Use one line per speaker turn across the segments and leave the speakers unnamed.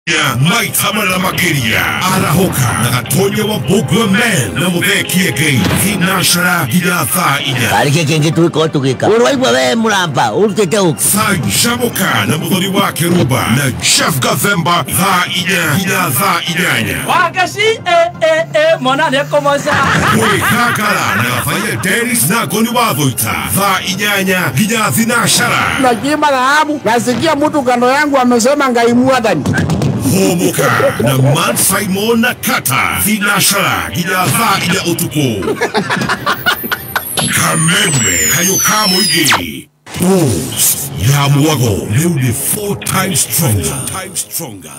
Maita mana makiria Arahoka na gatonya wa Bugwa Man na muthee Kiengei thinashara nginya thaa inya.
Karike kingi tuikorwo tugika urwaigua we muramba urutite uku.
Canjamũka na Muthoni wa Kĩrumba na Jeff Gathemba thaa inya nginya thaa inyanya.
Wakashi eh eh eh mwana nĩekũmoca.
Gwĩkangara na Gathaiya Dennis na Ngoni wa Thuita thaa inyanya nginya thinashara.
Nachimba dhahabu, nasikia mtu kando yangu amesema Ngai mwathani.
Hũmũka na Man Simon na Kata thinashara nginya thaa inya ũtukũ. Kameme kayũ ka mũingĩ. Bulls ya Mwago rĩu nĩ 4 times stronger.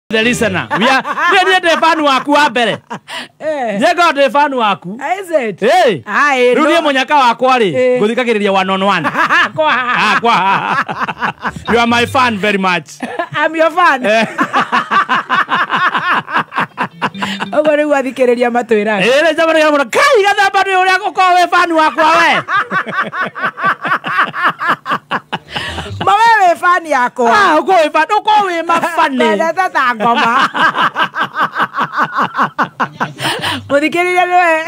The listener. We are niĩ ndĩ fan waku wa mbere. Niĩ ngoragwo ndĩ fan waku.
Is it?
Hey.
Aye,
Rĩu
no.
niĩ mũnyaka wakwa rĩ, ngũthikagĩrĩria one on one.
Kwa.
Ah, kwa. You are my fan very much.
I'm your fan. Ũguo nĩguo athikĩrĩria matwĩraga.
Ĩĩ nĩ njamanagia mũno. Kai gathamba nĩ ũrĩa ũkoragwo wĩ fan wakwa we.
Ma we wĩ fan yakwa.
Ah, ũkoragwo wĩ fan, ũkoragwo wĩ mabani.
Wendete ta ngoma. Mũthikĩrĩria nĩwe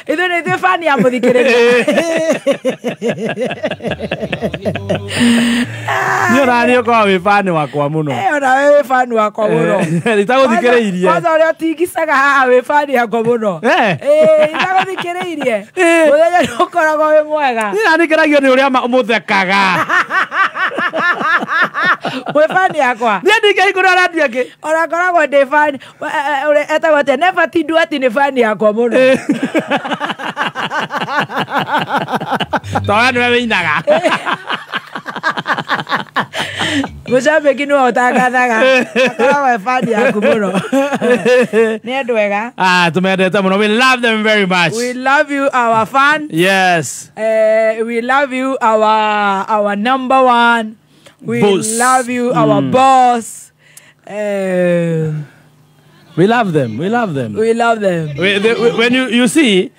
ithuĩ nĩ ithuĩ fan ya mũthikĩrĩria.
Niĩ ona niĩ ũkoragwo wĩ fan wakwa mũno.
Ona we wĩ fan wakwa mũno.
Itagũthikĩrĩirie.
Kwanza ũrĩa ũtingicaga haha wĩ fan yakwa mũno. Itagũthikĩrĩirie. Mũthenya nĩ ũkoragwo wĩ mwega.
Niĩ nani ngeragio nĩ ũrĩa mũthekaga.
Wĩ fan yakwa.
Niĩ ndingĩhingũra radio ĩngĩ.
Ona ngoragwo ndĩ fan ũrĩa etagwo atĩa Never Tindu ati nĩ fan yakwa mũno.
Towe nĩwe wĩinaga.
Mũcambĩki nĩwe ũtangathaga. Akoragwo e fan yaku mũno. Nĩ andũ ega.
Ah, tũmendete mũno. We love them very much.
We love you our fan.
Yes.
We love you our number one. We
Boss.
love you our boss.
We love them. We love them.
We love them.
When you see,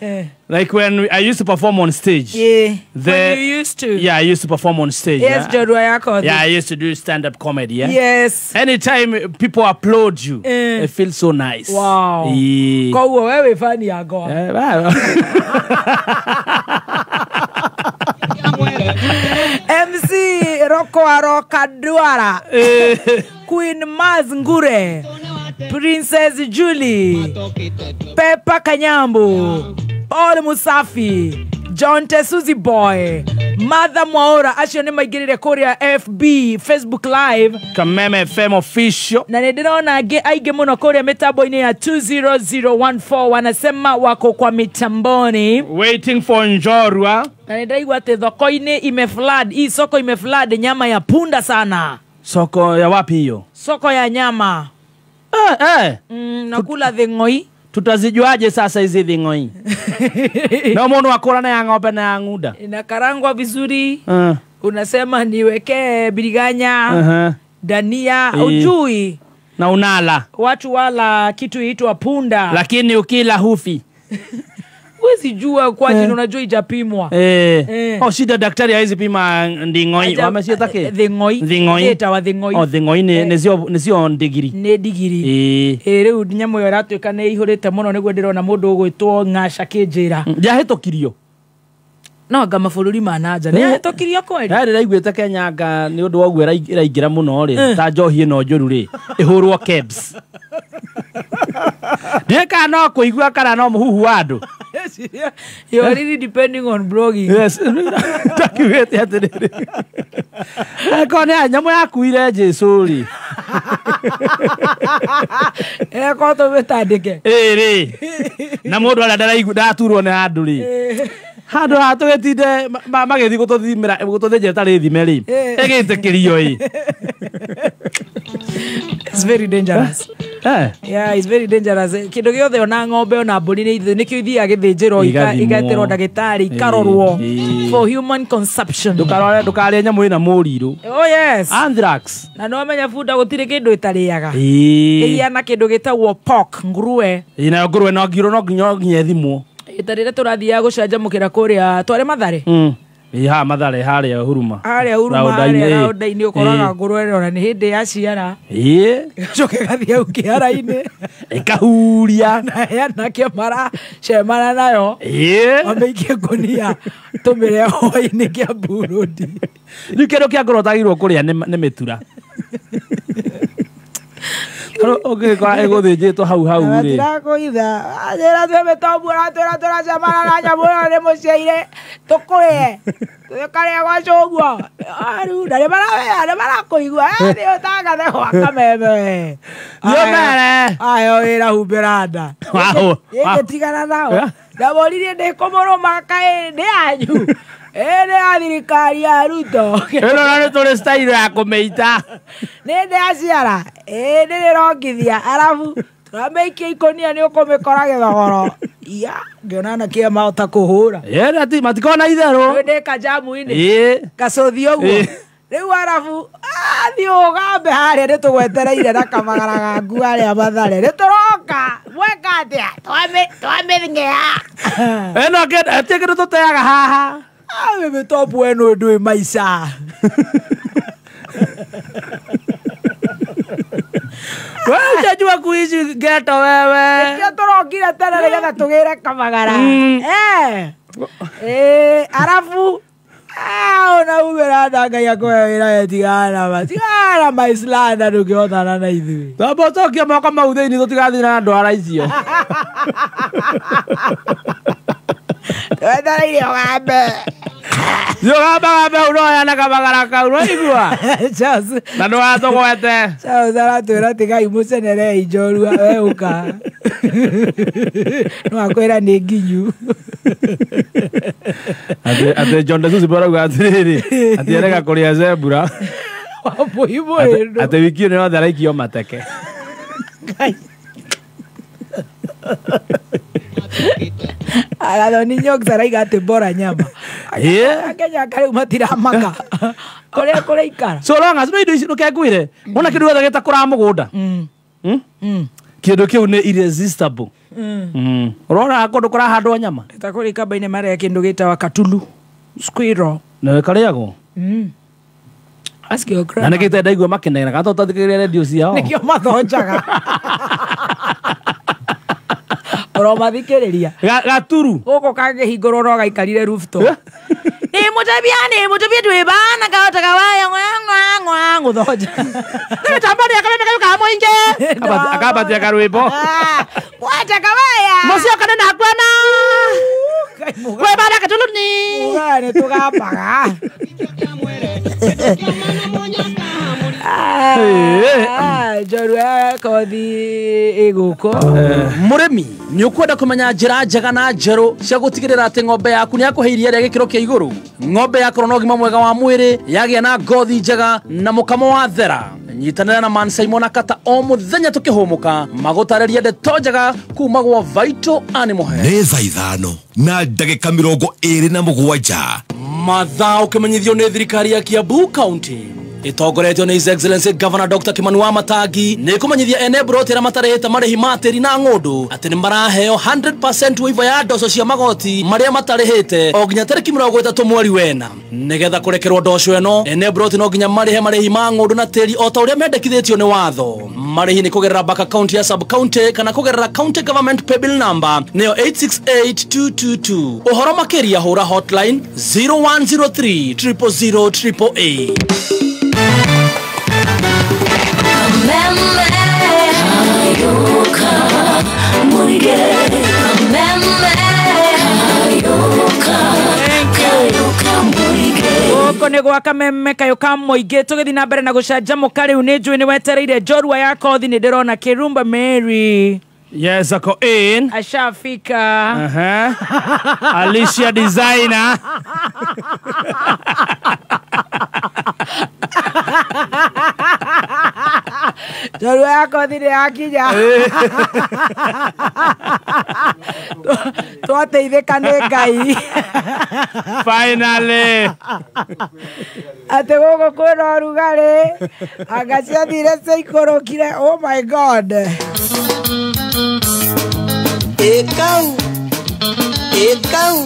like when I used to perform on stage.
Yeah. When you used to.
Yeah, I used to perform on stage.
Yes,
yeah.
Jodwa Yako.
Yeah, I used to do stand-up comedy. Yeah.
Yes.
Anytime people applaud you, it feels so nice.
Wow.
Yeah.
Koguo wewe wĩ fan yakwa.
Well.
MC Roko Aroka Duara, Queen Maz Ngure, Princess Julie, Peppa Kanyambu, Paul Musafi, John Tesuzi Boy, Martha Mwaura, acio nĩ maingĩrire kũrĩa FB Facebook Live.
Kameme FM official.
Na nĩ ndĩrona angĩ aingĩ mũno kũrĩa mĩtambo-inĩ ya 20014 wanasema wako kwa mitamboni.
Waiting for Njorua.
Na nĩ ndĩraigua atĩ thoko-inĩ imeflood, hii soko imeflood nyama ya punda sana.
Soko ya wapi hiyo?
Soko ya nyama. Nakula thing'oi.
Tutazijuaje sasa hizi thing'oi? Na mundu akora na ya ng'ombe na ya ng'unda.
Inakarangwa vizuri. Unasema niwekee biriganya, dania, ujui.
Na unala.
Watu wala kitu itwa punda.
Lakini ukila hufi.
Huwezi jua kwa jina, unajua ijapimwa.
Oh, shida daktari hawezi pima nding'oi. Wamesieta ke?
Thing'oi.
Thing'oi.
Ĩtawa thing'oi.
Oh, thing'oi nĩ cio ndigiri.
Nĩ ndigiri. Rĩu nyamũ ĩyo ĩratuĩka nĩ ĩihũrĩte mũno nĩguo ndĩrona mũndũ ũgwĩtwo Ng'aca kĩnjĩra.
Ndĩahĩtũkirio.
No anga mabũrũri ma na nja. Nĩahĩtũkirio kweli?
Ndĩraigua ndĩraiguĩte Kenya anga nĩ ũndũ wa ũguo ĩraingĩra mũno rĩ, ta njohi ĩno njũru rĩ, ĩhũrwo KEBS. Ndiũĩ kana no kũigua kana no mũhuhu wa andũ.
You are really depending on blogging.
Yes. Ndakiugĩte atĩrĩrĩ. Angĩkorwo nĩ nyamũ yakuire Jesũ rĩ.
Ĩkorwo tũmĩtandĩke.
Ĩĩ rĩ. Na mũndũ arĩa ndaraigua ndaturwo nĩ handũ rĩ. Handũ ha tũgĩtinde magĩthiĩ gũtũthimĩra gũtũthĩnjĩra tarĩ thime rĩ. Ĩgĩtĩkĩrio ĩ.
It's very dangerous. Yeah, it's very dangerous. Kĩndũ gĩothe ona ng'ombe ona mbũri nĩkĩo ithiaga gĩthĩnjĩrwo igetĩrwo ndagĩtarĩ ikarorwo for human consumption.
Ndũkarore ndũkarĩe nyamũ ĩna mũrirũ.
Oh yes.
Anthrax.
Na no menya bunda gũtirĩ kĩndũ ĩtarĩaga. Ĩhiana kĩndũ gĩtagwo pork, nguruwe.
Ĩĩ nayo nguruwe no nginya ĩthimwo.
Ita rĩrĩa tũrathiaga gũcanjamũkĩra kũrĩa tware Mathare.
Ĩĩ haha Mathare harĩa Huruma.
Harĩa Huruma harĩa raunda-inĩ ũkoraga ngũrwe ona nĩ hĩndĩ yaciara.
Ĩĩ.
Ĩgacoka ĩgathiĩ hau kĩhara-inĩ.
Ĩkahuria.
Na anake maracemana nayo.
Ĩĩ.
Mamĩikie ngũnia tũmĩrĩe hwaĩ-inĩ Kiambu Road.
Rĩu kĩndũ kĩa ngũrwe ũtagĩrĩirwo kũrĩa nĩ mĩtura. Ũngĩkora ĩgũthĩnjĩtwo hau hau rĩ.
Matirakũitha. Anjĩra twĩ mĩtombu aratwĩra tũracemana na nyamũ ĩyo nĩ mũciaire tũkũrĩe. Tũkarĩa gwa cũguo. Rĩu na nĩ marakũigua. Nĩ ũtangathe gwa kameme.
Nĩũmere.
Ayo wĩra humbĩra nda. Ĩngĩtigana nao. Ndamoririe ndĩkũmũrũma kaĩ nĩ yanyu. Ĩĩ nĩ ya thirikari ya Ruto.
Ĩno na nĩ tũrĩ style ya kũmĩita.
Nĩ ndĩaciara. Ĩĩ nĩ rĩrongithia arabu tũramĩikia ikũnia nĩ ũkũmĩkora gĩthogoro. Iya, ngĩona anake aya mahota kũhũra.
Ĩĩ ati matikona itherũ.
Rĩu ndĩ kajamu-inĩ.
Ĩĩ.
Gacũthi ũguo. Rĩu arabu thiĩ ũgambe harĩa nĩ tũgwetereire na kamagara gaku harĩa Mathare. Nĩ tũroka. Mweka atĩa? Twamĩthng'ea.
Ĩno atĩ kĩndũ tũteaga haha.
Mĩtobu ĩno ndwĩ maica.
Wewe hujajua kuishi ghetto wewe.
Nĩkĩo tũrokire tene nĩgetha tũgĩre kamagara. Arabu ona umĩra nda Ngai akũhe wĩra we tigana ma. Tigana maislanda ndũngĩhotana na ithuĩ.
Tamba ũcokie moko mau thĩinĩ tũtigathiĩ na ndwara icio.
Twetereire ũgambe.
Thiĩ ũgambagambe ũroya na kamagara kau ũraigua? Na ndũgatũgwete.
Charles aratwĩra tigai mũcenerei njorua we ũka. No akwĩra nĩ nginyu.
Atĩ John Desusi arauga atĩrĩrĩ, atĩ arega kũrĩa zebra. Atĩ wiki ĩno yothe araikio mateke.
Agathoni Nyox araiga atĩ bora nyama. Akenya karĩu matiramaka. Kũrĩa kũraikara.
So long as no indo ici ndũkengwĩre. Wona kĩndũ gĩothe gĩtakũraga mũgũnda. Kĩndũ kĩu nĩ irresistible. Ũrona kũndũ kũrahandwo nyama.
Ta kũrĩa ikamba-inĩ marĩa kĩndũ gĩtagwo katulu. Squirrel.
Na karĩagwo.
Ask your grandma.
Na nĩkĩte ndaigua makĩnegena kana tũtathikĩrĩria redio ciao.
Nĩkĩo mathonjaga. Ũromathikĩrĩria.
Gaturu.
Gũkũ kangĩhingũrwo no gaikarire rooftop. Nĩ mũtebia twĩ bana kahotaga waya ngwa ngwa ngũthonja.
Nĩ mĩtambo nĩ akameme kayu ka mũingĩ. Akambatia karwĩmbo.
Wataka waya.
Mũciĩ ũkane na kuona. Wĩ bana katulu ni.
Mũgaa nĩ tũgambaga. Njorua kothi ĩgũkũ.
Mũrĩmi nĩ ũkwenda kũmenya njĩra njega na njerũ cia gũtigĩrĩra atĩ ng'ombe yaku nĩ yakũhe iria rĩa gĩkĩro kĩa igũrũ. Ng'ombe yakorwo na ũgima mwega wa mwĩrĩ, yagĩa na ngothi njega na mũkamo wa thera. Nyitanĩra na Man Simon na Kata o mũthenya tũkĩhũmũka magũtarĩria ndeto njega kuma gwa Vital Animal Health.
Nĩ thaa 5 na ndagĩka 27.
Mathaa ũkĩmenyithio nĩ thirikari ya Kiambu County. Ĩtongoretio nĩ His Excellency Governor Dr. Kimani Wamatangi nĩ kũmenyithia ene mburoti arĩa matarĩhĩte marĩhi ma tĩri na ng'ũndũ atĩ nĩ maraheo 100% waiver ya ndoco cia magoti marĩa matarĩhĩte o nginya tarĩki 30 mweri wena. Nĩgetha kũrekerwo ndoco ĩno ene mburoti no nginya marĩhe marĩhi ma ng'ũndũ na tĩri o ta ũrĩa mendekithĩtio nĩ watho. Marĩhi nĩ kũgerera bank account ya sub county kana kũgerera county government paybill number nĩyo 868222. Ũhoro makĩria hũra hotline 0103 000 888.
Gũkũ nĩ gwa Kameme kayũ ka mũingĩ tũgĩthiĩ na mbere na gũcanjamũka rĩu nĩ njũĩ nĩ wetereire njorua ya kothi nĩ ndĩrona Kĩrumba Mary.
Yes, ako in.
Ashafika.
Alicia designer.
Njorua ya kothi nĩ yakinya. Twateithĩka nĩ Ngai.
Finally.
Atĩ gũkũ kwĩna ũrugarĩ. Anga ciathire ciaikũrũkire. Oh my God.
Ekau, ekau,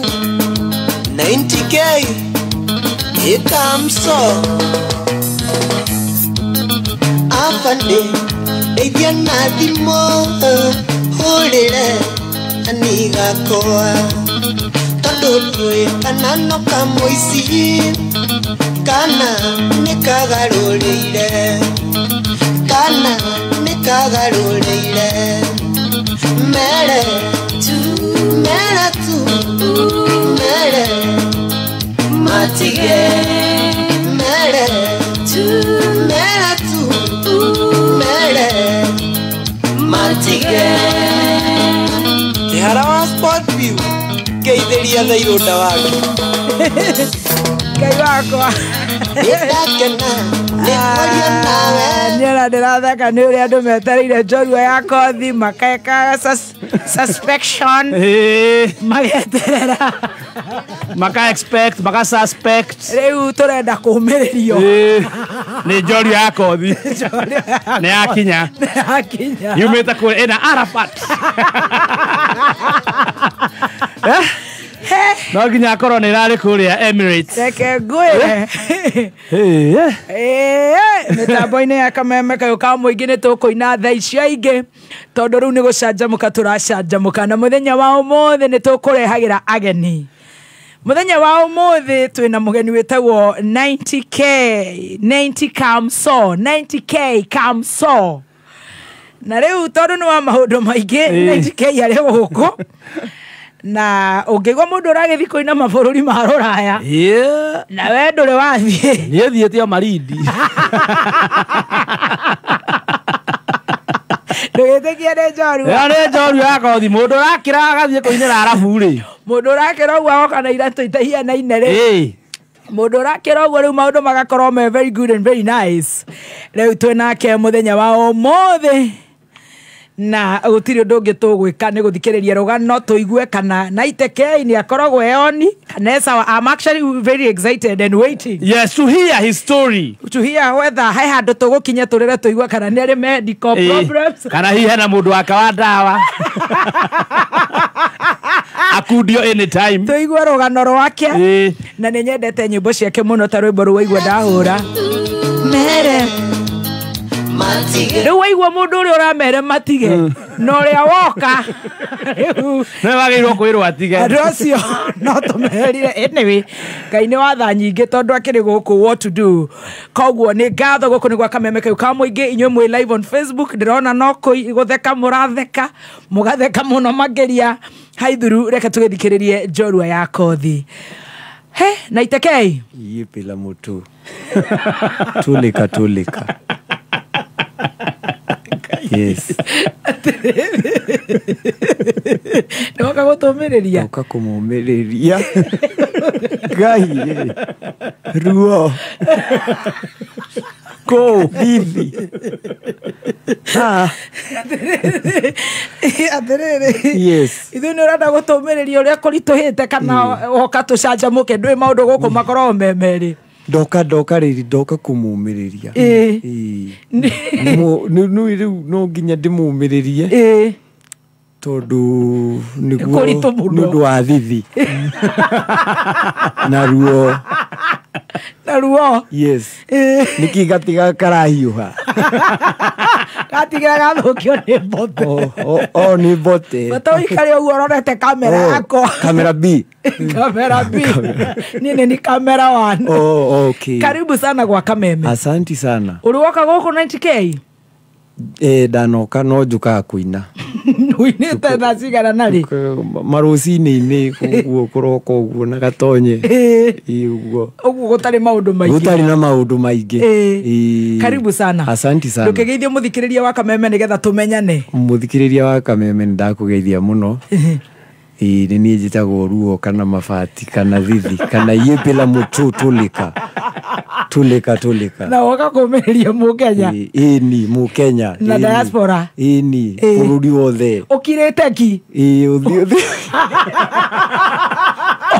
90K, ekamso. Afande, ndeithia na thimũ, hũrĩre anigakwa. Tondũ ndũĩ kana no kamũici, kana nĩ kagarũrĩire, kana nĩ kagarũrĩire. Mere tu, mere tu, mere matige. Mere tu, mere tu, mere matige. Kĩhara wa Sport View, ngeithĩria Thairũnda waku.
Ngai wakwa. Nyera ndĩratheka nĩ ũrĩa andũ metereire njorua ya kothi makeka suspection mageterera
maka expect maka suspect
rĩu tũrenda kũũmĩrĩrio
nĩ njorua ya kothi nĩ yakinya yumĩte kũrĩa ĩna Arafat. No nginya akorwo nĩ ĩrarĩ kũrĩa Emirates.
Reke ngwĩre. Mĩtambo-inĩ ya Kameme kayũ ka mũingĩ nĩ tũkũina thaa icio ingĩ tondũ rĩu nĩ gũcanjamũka tũracanjamũka na mũthenya wa ũmũthĩ nĩ tũkũrehagĩra ageni. Mũthenya wa ũmũthĩ twĩna mũgeni wĩtagwo 90K 90 Kamso 90K Kamso. Na rĩu tondũ nĩ wa maũndũ maingĩ 90K arĩ gũkũ. Na ũngĩigua mũndũ ũragĩthiĩ kũina mabũrũri ma rũraya na we ndũrĩ wathiĩ.
Niĩ thiĩte o Malindi.
Ndũgĩtĩkie nĩ njorua.
Nĩ njorua ya kothi mũndũ ũrakĩra agathiĩ kũinĩra Arabu rĩ.
Mũndũ ũrakĩra ũguo agoka na iratũ itahianaine rĩ. Mũndũ ũrakĩra ũguo rĩu maũndũ magakorwo me very good and very nice. Rĩu twĩnake mũthenya wa ũmũthĩ. Na gũtirĩ ũndũ ũngĩ tũgwĩka nĩ gũthikĩrĩria rũgano tũigue kana 90K nĩ akoragwo eoni kana sawa. I'm actually very excited and waiting.
Yes, to hear his story.
To hear whether he handũ tũgũkinya tũrĩre tũigue kana nĩ arĩ medical problems.
Kana hihi hena mũndũ wake wa ndawa. Akundio anytime.
Tũigue rũgano rwake. Na nĩ nyendete nyĩmbo ciake mũno ta rwĩmbo rũu waigua ndahũra. Mere. Rĩu waigua mũndũ ũrĩa ũramere matige na ũrĩa woka rĩu
nĩwe wagĩrĩirwo kwĩrwo atige.
Andũ acio no tũmerire. Anyway, Ngai nĩ watha nyingĩ tondũ akĩrĩ gũkũ what to do. Koguo nĩ ngatho gũkũ nĩ gwa Kameme kayũ ka mũingĩ. Inyuĩ mwĩ live on Facebook ndĩrona no gũtheka mũratheka mũgatheka mũno makĩria. Haithuru reke tũgĩthikĩrĩrie njorua ya kothi. He 90K
yipi la mutu tulika tulika. Yes.
Nĩwoka gũtũmĩrĩria.
Ndoka kũmũmĩrĩria. Ngai ruo. Kũ bibi.
Atĩrĩrĩ.
Yes.
Ithuĩ nĩ ũrenda gũtũmĩrĩria ũrĩa kũritũhĩte kana woka tũcanjamũke ndũĩ maũndũ gũkũ makoragwo me merĩ.
Ndoka rĩrĩ ndoka kũmũmĩrĩria. Rĩu no nginya ndĩmũmĩrĩrie tondũ nĩguo nĩ ũndũ wa thithi na ruo.
Na ruo.
Yes. Nĩkĩ gatiga karahiũha.
Gatiga gathũkio nĩ mbote.
O nĩ mbote.
Bata ũikare ũguo ũrorete kamera yakwa.
Kamera B.
Kamera B. Niĩ ni kamera 1.
Oh, okay.
Karibu sana gwa Kameme.
Asanti sana.
Ũrĩ woka gũkũ 90K?
Ndanoka no njũkaga kũina.
Ũinĩte thaa cigana na rĩ?
Marũcinĩ-inĩ ũguo kũroka ũguo na gatonye. Ũguo.
Ũguo gũtarĩ maũndũ maingĩ.
Gũtarĩ na maũndũ maingĩ.
Karibu sana.
Asanti sana.
Ndũkĩgeithie mũthikĩrĩria wa Kameme nĩgetha tũmenyane.
Mũthikĩrĩria wa Kameme nĩ ndakũgeithia mũno. Nĩ niĩ njĩtagwo Ruo kana Mabati kana Thithi kana yipi la mutu tulika. Tulika tulika.
Na woka kũmĩrĩria mũkenya.
Ĩni mũkenya.
Na diaspora.
Ĩni bũrũri wothe.
Ũkirĩte ki?
Ĩĩ ũthiĩ ũthiĩ.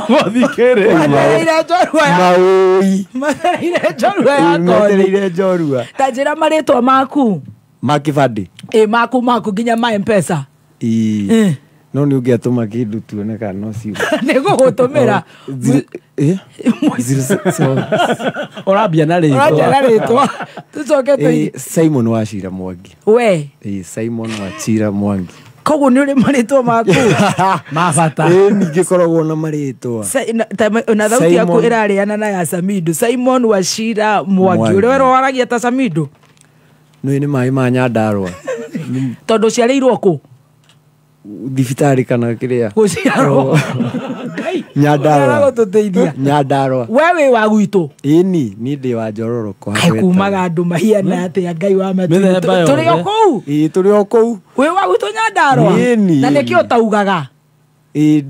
Ũthikĩrĩ.
Matereire njorua ya.
Maũi.
Matereire njorua ya kothi.
Matereire njorua.
Ta njĩra marĩtwa maku.
Ma kĩbandĩ.
Ĩ maku nginya ma M-Pesa.
Ĩĩ. No nĩ ũngĩatũma kĩndũ tuone kana no ciugo.
Nĩ gũgũtũmĩra.
Ũrambia na rĩtwa.
Ũrambia na rĩtwa. Tũcoke tũi.
Simon Wachira Mwangi.
We.
Simon Wachira Mwangi.
Koguo nĩ ũrĩ marĩtwa maku.
Ma bata.
Ningĩkoragwo na marĩtwa.
Na thauti yaku ĩrarĩana na ya Samido. Simon Wachira Mwangi. Ũrĩa werwo waragia ta Samido.
Nĩ nĩ maĩ ma Nyandarũa.
Tondũ ũciarĩirwo kũ?
Thibitarĩ kana kĩrĩa?
Gũciarwo.
Nyandarũa. Nyandarũa.
We wĩ wa gwitũ?
Ĩni, niĩ ndĩ wa Njororoko.
Kaĩ kumaga andũ mahiana atĩa Ngai wa matu. Tũrĩ o kũu?
Ĩĩ tũrĩ o kũu.
Wĩ wa gwitũ Nyandarũa?
Ĩni.
Na nĩkĩo ũtaugaga?
Ĩĩ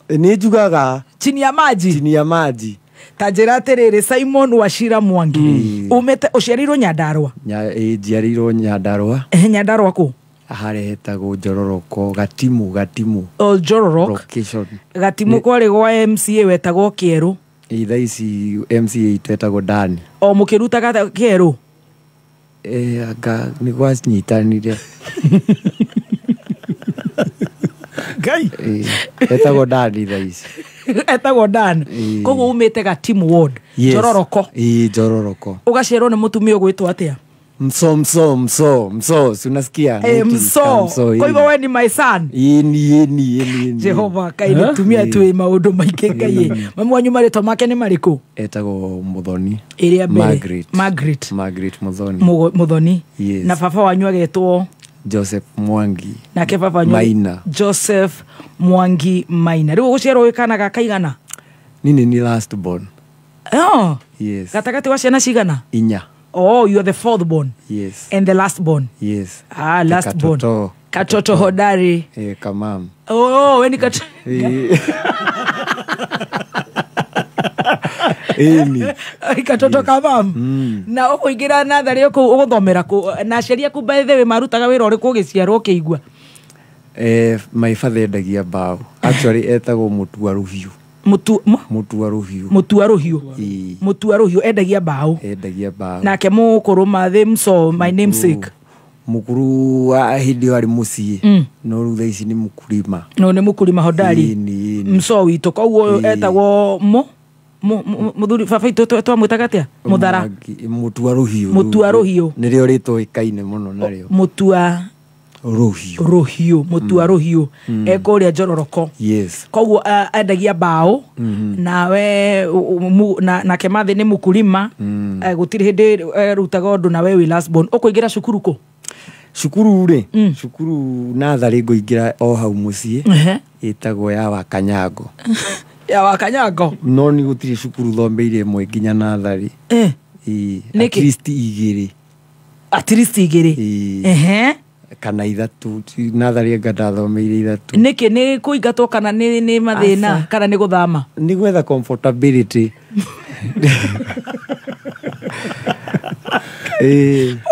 nĩ njugaga.
Chini ya maji.
Chini ya maji.
Ta njĩra atĩrĩrĩ, Simon Wachira Mwangi, umĩte ũciarĩirwo Nyandarũa?
Njiarĩirwo Nyandarũa.
Nyandarũa kũ?
Harĩa hetagwo Njororoko, Gatimu.
O Njororok.
Location.
Gatimu kwarĩ gwa MCA wetagwo Kĩerũ.
Thaa ici MCA twetagwo Dani.
O mũkĩrutaga Kĩerũ?
Anga nĩ gwanyitanire.
Ngai.
Etagwo Dani thaa ici.
Etagwo Dan. Koguo umĩte Gatimu ward. Njororoko.
Njororoko.
Ũgaciarwo nĩ mũtumia ũgwĩtwo atĩa?
Mso mso mso mso, si unasikia?
Mso. Kwa hivyo wewe ni my son.
Ni.
Jehova kai nitumia tu maundu maingi ngai. Mamu wanyu marĩtwa make nĩ marĩkũ?
Etagwo Muthoni.
Ĩrĩa mbere.
Margaret Muthoni.
Muthoni.
Yes.
Na baba wanyu agetwo
Joseph Mwangi.
Nake baba wanyu
Maina.
Joseph Mwangi Maina. Rĩu ũgũciarwo wĩ kana ga kaigana?
Nini ni last born.
Oh.
Yes.
Gatagatĩ wa ciana cigana?
Inya.
Oh, you are the fourth born.
Yes.
And the last born.
Yes.
Ah, last born. Katoto hodari.
Kamam.
Oh, we ni katoto.
Eni.
Katoto kamam. Na ũkũingĩra natharĩ kũu ũgũthomera kũ na aciari aku by the way marutaga wĩra ũrĩkũ ũgĩciarwo ũkĩigua?
My father endagia mbaũ. Actually etagwo Mũtua Rũhiũ. Mũtua Rũhiũ.
Mũtua Rũhiũ. Mũtua Rũhiũ endagia mbaũ.
Endagia mbaũ.
Nake mũkũrũ Mathĩ Mso, my namesake.
Mũkũrũ wa hĩndĩ ĩyo arĩ mũciĩ. No rĩu thaa ici nĩ mũkulima.
No nĩ mũkulima hodari. Mso witũ koguo etagwo mũthuri baba witũ twamwĩtaga atĩa? Mũthara.
Mũtua Rũhiũ.
Mũtua Rũhiũ.
Nĩrĩo rĩtoĩkaine mũno narĩo.
Mũtua Rũhiũ. Mũtua Rũhiũ. Ekũrĩa Njororoko.
Yes.
Koguo endagia mbaũ. Nawe nake Mathĩ nĩ mũkulima. Gũtirĩ hĩndĩ arutaga ũndũ nawe wĩ last born. Ũkũingĩra cukuru kũ?
Cukuru rĩ, cukuru natharĩ ngũingĩra o hau mũciĩ. Ĩtagwo ya Wakanyango.
Ya Wakanyango?
No nĩ gũtirĩ cukuru thomeire ĩmwe nginya natharĩ. At least igĩrĩ.
At least igĩrĩ.
Kana ithatũ, natharĩ anga ndathomeire ithatũ.
Nĩkĩ nĩ kũingatwo kana nĩ mathĩna kana nĩ gũthama?
Nĩ gwetha comfortability.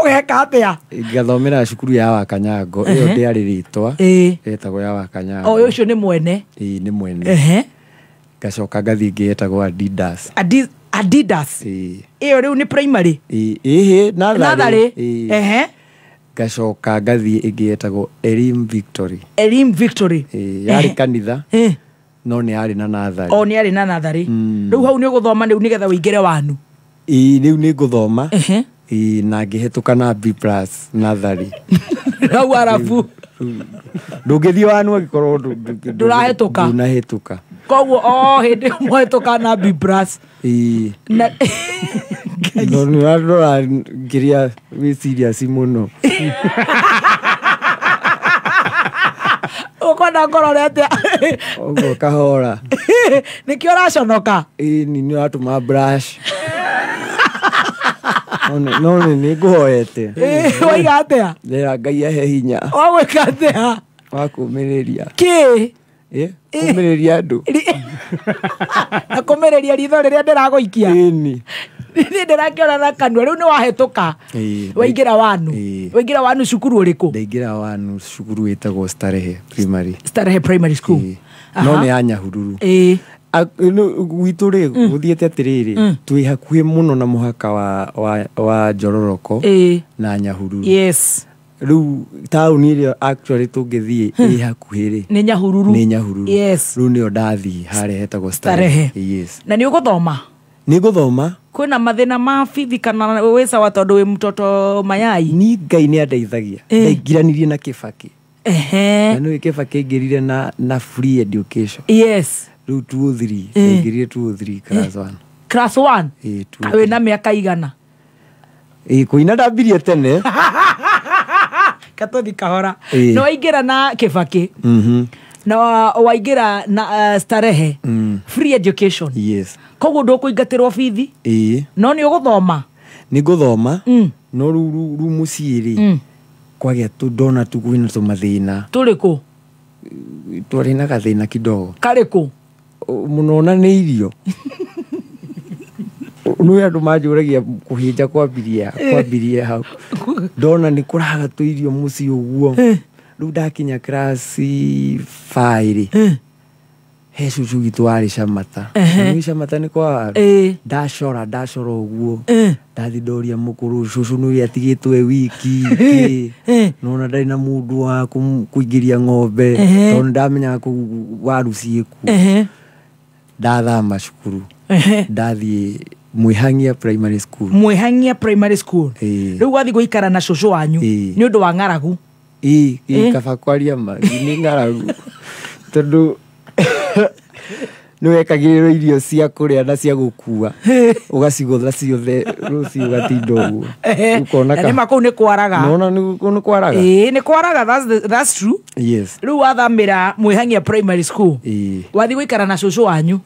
Ũgeka atĩa?
Ngathomera cukuru ya Wakanyango. Ĩyo ndĩarĩ rĩtwa. Ĩtagwo ya Wakanyango.
O ũcio nĩ mwene?
Nĩ mwene. Ngacoka ngathiĩ ĩngĩ ĩtagwo Adidas.
Adidas? Ĩyo rĩu nĩ primary?
Ĩhĩ, natharĩ.
Natharĩ.
Ngacoka ngathiĩ ĩngĩ ĩtagwo Elim Victory.
Elim Victory.
Yarĩ kanitha. No nĩ yarĩ na natharĩ.
O nĩ yarĩ na natharĩ. Rĩu hau nĩ ũgũthoma rĩu nĩgetha ũingĩre wanu?
Rĩu nĩ ngũthoma. Na ngĩhetũka na B+ natharĩ.
Hau arabu.
Ndũngĩthiĩ wanu angĩkorwo
ndũrahĩtũka.
Ndũnahĩtũka.
Koguo o hĩndĩ mwahĩtũka na B+.
No nĩ ũrarora ngĩria wĩ serious mũno.
Ũkwenda ngorore atĩa?
Ũguo kahora.
Nĩkĩo ũraconoka?
Nĩ ũratũma brush. No nĩ ngũhoete.
Waiga atĩa?
Ndĩra Ngai ahe hinya.
Wagwĩka atĩa?
Wa kũũmĩrĩria.
Kĩ?
Kũũmĩrĩria andũ.
Na kũũmĩrĩria ritho rĩrĩa ndĩragũikia?
Ĩni.
Niĩ ndĩrakĩona na kanua rĩu nĩ wahĩtũka. Waingĩra wanu. Waingĩra wanu cukuru ũrĩkũ?
Ndaingĩra wanu cukuru ĩtagwo Starehe Primary.
Starehe Primary School.
No nĩ ya Nyahururu. Gwitũ rĩ gũthiĩte atĩrĩrĩ, twĩ hakuhĩ mũno na mũhaka wa Njororoko na Nyahururu.
Yes.
Rĩu taũni ĩrĩa actually tũngĩthiĩ ĩ hakuhĩ rĩ
nĩ Nyahururu.
Nĩ Nyahururu.
Yes.
Rĩu nĩyo ndathiĩ harĩa hetagwo Starehe. Yes.
Na nĩ ũgũthoma?
Nĩ ngũthoma.
Kwĩna mathĩna ma bithi kana wĩ sawa tondũ wĩ mtoto mayai?
Ni Ngai nĩ andeithagia. Ndaingĩranirie na Kĩbakĩ. Na nĩũĩ Kĩbakĩ aingĩrire na free education.
Yes.
Rĩu 203, ndaingĩrire 203 class 1.
Class 1? Wĩna mĩaka igana?
Kũina ndambirie tene.
Katũthi kahora. Nĩ waingĩra na Kĩbakĩ. Na waingĩra na Starehe. Free education.
Yes.
Koguo ndũkũingatĩrwo bithi? No nĩ ũgũthoma?
Nĩ ngũthoma. No rĩu mũciĩ rĩ, kwagĩa ndona tu kwĩna tũmathĩna.
Tũrĩkũ?
Twarĩ na gathĩna kidogo.
Karĩkũ?
Mũno na nĩ irio. Nĩ andũ manjũragia kũhĩnja kwambirie hau. Ndona nĩ kũraga tũirio mũciĩ ũguo. Rĩu ndakinya class 5 rĩ, he cucu witũ warĩ Camata. Nĩ Camata nĩ kwa waru. Ndacora ũguo. Ndathi ndoria mũkũrũ cucu nĩ atigĩtwo e wiki kĩ. Nona ndarĩ na mũndũ wa kũingĩria ng'ombe tondũ ndamenyaga kũu waru ciĩkuo. Ndathama cukuru. Ndathiĩ Mwĩhangia Primary School.
Mwĩhangia Primary School. Rĩu wathiĩ gũikara na cũcũ wanyu nĩ ũndũ wa ng'aragu.
Ĩĩ, kaba kwaria ma nĩ ng'aragu tondũ nĩ wekagĩrĩrwo irio cia kũrĩa na cia gũkua ũgacigũtha ciothe rũciũ ũgatinda ũguo. Ũkona
na nĩma kũu nĩ kwaraga.
Nona nĩ kwaraga.
Ĩĩ, nĩ kwaraga, that's true.
Yes.
Rĩu wathamĩra Mwĩhangia Primary School. Wathiĩ gũikara na cũcũ wanyu.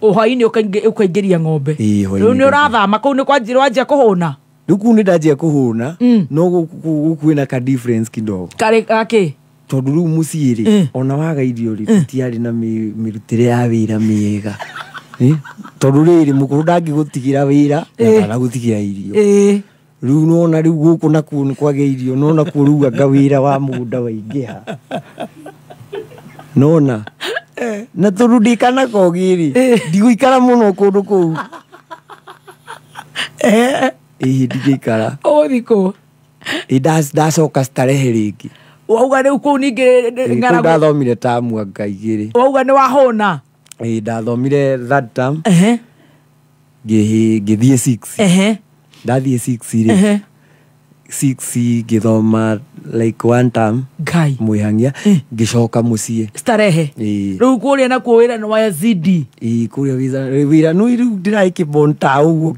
Hwaĩ-inĩ ũkaingĩria ng'ombe. Rĩu nĩ ũrathama kũu nĩ wanjia kũhũna.
Rĩu kũu nĩ ndanjia kũhũna no gũkũ kwĩna ka difference kidogo.
Karĩ gakĩ?
Tondũ rĩu mũciĩ rĩ ona waga irio rĩ tũtiarĩ na mĩrutĩre ya wĩra mĩega. Tondũ rĩrĩ mũkũrũ ndangĩgũtigĩra wĩra na ndanagũtigĩra irio. Rĩu nona rĩu gũkũ nakuo nĩ kwagĩa irio nona kuo rĩu anga wĩra wa mũgũnda waingĩha. Nona na tondũ ndĩ kana kogĩ rĩ ndigũikara mũno kũndũ kũu. Ĩĩ ndingĩikara.
Ũgũthiĩ kũ?
Ndacoka starehe rĩngĩ.
Wauga rĩu kũu ningĩ ng'aragu.
Ndathomire tamu anga igĩrĩ.
Wauga nĩ wahũna?
Ĩĩ ndathomire third term. Ngĩthiĩ 6. Ndathiĩ 6 rĩ. 6 ngĩthoma like one term.
Ngai.
Mwĩhangia ngĩcoka mũciĩ.
Starehe. Rĩu kũrĩa nakuo wĩra nĩ wa ZD.
Ĩĩ kũrĩa wĩra no rĩu ndĩraikĩbonta ũguo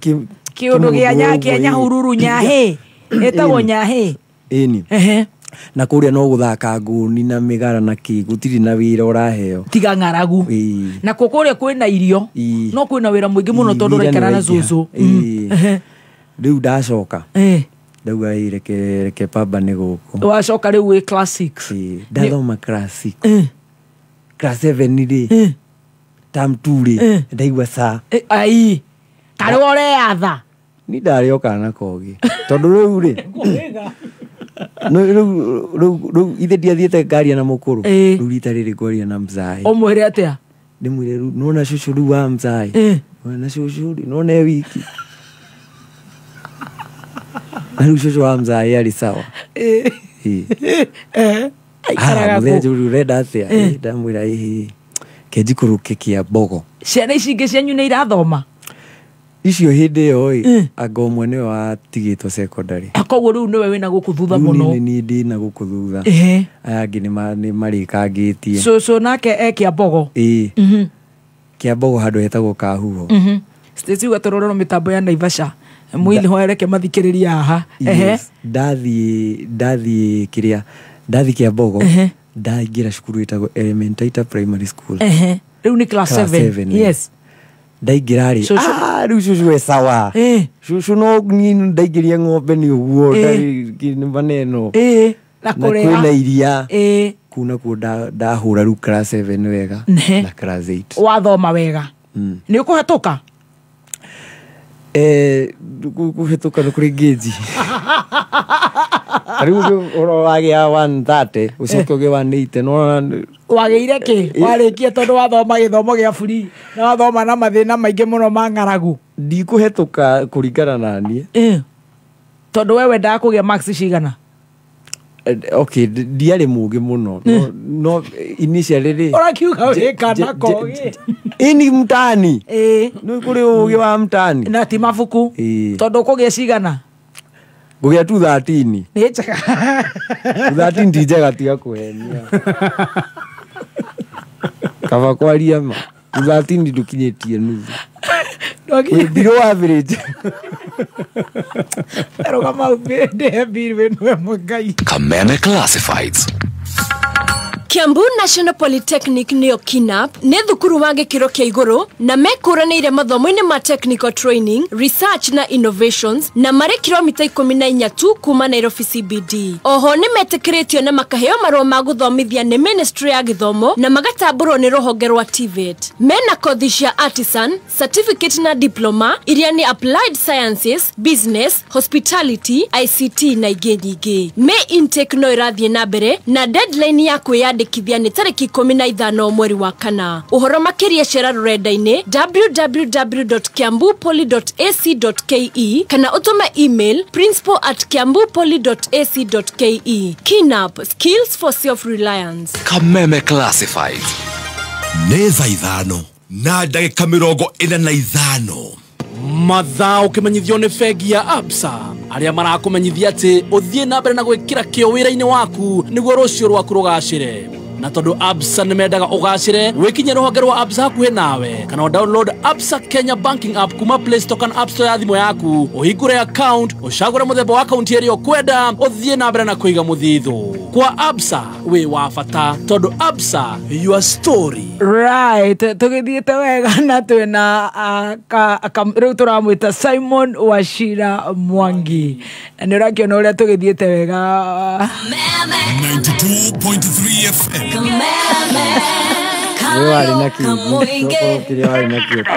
kĩũndũ gĩa Nyahururu Nyahĩ. Ĩtagwo Nyahĩ.
Ĩni. Na kũrĩa no gũthaka ngũni na mĩgara na kĩ gũtirĩ na wĩra ũraheo.
Tiga ng'aragu. Na kuo kũrĩa kwĩna irio no kwĩna wĩra mũingĩ mũno tondũ ũraikara na cũcũ.
Rĩu ndacoka. Ndauga ĩ reke pamba nĩ gũkũ.
Wacoka rĩu wĩ class 6.
Ndathoma class 6. Class 7 rĩ term 2 rĩ ndaigua ca.
Ai. Karĩ ũreyatha.
Ni ndarĩ o kana kogĩ. Tondũ rĩu rĩ no rĩu ithe ndiathiĩte ngaria na mũkũrũ. Rĩu rita rĩrĩ ngwaria na mzaĩ.
Ũmwĩre atĩa?
Ndĩmwĩre rĩu nona cũcũ rĩu wa mzaĩ. Nona cũcũ rĩ nona e wiki. Na rĩu cũcũ wa mzaĩ arĩ sawa. Mũthenya rĩu ũrenda atĩa? Ndamwĩra ĩhĩ kenjikũrũke kĩa mbogo.
Ciana ici ingĩ cianyu nĩ irathoma?
Icio hĩndĩ ĩyo ĩ anga ũmwe nĩwe watigĩtwo secondary.
Koguo rĩu nĩwe wĩna gũkũ thutha mũno.
Rĩu niĩ ndĩna gũkũ thutha. Aya angĩ nĩ marĩkangĩtie.
Cũcũ nake e Kĩambogo.
Ĩĩ. Kĩambogo handũ hetagwo Kahuho.
Stacy uga tũrorerwo mĩtambo ya Naivasha. Mwili hoereke mathikĩrĩria haha.
Ndathiĩ kĩrĩa ndathiĩ Kĩambogo ndaingĩra cukuru ĩtagwo Elementaita Primary School.
Rĩu nĩ class 7. Yes.
Ndaingĩra rĩ rĩu cũcũ e sawa. Cũcũ no niĩ ndaingĩria ng'ombe nĩ ũguo ndarĩ maneno.
Na
kwĩna iria. Kũu nakuo ndahũra rĩu class 7 wega na class 8.
Wathoma wega. Nĩ ũkũhetũka?
Kũhetũka nĩ kũrĩ ngĩnji. Rĩu ũhoro wagĩa 130 ũcoke ũgĩe 180 no
wagĩire kĩ? Warĩkia tondũ wathoma gĩthomo gĩa free na wathoma na mathĩna maingĩ mũno ma ng'aragu.
Ndikũhetũka kũringana na niĩ.
Tondũ we wendaga kũgĩa marks cigana?
Okay, ndiarĩ mũũgĩ mũno no initially rĩ
ũrakiuga wĩ kana kogĩ.
Ĩni mtaani. Nĩ kũrĩ ũũgĩ wa mtaani.
Na ti mabuku. Tondũ ũkũgĩa cigana?
Ngũgĩa 213.
Nĩ njega.
213 ti njega tiga kũhenia. Kaba kwaria ma. 213 ndũkinyĩtie nuthu. Below average.
Rũgama ndĩhe bill wĩnue Ngai.
Kameme Classifieds. Kiambu National Polytechnic nĩyo KINAP nĩ thukuru wa gĩkĩro kĩa igũrũ na mekũranĩire mathomo-inĩ ma technical training, research na innovations na marĩ kilomita 14 tu kuma Nairobi CBD. Oho nĩ metĩkĩrĩtio na makaheo marũa ma gũthomithia nĩ Ministry ya Gĩthomo na magatambũrwo nĩ rũhonge rwa TVET. Mena kothi cia artisan, certificate na diploma iria nĩ applied sciences, business, hospitality, ICT na ingĩ nyingĩ. May intake no ĩrathiĩ na mbere na deadline ya kwĩyandĩkithia nĩ tarĩki 15 mweri wa kana. Ũhoro makĩria cera rũrenda-inĩ www.kiambupoly.ac.ke kana ũtũme email principal@kiambupoly.ac.ke. KINAP, skills for self-reliance.
Kameme Classified.
Nĩ thaa 5 na ndagĩka 45.
Mathaa ũkĩmenyithio nĩ bengi ya Absa arĩa marakũmenyithia atĩ ũthiĩ na mbere na gwĩkĩra kĩo wĩra-inĩ waku nĩguo rũciũ rwaku rũgacĩre. Na tondũ Absa nĩ mendaga ũgacĩre, wĩkinye rũhonge rwa Absa hakuhĩ nawe kana download Absa Kenya Banking app kuma Play Store kana App Store ya thimũ yaku, ũhingũre account, ũcagũre mũthemba wa account ĩrĩa ũkwenda, ũthiĩ na mbere na kũiga mũthithũ. Kwa Absa wĩ wa bata tondũ Absa, your story.
Right, tũgĩthiĩte wega na twĩna rĩu tũramwĩta Simon Wachira Mwangi. Na nĩ ũrakĩona ũrĩa tũgĩthiĩte wega.
92.3 FM.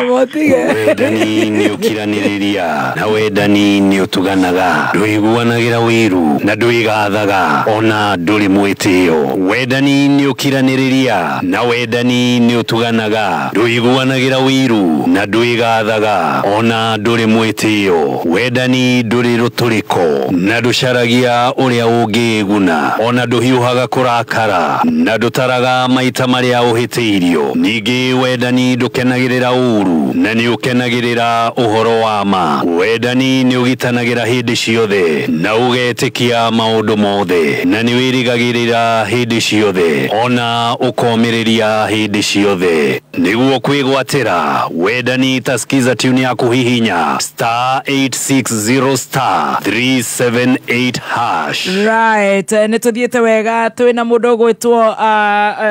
Wendani nĩ ũkiranĩrĩria na wendani nĩ ũtuganaga, ndũiguanagĩra wĩru na ndwĩgathaga ona ndũrĩ mwĩtĩo. Wendani nĩ ũkiranĩrĩria na wendani nĩ ũtuganaga, ndũiguanagĩra wĩru na ndwĩgathaga ona ndũrĩ mwĩtĩo. Wendani ndũrĩ rũtũrĩko na ndũcaragia ũrĩa ũngĩĩguna ona ndũhiũhaga kũrakara na ndũtaraga maita marĩa ũhĩtĩirio. Ningĩ wendani ndũkenagĩrĩra ũru na nĩ ũkenagĩrĩra ũhoro wa ma. Wendani nĩ ũgitanagĩra hĩndĩ ciothe na ũgetĩkia maũndũ mothe na nĩ wĩrĩgagĩrĩra hĩndĩ ciothe ona ũkomĩrĩria hĩndĩ ciothe. Nĩguo kwĩgwatĩra wendani, tasikiza tune ya kũhihinya star 860 star 378 hash.
Right, nĩ tũthiĩte wega twĩna mũndũ ũgwĩtwo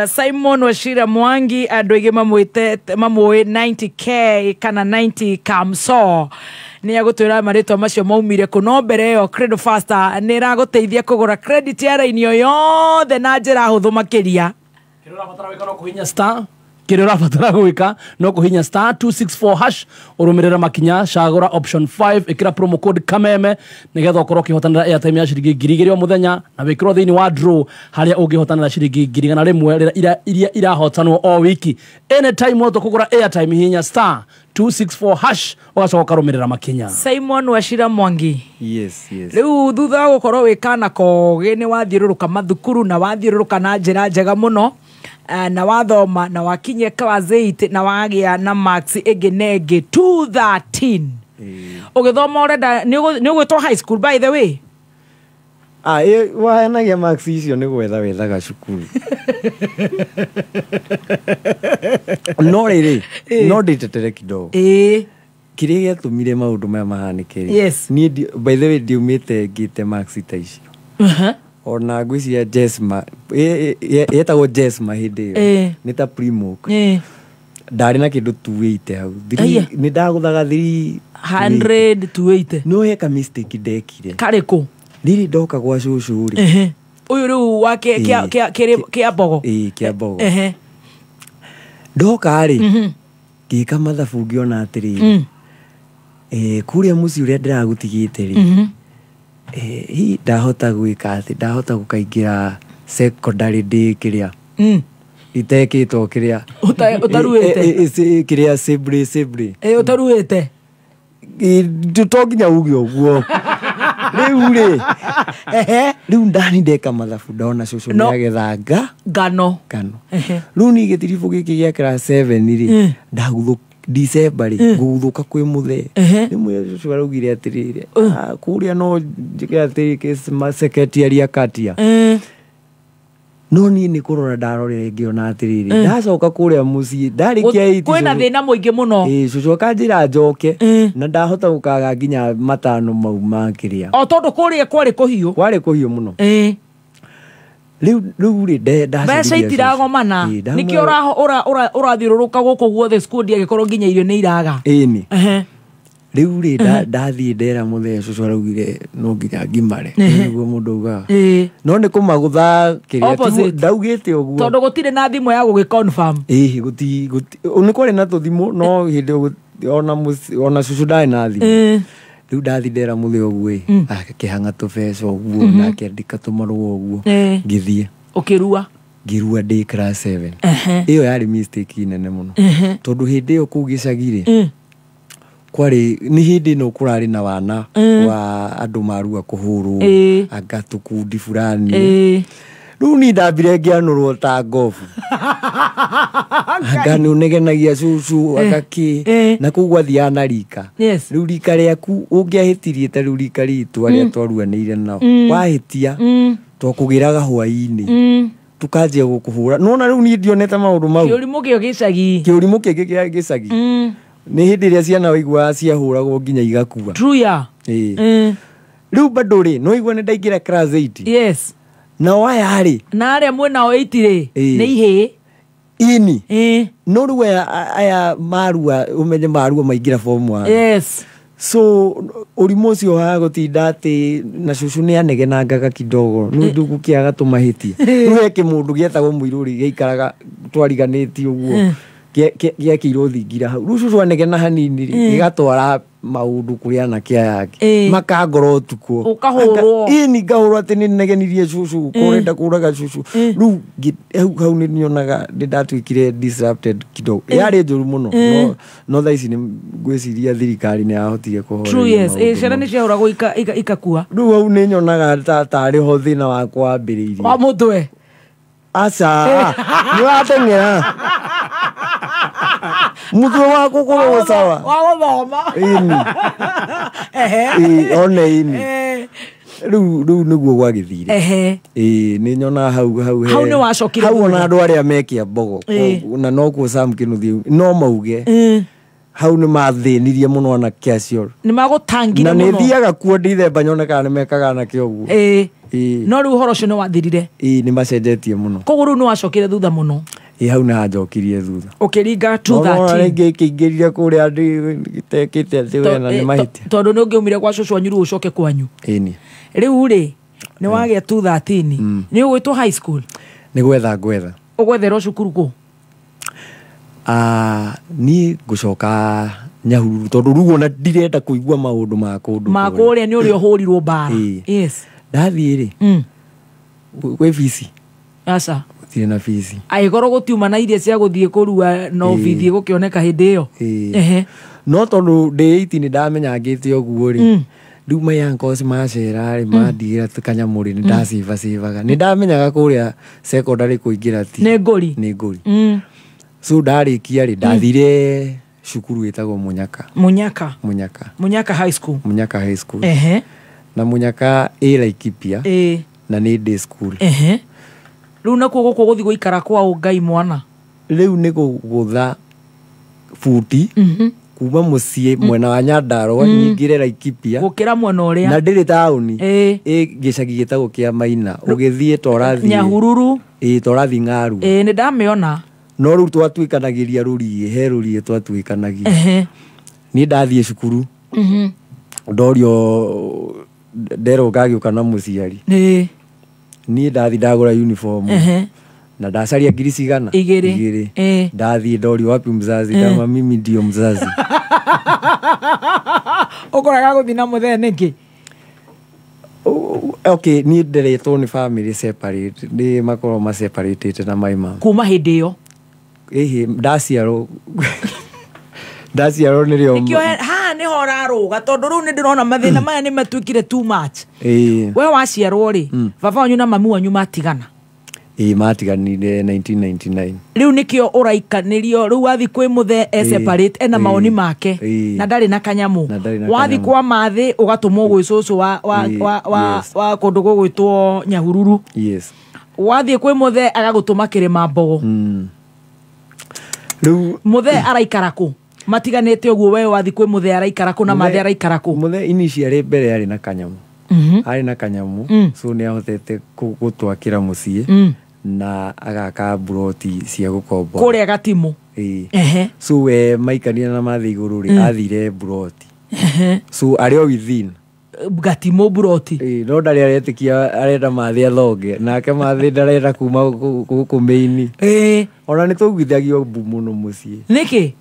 Simon Wachira Mwangi, andũ aingĩ mamũĩ 90k kana 90 Kamso. Nĩ agũtwĩra marĩtwa macio maumire kũ, no mbere ĩyo Credo Faster nĩ ĩragũteithia kũgũra credit ya raini o yothe na njĩra hũthũ makĩria.
Kĩrĩa ũrabatara gwĩka no kũhihinya star kĩrĩa ũrabatara gwĩka no kũhihinya star 264 hash, ũrũmĩrĩre makinya, cagũra option 5, ĩkĩra promo code Kameme nĩgetha ũkorwo ũkĩhotanĩra airtime ya ciringi 2,000 o mũthenya na wĩkĩrwo thĩinĩ wa draw harĩa ũngĩhotanĩra ciringi 1,100 iria irahotanwo o wiki. Anytime wothe kũgũra airtime, hihinya star 264 hash ũgacoka ũkarũmĩrĩra makinya.
Simon Wachira Mwangi.
Yes, yes.
Rĩu thutha wa gũkorwo wĩ kana kogĩ nĩ wathiũrũrũka mathukuru na wathiũrũrũka na njĩra njega mũno na wathoma na wakinyia class 8 na wagĩa na marks ĩngĩ na ĩngĩ 213. Ũgĩthoma ũrenda nĩ ũgwĩtwo high school by the way?
Waheanagia marks icio nĩ gwetha wethaga cukuru. No rĩrĩ, no ndĩtetere kidogo. Kĩrĩa gĩatũmire maũndũ maya mahanĩke rĩ, niĩ by the way ndiumĩte ngĩte marks ta icio. Ona ngwĩciria Jesma, yetagwo Jesma hĩndĩ ĩyo, nĩ ta Primoc. Ndarĩ na kĩndũ 280 hau. Nĩ ndagũthaga
300 280.
No he ka mistake ndekire.
Karĩkũ?
Rĩrĩ ndoka gwa cũcũ rĩ.
Ũyũ rĩu wa kĩa Mbogo.
Kĩa Mbogo. Ndoka rĩ, ngĩka mathabu ngĩona atĩrĩrĩ, kũrĩa mũciĩ ũrĩa ndĩragũtigĩte rĩ, hi ndahota gwĩka atĩ ndahota gũkaingĩra secondary ndĩ kĩrĩa itekĩtwo kĩrĩa
ũtaruĩte
kĩrĩa sibri
ũtaruĩte
to nginya uge ũguo. Rĩu rĩ, rĩu ndani ndeka mathabu ndona cũcũ nĩagetha
ngano.
Rĩu niĩ gĩtiribũ gĩkĩ gĩa class 7 rĩ, ndaguthũka December rĩ, ngũguthũka kwĩ mũthee. Rĩmwe cũcũ araugire atĩrĩrĩ, kũrĩa no njĩke atĩrĩ secretary akatia. No niĩ nĩ kũrora ndarorire ngĩona atĩrĩrĩ, ndacoka kũrĩa mũciĩ ndarĩkia 8
kwĩna thĩna mũingĩ mũno.
Cũcũ akanjĩra njoke na ndahota gũkaga nginya matano mau ma kĩrĩa.
O tondũ kũrĩa kwarĩ kũhiũ.
Kwarĩ kũhiũ mũno. Rĩu rĩ
Mbeca itiragomana. Nĩkĩo ũrathiũrũrũka gũkũ guothe squad agĩkorwo nginya irio nĩ iraga.
Ĩni. Rĩu rĩ ndathiĩ ndera mũthee cũcũ araugire no nginya ngimare. Nĩguo mũndũ augaga. No nĩ kũmagũtha kĩrĩa ndaugĩte ũguo.
Tondũ gũtirĩ na thimũ ya gũgĩ confirm.
Ĩĩ gũti nĩ kwarĩ na tũthimũ no hĩndĩ ona cũcũ ndarĩ na thimũ. Rĩu ndathi ndera mũthee ũguo ĩ akĩhang'a tũbeca ũguo na akĩandĩka tũmarũa ũguo ngĩthiĩ.
Ũkĩrua?
Ngĩrua ndĩ class 7. Ĩyo yarĩ mistake nene mũno. Tondũ hĩndĩ ĩyo kũu gĩcagi rĩ kwarĩ nĩ hĩndĩ ĩno kũrarĩ na wana wa andũ marua kũhũrwo anga tũkundi fulani. Rĩu niĩ ndambire ngĩanũrwo ta ngobu. Anga nĩ ũnegenagia cũcũ anga kĩ na kũu gwathiaga na rika. Rĩu rika rĩaku ũngĩahĩtirie ta rĩu rika ritũ arĩa twaruanĩire nao wahĩtia twakũgĩraga hwaĩ-inĩ tukanjia gũkũhũra. Nĩwona rĩu niĩ ndionete maũndũ mau.
Kĩũrimũ kĩo gĩcagi.
Kĩũrimũ kĩngĩ kĩa gĩcagi. Nĩ hĩndĩ ĩrĩa ciana waiguaga ciahũragwo nginya igakua.
True ya.
Rĩu bado rĩ no igua nĩ ndaingĩra class 8.
Yes.
Nao aya rĩ
na arĩa mwĩnao 8 rĩ nĩ ihĩĩ.
Ini. No rĩu aya marua ũmenye marua maingĩra form 1.
Yes.
So ũrimũ ũcio wa gũtinda atĩ na cũcũ nĩ anegenangaga kidogo nĩ ũndũ gũkĩaga tũmahĩtia. Rĩu he kĩmũndũ gĩetagwo mũirũrĩ gĩaikaraga twariganĩtie ũguo gĩakĩirwo thingira hau. Rĩu cũcũ anegena hanini rĩ gĩgatwara maũndũ kũrĩ anake aya angĩ makangora ũtukũ.
Ũkahũrwo.
Ĩni ngahũrwo atĩ nĩ negenirie cũcũ kũrenda kũraga cũcũ. Rĩu hau nĩ nyonaga nĩ ndatuĩkire disrupted kidogo. Yarĩ njũru mũno no thaa ici nĩ ngwĩciria thirikari nĩ yahotire kũhoreria.
True yes. Ciana nĩ ciahũragwo ikakua.
Rĩu hau nĩ nyonaga tarĩ ho thĩna wakwa wambĩrĩirie.
Wa mũtwe.
Aca nĩ wateng'era. Mũtwe waku ũkoragwo sawa.
Wa gũthoma.
Ĩni. One ĩni. Rĩu nĩguo gwagĩthire. Ĩĩ nĩ nyonaga hau hau
hau nĩ wacokire.
Hau ona andũ arĩa me Kĩambogo na nokuo Sam Kĩnuthia no mauge hau nĩ mathĩnirie mũno anake acio.
Nĩ magũtangire mũno.
Na nĩ thiaga kuo ndithemba nyone kana nĩ mekaga anake ũguo.
No rĩu ũhoro ũcio nĩ wathirire.
Ĩĩ nĩ macenjetie mũno.
Koguo rĩu nĩ wacokire thutha mũno.
Ĩĩ hau nĩ hanjokirie thutha.
Ũkĩringa 213.
Rĩngĩ kĩingĩrire kũrĩa ndĩtekĩte atĩ wena nĩ mahĩtia.
Tondũ nĩ ũngĩaumire kwa cũcũ wanyu rĩu ũcoke kwanyu.
Ĩni.
Rĩu rĩ nĩ wagĩa 213. Nĩ ũgwĩtwo high school?
Nĩ gwetha ngwetha.
Ũgwetherwo cukuru kũ?
Niĩ ngũcoka Nyahururu tondũ rĩu ona ndirenda kũigua maũndũ ma kũndũ.
Ma kũrĩa nĩ ũrĩa ũhũrirwo mbara. Yes.
Ndathiĩ rĩ gwĩ bici.
Aca.
Gũtirĩ na bici.
Angĩkorwo gũtiuma na iria cia gũthiĩ kũrua no bithi gũkĩoneka hĩndĩ ĩyo.
No tondũ ndĩ 8 nĩ ndamenyangĩte ũguo rĩ rĩu my uncles macera rĩ mandigĩra kanyamũ rĩ nĩ ndacĩvacivaga. Nĩ ndamenyaga kũrĩa secondary kũingĩra ti.
Nĩ ngũri.
Nĩ ngũri. So ndarĩkia rĩ ndathire cukuru ĩtagwo Munyaka.
Munyaka.
Munyaka.
Munyaka High School.
Munyaka High School. Na Munyaka ĩ Laikipia. Na nĩ day school.
Rĩu nakuo gũkũ gũthiĩ gũikara kwa Ngai mwana.
Rĩu nĩ gũgũtha buti kuma mũciĩ mwena wa Nyandarũa nyingĩre Laikipia.
Gũkĩra mwena ũrĩa.
Na ndĩrĩ taũni. Ĩ gĩcagi gĩtagwo kĩa Maina. Ũgĩthiĩ ta ũrathiĩ
Nyahururu.
Ĩ ta ũrathiĩ Ng'aru.
Ĩ nĩ ndamĩona.
No rĩu twatuĩkanagĩria rũriĩ, he rũriĩ twatuĩkanagia. Niĩ ndathiĩ cukuru. Ndorio nderwo ngagĩũka na mũciari. Niĩ ndathi ndagũra uniform. Na ndacaria ngiri cigana?
Igĩrĩ.
Ndathiĩ ndorio wapi mzazi? Ndama mimi ndio mzazi.
Ũkoraga gũthiĩ na mũthee nĩkĩ?
Okay, niĩ nderetwo nĩ family separate. Nĩ makorwo ma separated na my mom.
Kuma hĩndĩ ĩyo?
Ĩhĩ, ndaciarwo. Ndaciarwo nĩrĩo.
Nĩkĩo haha nĩho ũrarũga tondũ rĩu nĩ ndĩrona mathĩna maya nĩ matuĩkire too much. We waciarwo rĩ, baba wanyu na mami wanyu matigana?
Ĩĩ matiganire 1999.
Rĩu nĩkĩo ũraikanĩrio rĩu wathiĩ kwĩ mũthee e separate ena maoni make na ndarĩ na kanyamũ. Wathiĩ kwa mathĩ ũgatũmwo gwĩ cũcũ wa kũndũ gũgwĩtwo Nyahururu.
Yes.
Wathiĩ kwĩ mũthee agagũtũma Kĩrĩma Mbogo.
Rĩu
mũthee araikara kũ? Matiganĩte ũguo we wathiĩ kwĩ mũthee araikara kũ na mathĩ araikara kũ?
Mũthee initially mbere yarĩ na kanyamũ. Arĩ na kanyamũ, so nĩ ahotete gũtwakĩra mũciĩ na agaka mburoti cia gũkombora
kũrĩa Gatimu.
Ĩĩ. So we maikarire na mathĩ igũrũ rĩ, athire mburoti, so arĩ o within
Gatimu mburoti.
Ĩĩ, no ndarĩ aretĩkia, arenda mathĩ athonge nake mathĩ ndarenda kuma gũkũ mĩini. Ona nĩ tũiguithagio mbu mũno mũciĩ.
Nĩkĩ?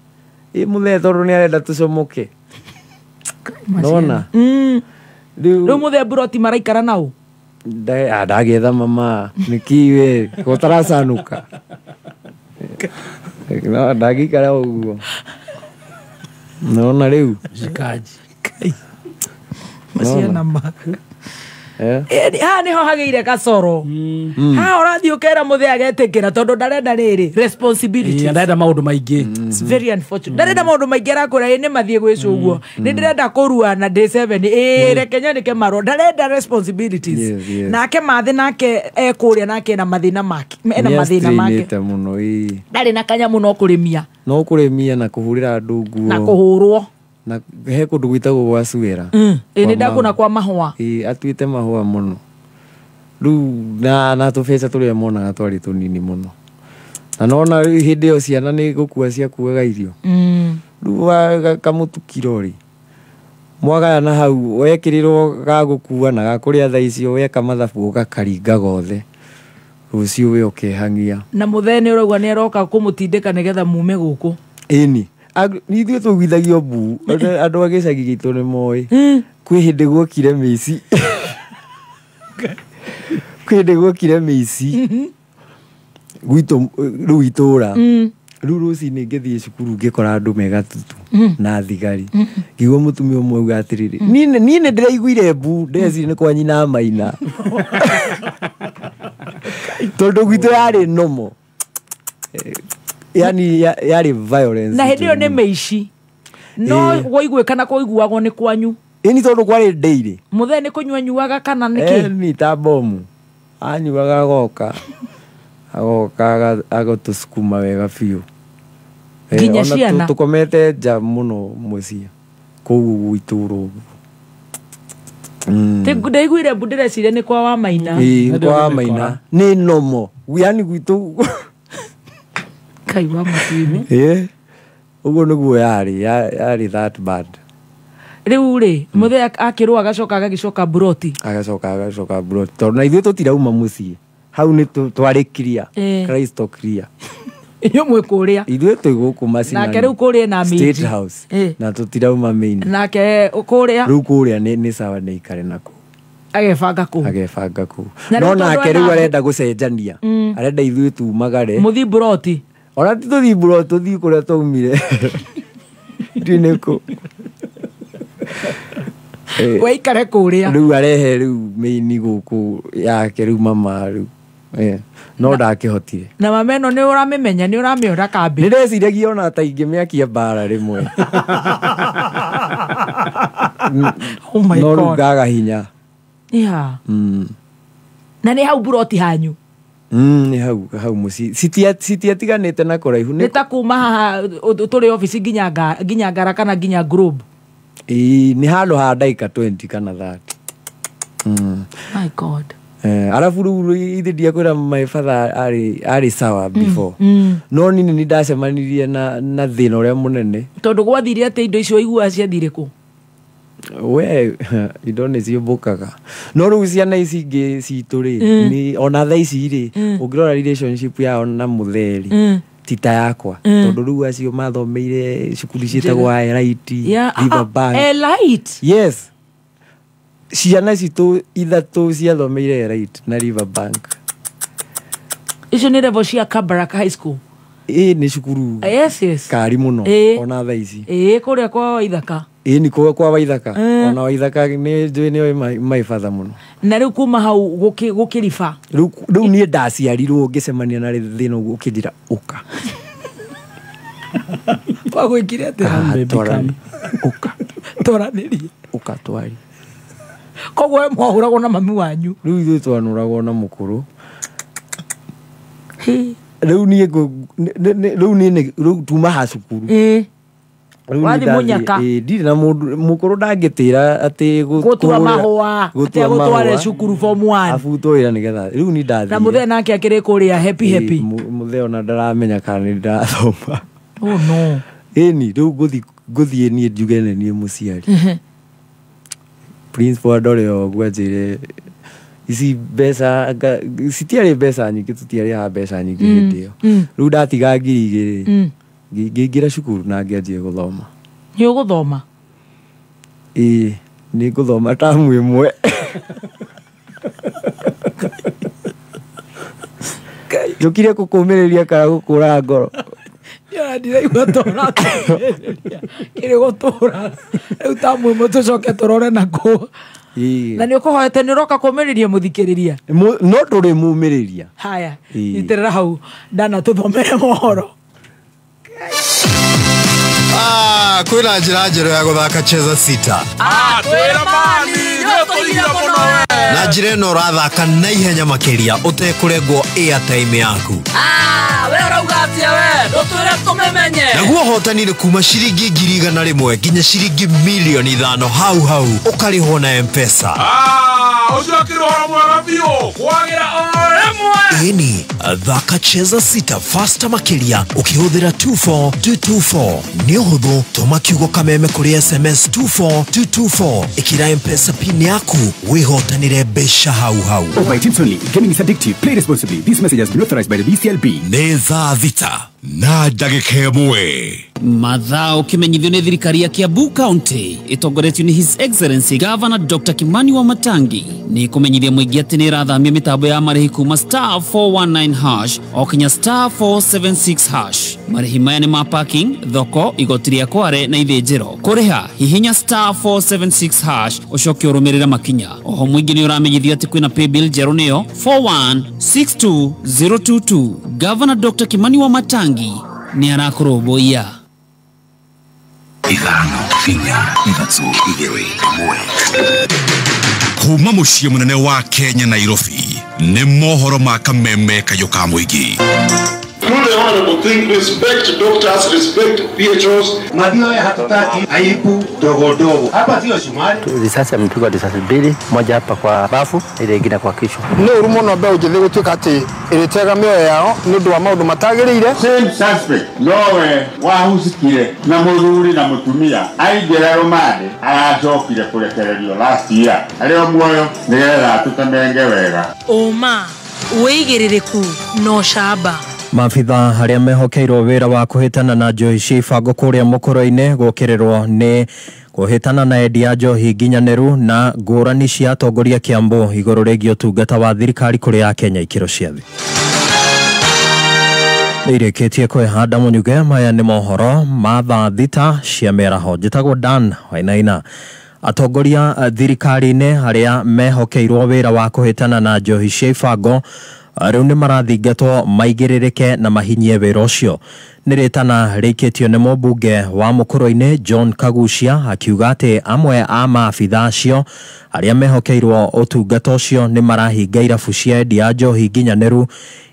Ĩ mũthee tondũ nĩ arenda tũcomoke nona.
Rĩu mũthee mburoti maraikara nau?
Ndagetha mama nĩkĩ we gũtaracanũka. No ndangĩikara ũguo nona rĩu.
Shikaji.
Maciana ma haha nĩho hagĩire gacoro. Haha ũrathiĩ ũkera mũthee agetĩkĩra tondũ ndarenda rĩrĩ responsibility.
Ndarenda maũndũ maingĩ.
It's very unfortunate. Ndarenda maũndũ maingĩ, arakwĩra ĩ nĩ mathiĩ gwĩcũguo, nĩ ndĩrenda kũrua na ndĩ 7, ĩ reke nyandĩke marũa. Ndarenda responsibilities.
Yes.
Nake mathĩ nake ekũrĩa nake ena mathĩna make, ena mathĩna make.
Nĩastrainĩte mũno, ĩĩ.
Ndarĩ na kanyamũ no kũrĩmia.
No kũrĩmia na kũhũrĩra andũ nguo
na kũhũrwo.
Na he kũndũ gwĩtagwo gwa Suera.
Ĩ nĩ ndakũna kwa mahũa.
Ĩĩ, atuĩte mahũa mũno rĩu na tũbeca tũrĩa monaga twarĩ tũnini mũno, na nona hĩndĩ ĩyo ciana nĩ gũkua ciakuaga irio. Rĩu kamũtu kiro rĩ, mwagayana hau wekĩrĩrwo ga gũkua na ga kũrĩa thaa icio, weka mathabu ũgakaringa gothe, rũciũ we ũkehang'ia.
Na mũthee nĩ ũraigua nĩ aroka kũmũtindĩka nĩgetha mume gũkũ.
Ĩni ithuĩ tũiguithagio mbu, andũ a gĩcagi gitũ nĩ moĩ. Kwĩ hĩndĩ guokire mĩici, kwĩ hĩndĩ guokire mĩici gwitũ rĩu itũra. Rĩu rũcinĩ ngĩthiĩ cukuru ngĩkora andũ me gatutu na thigari. Ngĩigua mũtumia ũmwe auga atĩrĩrĩ, niĩ nĩ ndĩraiguire mbu, ndeciria nĩ kwa nyina Maina, tondũ gwitũ yarĩ nomo, yani yarĩ violence.
Na hĩndĩ ĩyo nĩ mĩici no gwaiguĩkana kũiguagwo nĩ kwanyu.
Ĩni tondũ kwarĩ ndĩirĩ.
Mũthee nĩ kũnyua nyuaga kana nĩkĩ?
Ni ta bomu anyuaga agoka agatũcukuma wega biũ.
Nginya ciana?
Tũkomete nja mũno mũciĩ kũu itũũra ũguo.
Ndaiguire mbu ndĩreciria nĩ kwa Wamaina.
Ĩĩ, kwa Wamaina nĩ nomo, yani gwitũ
Kai wa matuinĩ.
Ĩĩ, ũguo nĩguo yarĩ that bad.
Rĩu rĩ mũthee akĩrũa agacoka agagĩcoka mburoti.
Agacoka mburoti tondũ na ithuĩ tũtirauma mũciĩ hau nĩ twarĩ clear, Crystal clear.
Inyuĩ mwĩ kũrĩa.
Ithuĩ twĩ gũkũ macinani.
Nake rĩu kũrĩa ena
State
mĩnji.
House. Na tũtirauma main.
Nake kũrĩa.
Rĩu kũrĩa nĩ sawa nĩ ikare nakuo.
Agebanga kũu.
Agebanga kũu. No nake rĩu arenda gũcenjania. Arenda ithuĩ tumagare.
Mũthiĩ mburoti.
Ona ti tũthiĩ mburoti, tũthiĩ kũrĩa twaumire. Ndiũĩ nĩ kũ.
Waikare kũrĩa.
Rĩu arehe rĩu mĩini gũkũ yake rĩu mama rĩu. No ndakĩhotire.
Na mama ĩno nĩ ũramĩmenya, nĩ ũramĩona kambĩ.
Nĩ ndeciragia ona ta ingĩmĩakia mbara rĩmwe.
Oh my
No rĩu
God.
ngaga hinya.
Yeah. Na nĩ hau mburoti hanyu.
Nĩ hau mũciĩ. Citiatiganĩte na kũraihu.
Nĩ ta kuma haha tũrĩ obici nginya Ngara kana nginya Globe.
Ĩĩ, nĩ handũ ha ndagĩka 20 kana 30.
My God.
Arabu rĩu ithe ndiakwĩra my father arĩ sawa before. No niĩ nĩ ndacemanirie na thĩna ũrĩa mũnene.
Tondũ gwathire atĩ indo icio iguaga ciathire kũ?
We indo nĩ ciũmbũkaga. No rĩu ciana ici ingĩ citũ rĩ, ona thaa ici rĩ, ũngĩrora relationship yao na mũthee rĩ, ti ta yakwa. Tondũ rĩu acio mathomeire cukuru ciĩtagwo Elite, Riverbank.
Elite?
Yes. Ciana citũ ithatũ ciathomeire Elite na Riverbank.
Icio nĩ level cia Kabarak High School.
Ĩĩ, nĩ cukuru.
Yes, yes.
Kari mũno ona thaa ici.
Ĩĩ, kũrĩa kwa Waithaka.
Ĩĩ, nĩ kwa Waithaka. Ona Waithaka nĩ njũĩ nĩoĩ my father mũno.
Na rĩu kuma hau gũkĩriba.
Rĩu niĩ ndaciarirwo ngĩcemania na thĩna ũguo ũkĩnjĩra ũka.
Wagwĩkire atĩa?
Ũka.
Twaranĩrie.
Ũka twari.
Koguo we mwahũragwo na mami wanyu.
Rĩu ithuĩ twanũragwo na mũkũrũ. Rĩu niĩ rĩu niĩ rĩu tuma ha cukuru.
Wathi munyaka.
Ndirĩ na mũndũ mũkũrũ ndangĩtĩra atĩ
gũtua mahũa, atĩ gũtware cukuru form 1.
Abutwo wĩra nĩgetha rĩu ni ndathire.
Na mũthee nake akĩrĩ kũrĩa happy happy.
Mũthee ona ndaramenya kana nĩ ndĩrathoma.
Oh no.
Ĩni rĩu ngũthiĩ niĩ njuge nĩ niĩ mũciari. Principal ndore ũguo anjĩre ici mbeca citiarĩ mbeca nyingĩ, tũtiarĩhaga mbeca nyingĩ hĩndĩ ĩyo. Rĩu ndatiga 2,000 ngĩingĩra cukuru na ngĩanjia gũthoma.
Nĩ ũgũthoma?
Ĩĩ, nĩ ngũthoma tamu ĩmwe. Njũkire gũkũmĩrĩria kana gũkũra ngoro.
Yona ndiraigua tũrakũmĩrĩria kĩrĩ gũtũra. Rĩu tamu ĩmwe tũcoke tũrore nakũ. Na nĩ ũkũhoete nĩ ũroka kũmĩrĩria mũthikĩrĩria?
No ndũrĩ mũmĩrĩria.
Haya, nyitĩrĩra hau ndana tũthomere mohoro.
Kwĩna njĩra njerũ ya gũthaka Cheza Sita.
Twĩra mani, nĩũtũigire mũno we.
Na njĩra ĩno ũrathaka na ihenya makĩria ũtekũrengwo airtime yaku.
We ũrauga atĩa we? Ndũtwĩre tũmĩmenye.
Naguo ũhotani nĩ kuma ciringi 100,000 nginya ciringi 5,000,000 hau hau ũkarĩhwo na M-Pesa.
Ũcio akĩrĩ ũhoro mwega biũ kwagĩra o rĩmwe.
Ĩni, thaka Cheza Sita faster makĩria ũkĩhũthĩra 24224. Nĩ ũhũthũ, tũma kiugo kameme kũrĩ SMS 24224. Ĩkĩra M-Pesa pin yaku wĩhotanĩre mbeca hau hau.
Over 18 only. Gaming is addictive. Play responsibly. This message has been authorized by the BCLB.
Nĩ thaa 6 na ndagĩka 1.
Mathao kimenyithio nĩ thirikari ya Kiambu County ĩtongoretio nĩ His Excellency Governor Dr. Kimani Wamatangi nĩ kũmenyithia mũingĩ atĩ nĩ ĩrathamia mĩtambo ya marĩhi kuma star 419 hash o kinya star 476 hash. Marĩhi maya nĩ ma parking, thoko, igoti rĩa kware na ithĩnjĩro. Kũrĩha hihinya star 476 hash ũcoke ũrũmĩrĩre makinya. Oho mũingĩ nĩ ũramenyithio atĩ kwĩna paybill njerũ nĩyo 4162022. Governor Dr. Kimani Wamatangi nĩ arakũrũmbũiya.
5 4 3 2 1. Kuma mũciĩ mũnene wa Kenya Nairobi nĩ mohoro ma kameme kayũ ka mũingĩ.
The honorable thing, respect doctors, respect PHOs.
Madio ya hatutaki aibu dogo dogo. Hapa sio Shumari.
Risasi amepigwa risasi 2, moja hapa kwa bafu, ile nyingine kwa kichwa.
Nĩ ũru mũno mbeũ njĩthĩ gũtuĩka atĩ ĩrĩtega mĩoyo yao nĩ ũndũ wa maũndũ matagĩrĩire.
Same suspect nowe wahusikire na mũthuri na mũtumia aingĩra rũmande aracokire kũrekererio last year. Arĩ o muoyo nĩgetha atũtemenge wega.
Ũma, wĩigĩrĩrĩku na ũcamba.
Maabitha arĩa mehokeirwo wĩra wa kũhĩtana na njohi cia ibango kũrĩa mũkũrũ-inĩ gũkĩrĩrwo nĩ kũhĩtana na endia njohi nginyanĩru na ngũrani cia atongoria Kiambu igũrũ rĩgiĩ ũtungata wa thirikari kũrĩ Akenya ikĩro cia thĩ. Nĩirĩkĩtie kwĩhanda mũnyuge. Maya nĩ mohoro ma thaa 6 cia mĩaraho. Njĩtagwo Dan Wainaina. Atongoria thirikari-inĩ arĩa mehokeirwo wĩra wa kũhĩtana na njohi cia ibango rĩu nĩ marathingatwo maigĩrĩrĩke na mahinyie wĩra ũcio. Nĩ rĩtana rĩikĩtio nĩ mũmbunge wa mũkũrũ-inĩ John Kagucia akiuga atĩ amwe a maabitha acio arĩa mehokeirwo ũtungata ũcio nĩ marahinga irabu cia endia a njohi nginyanĩru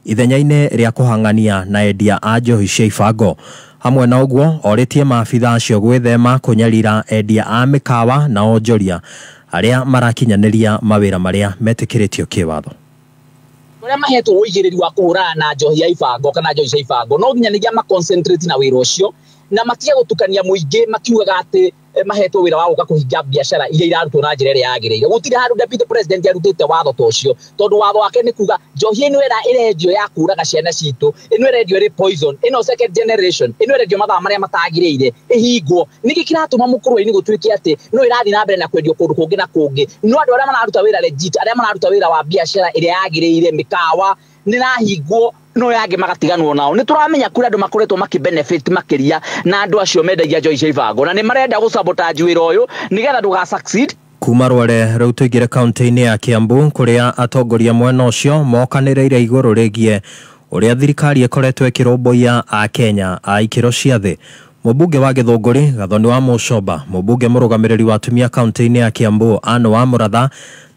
ithenya-inĩ rĩa kũhang'ania na endia a njohi cia ibango. Hamwe na ũguo orĩtie maabitha acio gwĩthema kũnyarira endia a mĩkawa na onjoria arĩa marakinyanĩria mawĩra marĩa metĩkĩrĩtio kĩwatho.
Arĩa mahetwo ũigĩrĩri wa kũhũrana na njohi ya ibango kana njohi cia ibango no nginya nĩgia ma-concentrate na wĩra ũcio na matige gũtukania mũingĩ makiugaga atĩ mahetwo wĩra wa gũka kũhinga biacara iria irarutwo na njĩra ĩrĩa yagĩrĩire. Gũtirĩ handũ deputy president arutĩte watho ta ũcio tondũ watho wake nĩ kuga njohi ĩno ĩrendio ya kũraga ciana citũ, ĩno ĩrendio ĩrĩ poison, ĩno second generation, ĩno ĩrendio mathaa marĩa matagĩrĩire ĩhingwo. Nĩkĩ kĩratũma mũkũrũ-inĩ gũtuĩke atĩ no ĩrathiĩ na mbere na kwendio kũndũ kũngĩ na kũngĩ, no andũ arĩa mararuta wĩra legit, arĩa mararuta wĩra wa biacara ĩrĩa yagĩrĩire, mĩkawa nĩrahingwo no yangi magatiganwo nao. Nĩ tũramenya kũrĩ andũ makoretwo makĩ-benefit makĩria na andũ acio mendagia njohi cia ibango na nĩ marenda gũ-sabotage wĩra ũyũ nĩgetha ndũga succeed.
Kuma rware rĩu tũingĩre kaunti-inĩ ya Kiambu kũrĩa atongoria mwena ũcio mokanĩrĩire igũrũ rĩgiĩ ũrĩa thirikari ĩkoretwo ĩkĩrũmbũiya Akenya a ikĩro cia thĩ. Mũmbunge wa Gĩthũngũri Gathoni wa Mũcomba, mũmbunge mũrũgamĩrĩri wa atumia kaunti-inĩ ya Kiambu Anne wa Mũratha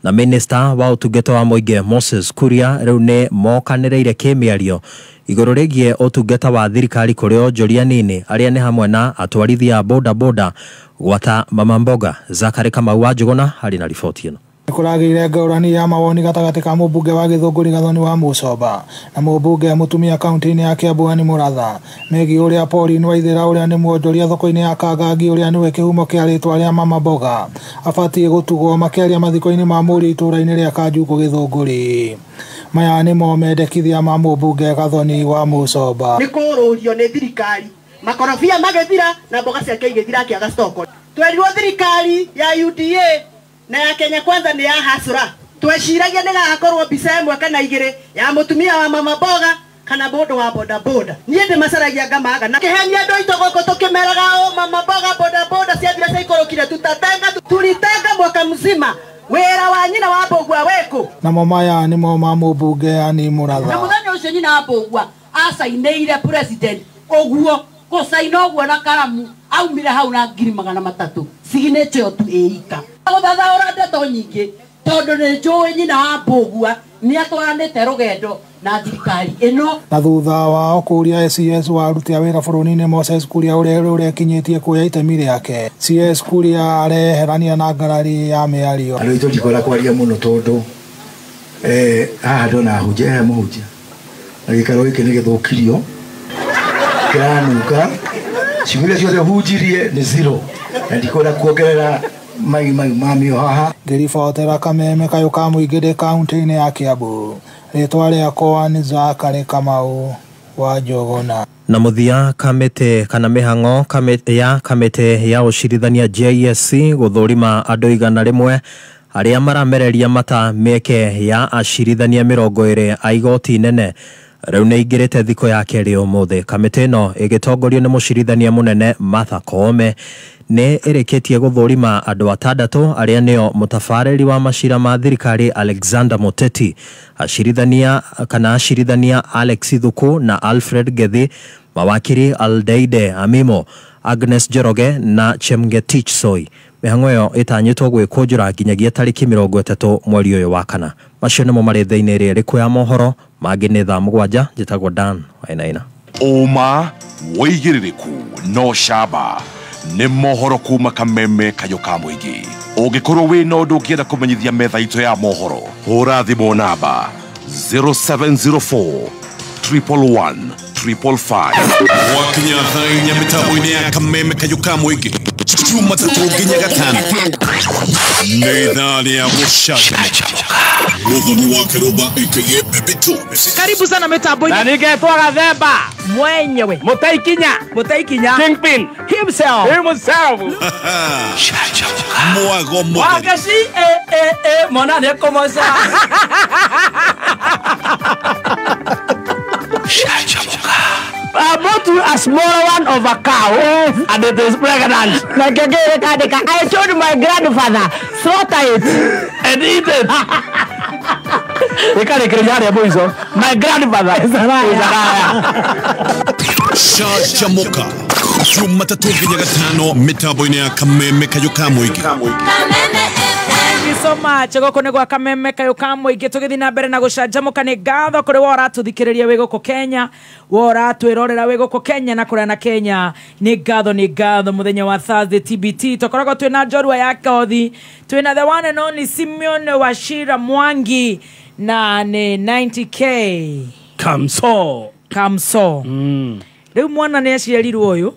na minista wa ũtungata wa mũingĩ Moses Kuria rĩu nĩ mokanĩrĩire kĩmĩario igũrũ rĩgiĩ ũtungata wa thirikari kũrĩ onjoria nini arĩa nĩ hamwe na atwarithia a boda boda gwata mama mboga. Zakari Kamau wa Njũgũna harĩ na riboti ĩno.
Nĩkũragĩire ngũrani ya mawoni gatagatĩ ka mũmbunge wa Gĩthũngũri Gathoni wa Mũcomba na mũmbunge mũtumia kaunti-inĩ ya Kiambu Anne Mũratha megiĩ ũrĩa Pauline Waithera ũrĩa nĩ mwonjoria thoko-inĩ ya Kangangi ũrĩa nĩwe kĩhumo kĩa rĩtwa rĩa mama mboga abatiĩ gũtugwo makĩaria mathiko-inĩ ma mũriũ itũũra-inĩ rĩa Kanjukũ Gĩthũngũri. Maya nĩmo mendekithia ma mũmbunge Gathoni wa Mũcomba.
Nĩ kũrũrio nĩ thirikari makorobia magĩthira na mboga ciake igĩthira akĩaga stoko. Twerirwo thirikari ya UDA na ya Kenya Kwanza ni ya hasura. Tweciragia nĩ gagakorwo mbica ĩmwe kana igĩrĩ ya mũtumia wa mama mboga kana mũndũ wa boda boda. Niĩ ndĩmacaragia ngamaga na kĩhenia andũ aitũ gũkũ tũkĩmeraga ũ mama mboga boda boda ciathira ciaikũrũkire, tutatenga tulitenga mwaka mzima wĩra wa nyina wa Mbũgua wĩkũ.
Namo maya nĩmo ma mũmbunge Anne Mũratha.
Na mũthenya ũcio nyina wa Mbũgua acainĩire president ũguo gũcaina ũguo na karamu aumire hau na 300,000 signature tu ĩika gũthathaũra ndeto nyingĩ tondũ nĩ njũĩ nyina wa Mbũgua nĩ atwaranĩte rũgendo na thirikari ĩno.
Na thutha wao kũria CS wa aruti a wĩra bũrũri-inĩ Moses Kuria ũrĩa ũrekinyĩtie kuoya itemi rĩake, CS Kuria areherania na ngarari ya mĩario.
Andũ aitũ ndikwenda kwaria mũno tondũ haha ndona ahunjia he mũhunjia na gĩikaro gĩkĩ nĩ gĩthũkirio kĩranunga, ciugo iria ciothe hunjirie nĩ zero na ndikwenda kuongerera mai mai mamio haha.
Ngĩribotera Kameme kayũ ka mũingĩ ndĩ kaunti-inĩ ya Kiambu, rĩtwa rĩakwa nĩ Zakari Kamau wa Njũgũna.
Na mũthia kamĩtĩ kana mĩhang'o ya kamĩtĩ ya ũcirithania JSC gũthũrima andũ 100 arĩa maramereria mata mĩeke ya acirithania 20 a igoti inene rĩu nĩ ingĩrĩte thikũ ya kerĩ ũmũthĩ. Kamĩtĩ ĩno ĩgĩtongorio nĩ mũcirithania mũnene Martha Koome nĩ ĩrĩkĩtie gũthũrima andũ 6 arĩa nĩo mũtabarĩri wa macira ma thirikari Alexander Muteti, acirithania kana acirithania Alex Thuku na Alfred Gethi, mawakiri Aldeide Amimo, Agnes Njoroge na Chemgetich Soi. Mĩhang'o ĩyo ĩtanyĩtwo gwĩkũnjũra nginyagia tarĩki 30 mweri ũyũ wa kana. Macio nĩmo marĩ thĩinĩ ĩrĩa ĩrĩkũ ya mohoro mangĩ nĩ thaa 7. Njĩtagwo Dan Wainaina.
Ũma wĩigĩrĩrĩku no camba nĩ mohoro kuma Kameme kayũ ka mũingĩ. Ũngĩkorwo wĩna ũndũ ũngĩenda kũmenyithia metha itũ ya mohoro, hũra thimũ namba 0704 111 555.
Wakinya thaa 4 mĩtambo-inĩ ya Kameme kayũ ka mũingĩ Jumatatũ nginya Gatano nĩ ithaa rĩa gũcanjamũka. Muthoni wa Kiroba aka Baby Thomas.
Karibu sana mitambo-inĩ.
Na ningetwo Gathemba
mwenyewe Mũtaikinya
Kingpin
himself.
Mwago mũtheri.
Wagaci mwana nĩekũmoca. I bought you a small one of a cow, yes, and it is pregnant.
Like I told my grandfather, slaughter it
and eat it. My grandfather is a liar.
Canjamuka Jumatatũ nginya Gatano mĩtambo-inĩ ya Kameme kayũ ka mũingĩ.
Thank you so much. Gũkũ nĩ gwa Kameme kayũ ka mũingĩ tũgĩthiĩ na mbere na gũcanjamũka. Nĩ ngatho kũrĩ we ũratũthikĩrĩria wĩ gũkũ Kenya, we ũratwĩrorera wĩ gũkũ Kenya na kũrĩa na Kenya. Nĩ ngatho mũthenya wa Thursday TBT tũkoragwo twĩna njorua ya kothi, twĩna the one and only Simeon Wachira Mwangi na nĩ 90k Kamso. Rĩu mwana nĩ aciarirwo ũyũ,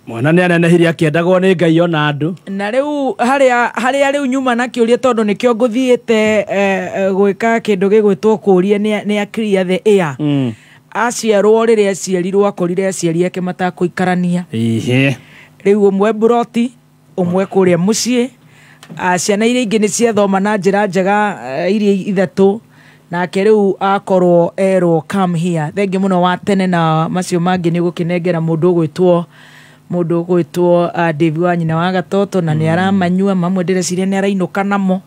mwana nĩ anenehirie akĩendagwo nĩ Ngai ona andũ.
Na rĩu harĩa rĩu nyuma na kĩũria tondũ nĩkĩo ngũthiĩte gwĩka kĩndũ gĩgwĩtwo kũũria nĩ a clear the air. Aciarwo rĩrĩa aciarirwo akorire aciari ake matakũikarania. Rĩu ũmwe mburoti, ũmwe kũrĩa mũciĩ. Ciana iria ingĩ nĩ ciathoma na njĩra njega iria 3 nake rĩu akorwo erwo come here. Thengi mũno wa tene na macio mangĩ nĩ gũkĩnengera mũndũ ũgwĩtwo Dave wa nyina wa Gatoto na nĩ aramanyua mamwe ndĩreciria nĩ arainũka namo.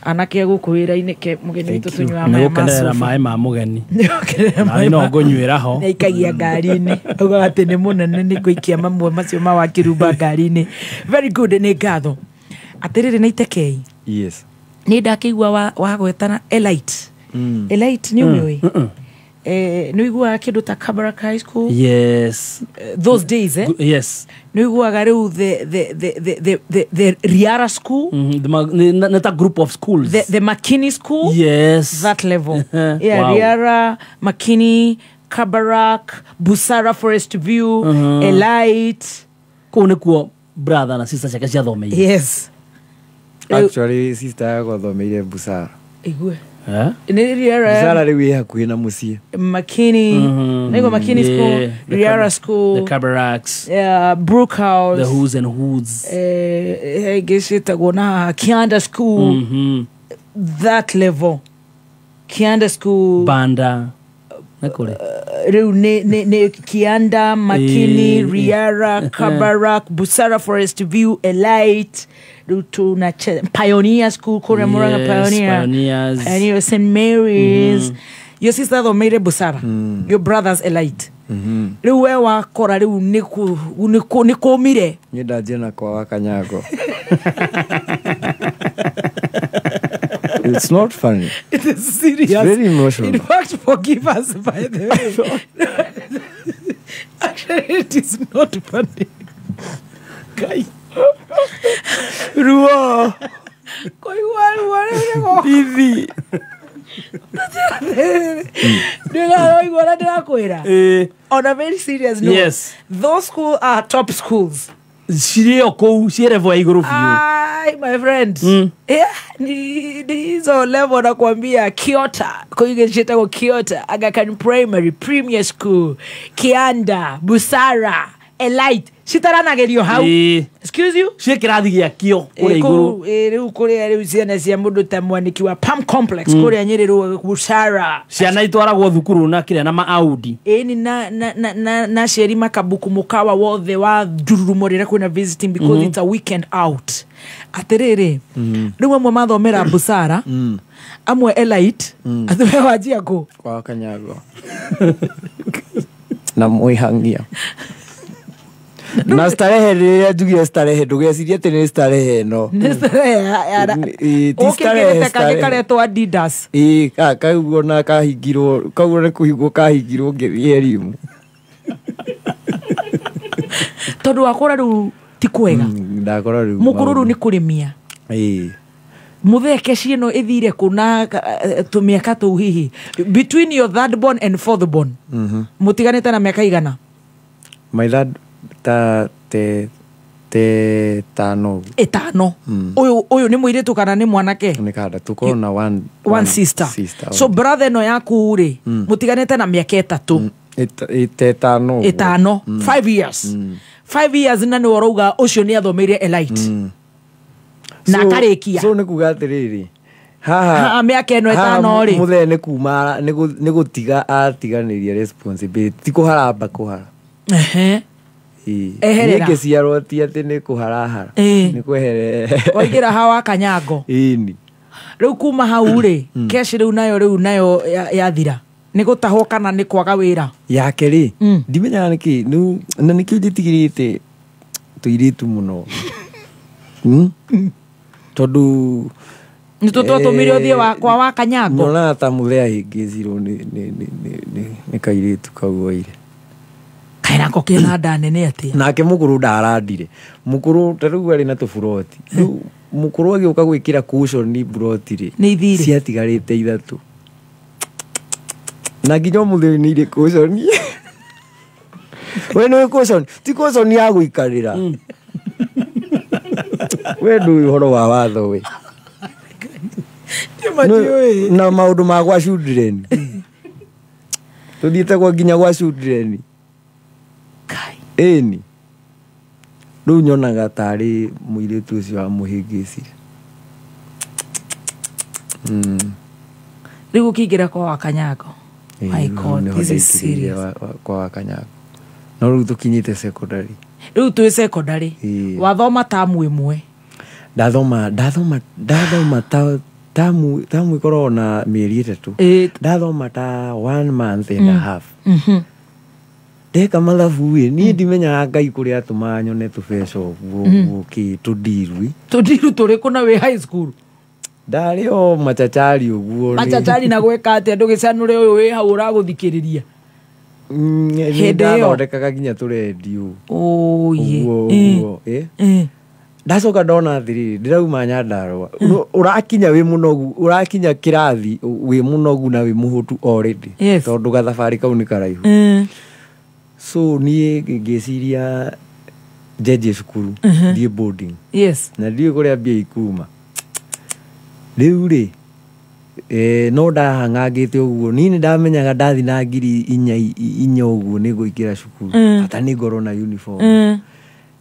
Anake gũkũ wĩra-inĩ ke mũgeni witũ tũnyuaga
Nĩ
maĩ ma
gũkenerera
cuba.
maĩ ma mũgeni.
Nĩ gũkenerera
Naĩ
maĩ
no
ma-
ngũnyuĩra ho.
Nĩ aikagia ngari-inĩ augaga atĩ nĩ mũnene nĩ ngũikia mamwe macio ma wakirumba ngari-inĩ. Very good, nĩ ngatho. Atĩrĩrĩ na itekei.
Yes.
Nĩ ndakĩigua wagwetana Elite. Elite nĩ ũmĩũĩ? Nĩ ũiguaga kĩndũ ta Kabarak High School?
Yes.
Those days, eh?
Yes.
Nĩ ũiguaga rĩu the Riara School?
Nĩ ta group of schools.
The McKinney School?
Yes.
That level. Yeah,
Wow.
Riara, McKinney, Kabarak, Busara Forest View, Elite.
Kũu nĩkuo brother na sister ciake ciathomeire.
Yes.
Actually sister yakwa athomeire Busara.
Igue.
Eh?
Nĩ Riara.
Busara rĩu ĩ hakuhĩ na mũciĩ.
McKinney, Nĩguo McKinney School,
Yeah.
Riara School,
The Kabaraks,
yeah, Brook House,
the Who's and Who's.
Ingĩ ciĩtagwo na haha, Kianda School, that level. Kianda School.
Banda. Nĩ kũrĩ?
Rĩu nĩ Kianda, McKinney, Riara, Kabarak, Busara Forest View, Elite, rĩu tuna Pioneer School, kũrĩa Murang'a.
Yes,
Pioneer.
Pioneers.
Pioneer, St Mary's. Your sister athomeire Busara, your brothers Elite. Rĩu we wakora rĩu nĩ kũmire.
Niĩ ndanjia na kwa Wakanyago. It's not funny.
It is serious.
It's very emotional.
In fact, forgive us, by the way. Actually, it is not funny. Guy.
Ruo.
Kũigua ruo rĩu nĩguo.
Bibi.
Ndĩraigua na ndĩrakwĩra. On a very serious note,
Yes.
those schools are top schools.
Cirĩ o kũu, ciĩ level ya igũrũ biũ.
Ai, my friend. Yeah, ni hizo level nakwambia. Kiota, kuige ciĩtagwo Kiota, Aga Khan Primary, Premier School, Kianda, Busara, Elite. Citaranagerio hau. Excuse you?
Ciĩ kĩrathi gĩakĩo kũrĩa igũrũ.
Rĩu kũrĩa rĩu ciana cia mũndũ ta mwaniki wa Palm Complex kũrĩa Nyĩrĩ rĩu Busara.
Ciana itwaragwo thukuru na kĩrĩa na ma Audi.
Ĩni na cieri makabuku mũkawa wothe wa ndururumo rĩrĩa kwĩna visiting because it's a weekend out. Atĩrĩrĩ, rĩu amwe mathomera Busara, amwe Elite, atĩ we wanjia kũ?
Kwa Wakanyago. Na mwĩhangia. Na starehe rĩrĩa njugire starehe ndũgecirie atĩ nĩ starehe ĩno.
Nĩ starehe ya
Ti starehe,
ũkĩkĩrĩte kangĩ
starehe.
karetwo Adidas.
Ĩĩ, kau ona kahingirwo, kau nĩ kũhingwo kahingirwo ngĩthiĩ elimu.
Tondũ wakora rĩu ti kwega.
Ndakora rĩu
Mũkũrũ rĩu
maũndũ.
nĩ kũrĩmia.
Ĩĩ.
Mũthee keci ĩno ĩthire kũ na tũmĩaka tũu hihi between your third born and fourth born mũtiganĩte na mĩaka igana?
My third ta te te tano.
Ĩtano. Ũyũ nĩ mũirĩtu kana nĩ mwanake?
Nĩ kanda tũkorwo na
one sister. So brother ĩno yaku rĩ, mũtiganĩte na mĩaka ĩtatũ.
Ĩtano.
Ĩtano. 5 years. 5 years na nĩ ũrauga ũcio nĩ athomeire Elite. Na akarĩkia.
So nĩ kuga atĩrĩrĩ,
haha mĩaka ĩno ĩtano rĩ,
mũthee nĩ kuma nĩ gũtiga atiganĩria responsibility, ti kũharamba kũhara.
Eherera.
Niĩ ngĩciarwo ti atĩ nĩ kũharahara, nĩ kweherera.
Waingĩra haha wa Kanyango.
Ĩni.
Rĩu kuma hau rĩ, keshi rĩu nayo yathira. Nĩ gũtahwo kana nĩ kwaga wĩra?
Yake rĩ, ndimenyaga nĩkĩ, na nĩkĩo njĩtigĩrĩte tũirĩtu mũno. Tondũ
Nĩ tũtũmire ũthiĩ kwa wa Kanyango.
Nyonaga ta mũthee ahĩngĩcirwo nĩ kairĩtu kau oire.
Kaĩrako kena nda nene atĩa?
Nake mũkũrũ ndarandire. Mũkũrũ ta rĩu arĩ na tũburoti. Rĩu mũkũrũ agĩũka gwĩkĩra cushion buroti rĩ,
Nĩ ithire.
ciatigarĩte ithatũ. Na nginya ũmũthĩ ũyũ nĩ irĩ cushion. We nĩũĩ cushion? Ti cushion ya gũikarĩra. We ndũĩ ũhoro wa watho we. Na maũndũ ma gwa children. Tũthiĩte kwa nginya gwa children. Ĩni. Rĩu nyonaga tarĩ mũirĩtu ũcio wamũhĩngĩcire.
Rĩu ũkĩingĩra kwa Wakanyango. My God, this is serious.
Kwa Wakanyango. No rĩu tũkinyĩte secondary.
Rĩu twĩ secondary. Wathoma tamu ĩmwe.
Ndathoma ta Tamu tamu ikoragwo na mĩeri 3. Ndathoma ta 1 month and a half. Ndeka mathabu ĩ, niĩ ndimenyaga Ngai kũrĩa atũmaga nyone tũbeca ũguo ũguo kĩ tũndirwi.
Tũndiru tũrĩkũ na wĩ high school?
Ndarĩ o machachari ũguo.
Machachari na gwĩka atĩa? Ndũgĩcanũre ũyũ wĩ hau ũragũthikĩrĩria.
Nĩ
Hĩndĩ ĩyo.
Ndathondekaga nginya tũrendio.
Ũyĩ.
Ũguo ũguo ĩ. Ndacoka ndona atĩrĩrĩ, ndĩrauma Nyandarũa, ũrakinya wĩ mũnogu, ũrakinya kĩrathi wĩ mũnogu na wĩ mũhũtu already.
Yes.
Tondũ gathabarĩ kau nĩ karaihu. So niĩ ngĩciria njenjie cukuru, thiĩ boarding.
Yes.
Na ndiũĩ kũrĩa mbia ikuma rĩu rĩ, no ndahang'angĩte ũguo. Niĩ nĩ ndamenyaga ndathi na 4,000 ũguo nĩ ngũingĩra cukuru, bata nĩ ngorwo na uniform.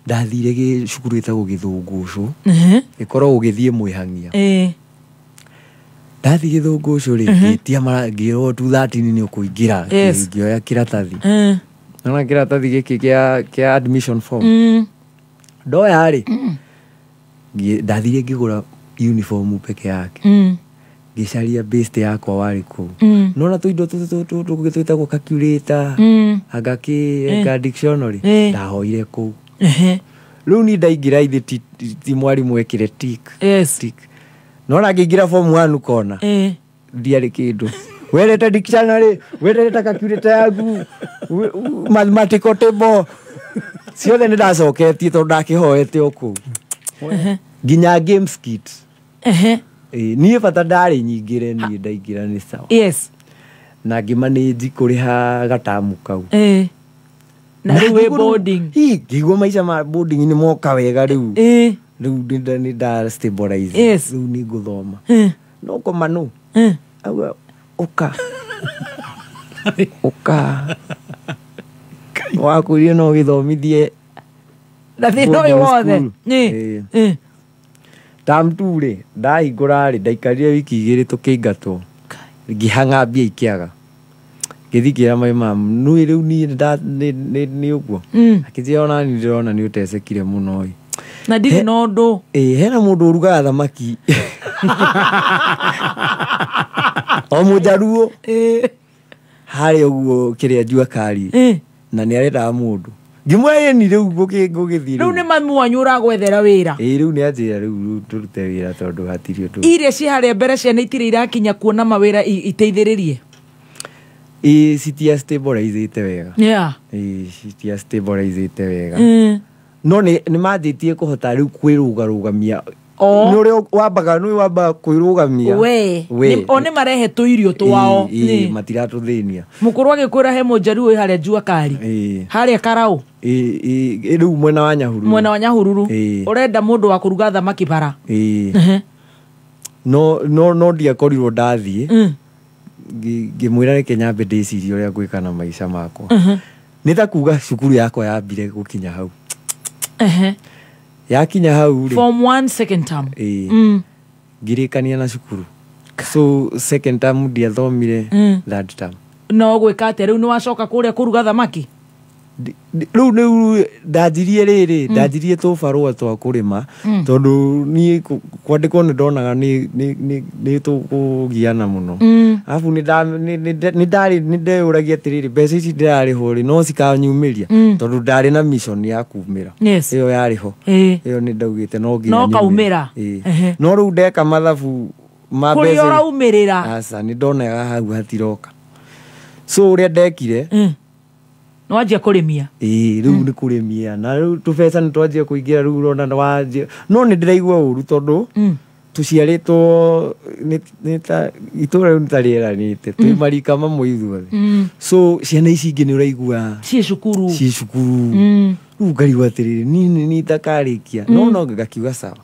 Ndathire cukuru ĩtagwo Gĩthũngũcũ, ĩkoragwo ũgĩthiĩ Mwĩhang'ia. Ndathiĩ Gĩthũngũcũ rĩ, ngĩtia ngĩrwo 2:13 nĩ ũkũingĩra. Ngĩoya kĩratathi. Nona kĩratathi gĩkĩ kĩa admission form. Ndoya rĩ, ndathire ngĩgũra uniform peke yake. Ngĩcaria best yakwa warĩ kũu. Nona tũindo tũtũ twĩtagwo calculator, anga kĩ ka dictionary, ndahoire kũu. Rĩu niĩ ndaingĩra ithe ti mwarimũ ekĩre tick.
Yes.
Tick. Nona ngĩingĩra form 1 kona, ndiarĩ kĩndũ. Werete dictionary, werete calculator yaku, mathematical table ciothe nĩ ndacoketie tondũ ndakĩhoete o kũu, nginya games kit. Niĩ bata ndarĩ nyingĩre, niĩ ndaingĩra nĩ sawa.
Yes.
Na ngĩmanĩnji kũrĩha gatamu kau.
Na rĩu wĩ boarding.
Hi, ngĩigua maica ma boarding nĩ moka wega rĩu. Rĩu nĩ nda stabilize.
Yes.
Rĩu nĩ ngũthoma. No koma no. Auga ũka. Ũka. Wakwĩrire no gĩthomithie
Na thĩna ũyũ
boarding
wothe.
school. Term 2 rĩ, ndahingũra rĩ, ndaikarire wiki 2 tũkĩingatwo. Ngĩhang'a mbia ikĩaga. Ngĩthiĩ ngĩra my mum, nĩ rĩu niĩ nĩ ũguo. Akĩnjĩra ona niĩ ndĩrona nĩ ũtecekire mũno ĩ.
Na ndirĩ na ũndũ.
Ĩ, hena mũndũ ũrugaga thamaki. O mũnjaruo. Harĩa ũguo kĩrĩa jua kari. Na nĩ arendaga mũndũ. Ngĩmwĩra ĩni rĩu ngũgĩthiĩ.
Rĩu nĩ mami wanyu ũragwethera wĩra.
Ĩ, rĩu nĩ anjĩra rĩu tũrute wĩra tondũ hatirĩ ũndũ.
Iria ciĩ harĩa mbere ciana itirĩ irakinya kuona mawĩra iteithĩrĩrie.
Ĩ, citia stabilizĩte wega.
Yeah.
Ĩ, citia stabilizĩte wega. No nĩ manjĩtie kũhota rĩu kwĩrũgarũgamia.
O.
Nĩ ũrĩa wambaga, nĩ wambaga kwĩrũgamia.
We.
We.
O nĩ marehe tũirio twao.
Ĩ, matiratũthĩnia.
Mũkũrũ agĩkwĩra he mũnjaruo wĩ harĩa jua kari.
Ĩ.
Harĩa Karaũ.
Ĩ, rĩu mwena wa Nyahururu.
Mwena wa Nyahururu.
Ĩ.
Ũrenda mũndũ wa kũruga thamaki bara.
Ĩ. No ndiakorirwo ndathiĩ. Ngĩmwĩra reke nyambe ndĩcirie ũrĩa ngwĩka na maica makwa. Nĩ ta kuga cukuru yakwa yambire gũkinya hau. Yakinya hau rĩ.
Form 1 second term.
Ĩ. Ngĩrĩkania na cukuru. So second term ndiathomire, third term.
No gwĩka atĩa rĩu? Nĩ wacoka kũrĩa kũruga thamaki?
Rĩu rĩu ndanjirie rĩrĩ, ndanjirie tũbarũa twa kũrĩma, tondũ niĩ kwandĩkwo nĩ ndonaga nĩ tũkũgiana mũno. Arabu nĩ ndarĩ nĩ ndeyũragia atĩrĩrĩ, mbeca ici ndĩrarĩhwo rĩ, no cikanyumĩria? Tondũ ndarĩ na mission ya kumĩra.
Yes.
Ĩyo yarĩ ho. Ĩyo nĩ ndaugĩte no nginya
No
nyumĩre.
kaumĩra.
Ĩĩ. No rĩu ndeka mathabu ma
Kũrĩa
mbeca
ũraumĩrĩra.
Aca, nĩ ndonaga hau hatiroka. So ũrĩa ndekire,
Nĩ wanjia kũrĩmia.
Ĩĩ, rĩu nĩ kũrĩmia na rĩu tũbeca nĩ twanjia kũingĩra. Rĩu ũrona nĩ wanjia, no nĩ ndĩraigua ũru tondũ tũciarĩtwo nĩ ta itũra rĩu nĩ ta rĩeranĩte, twĩ marika mamwe ithuothe. So ciana ici ingĩ nĩ ũraigua
ciĩ cukuru,
ciĩ cukuru. Rĩu ngarigwo atĩrĩrĩ, niĩ nĩ itakarĩkia, no ngakiuga sawa.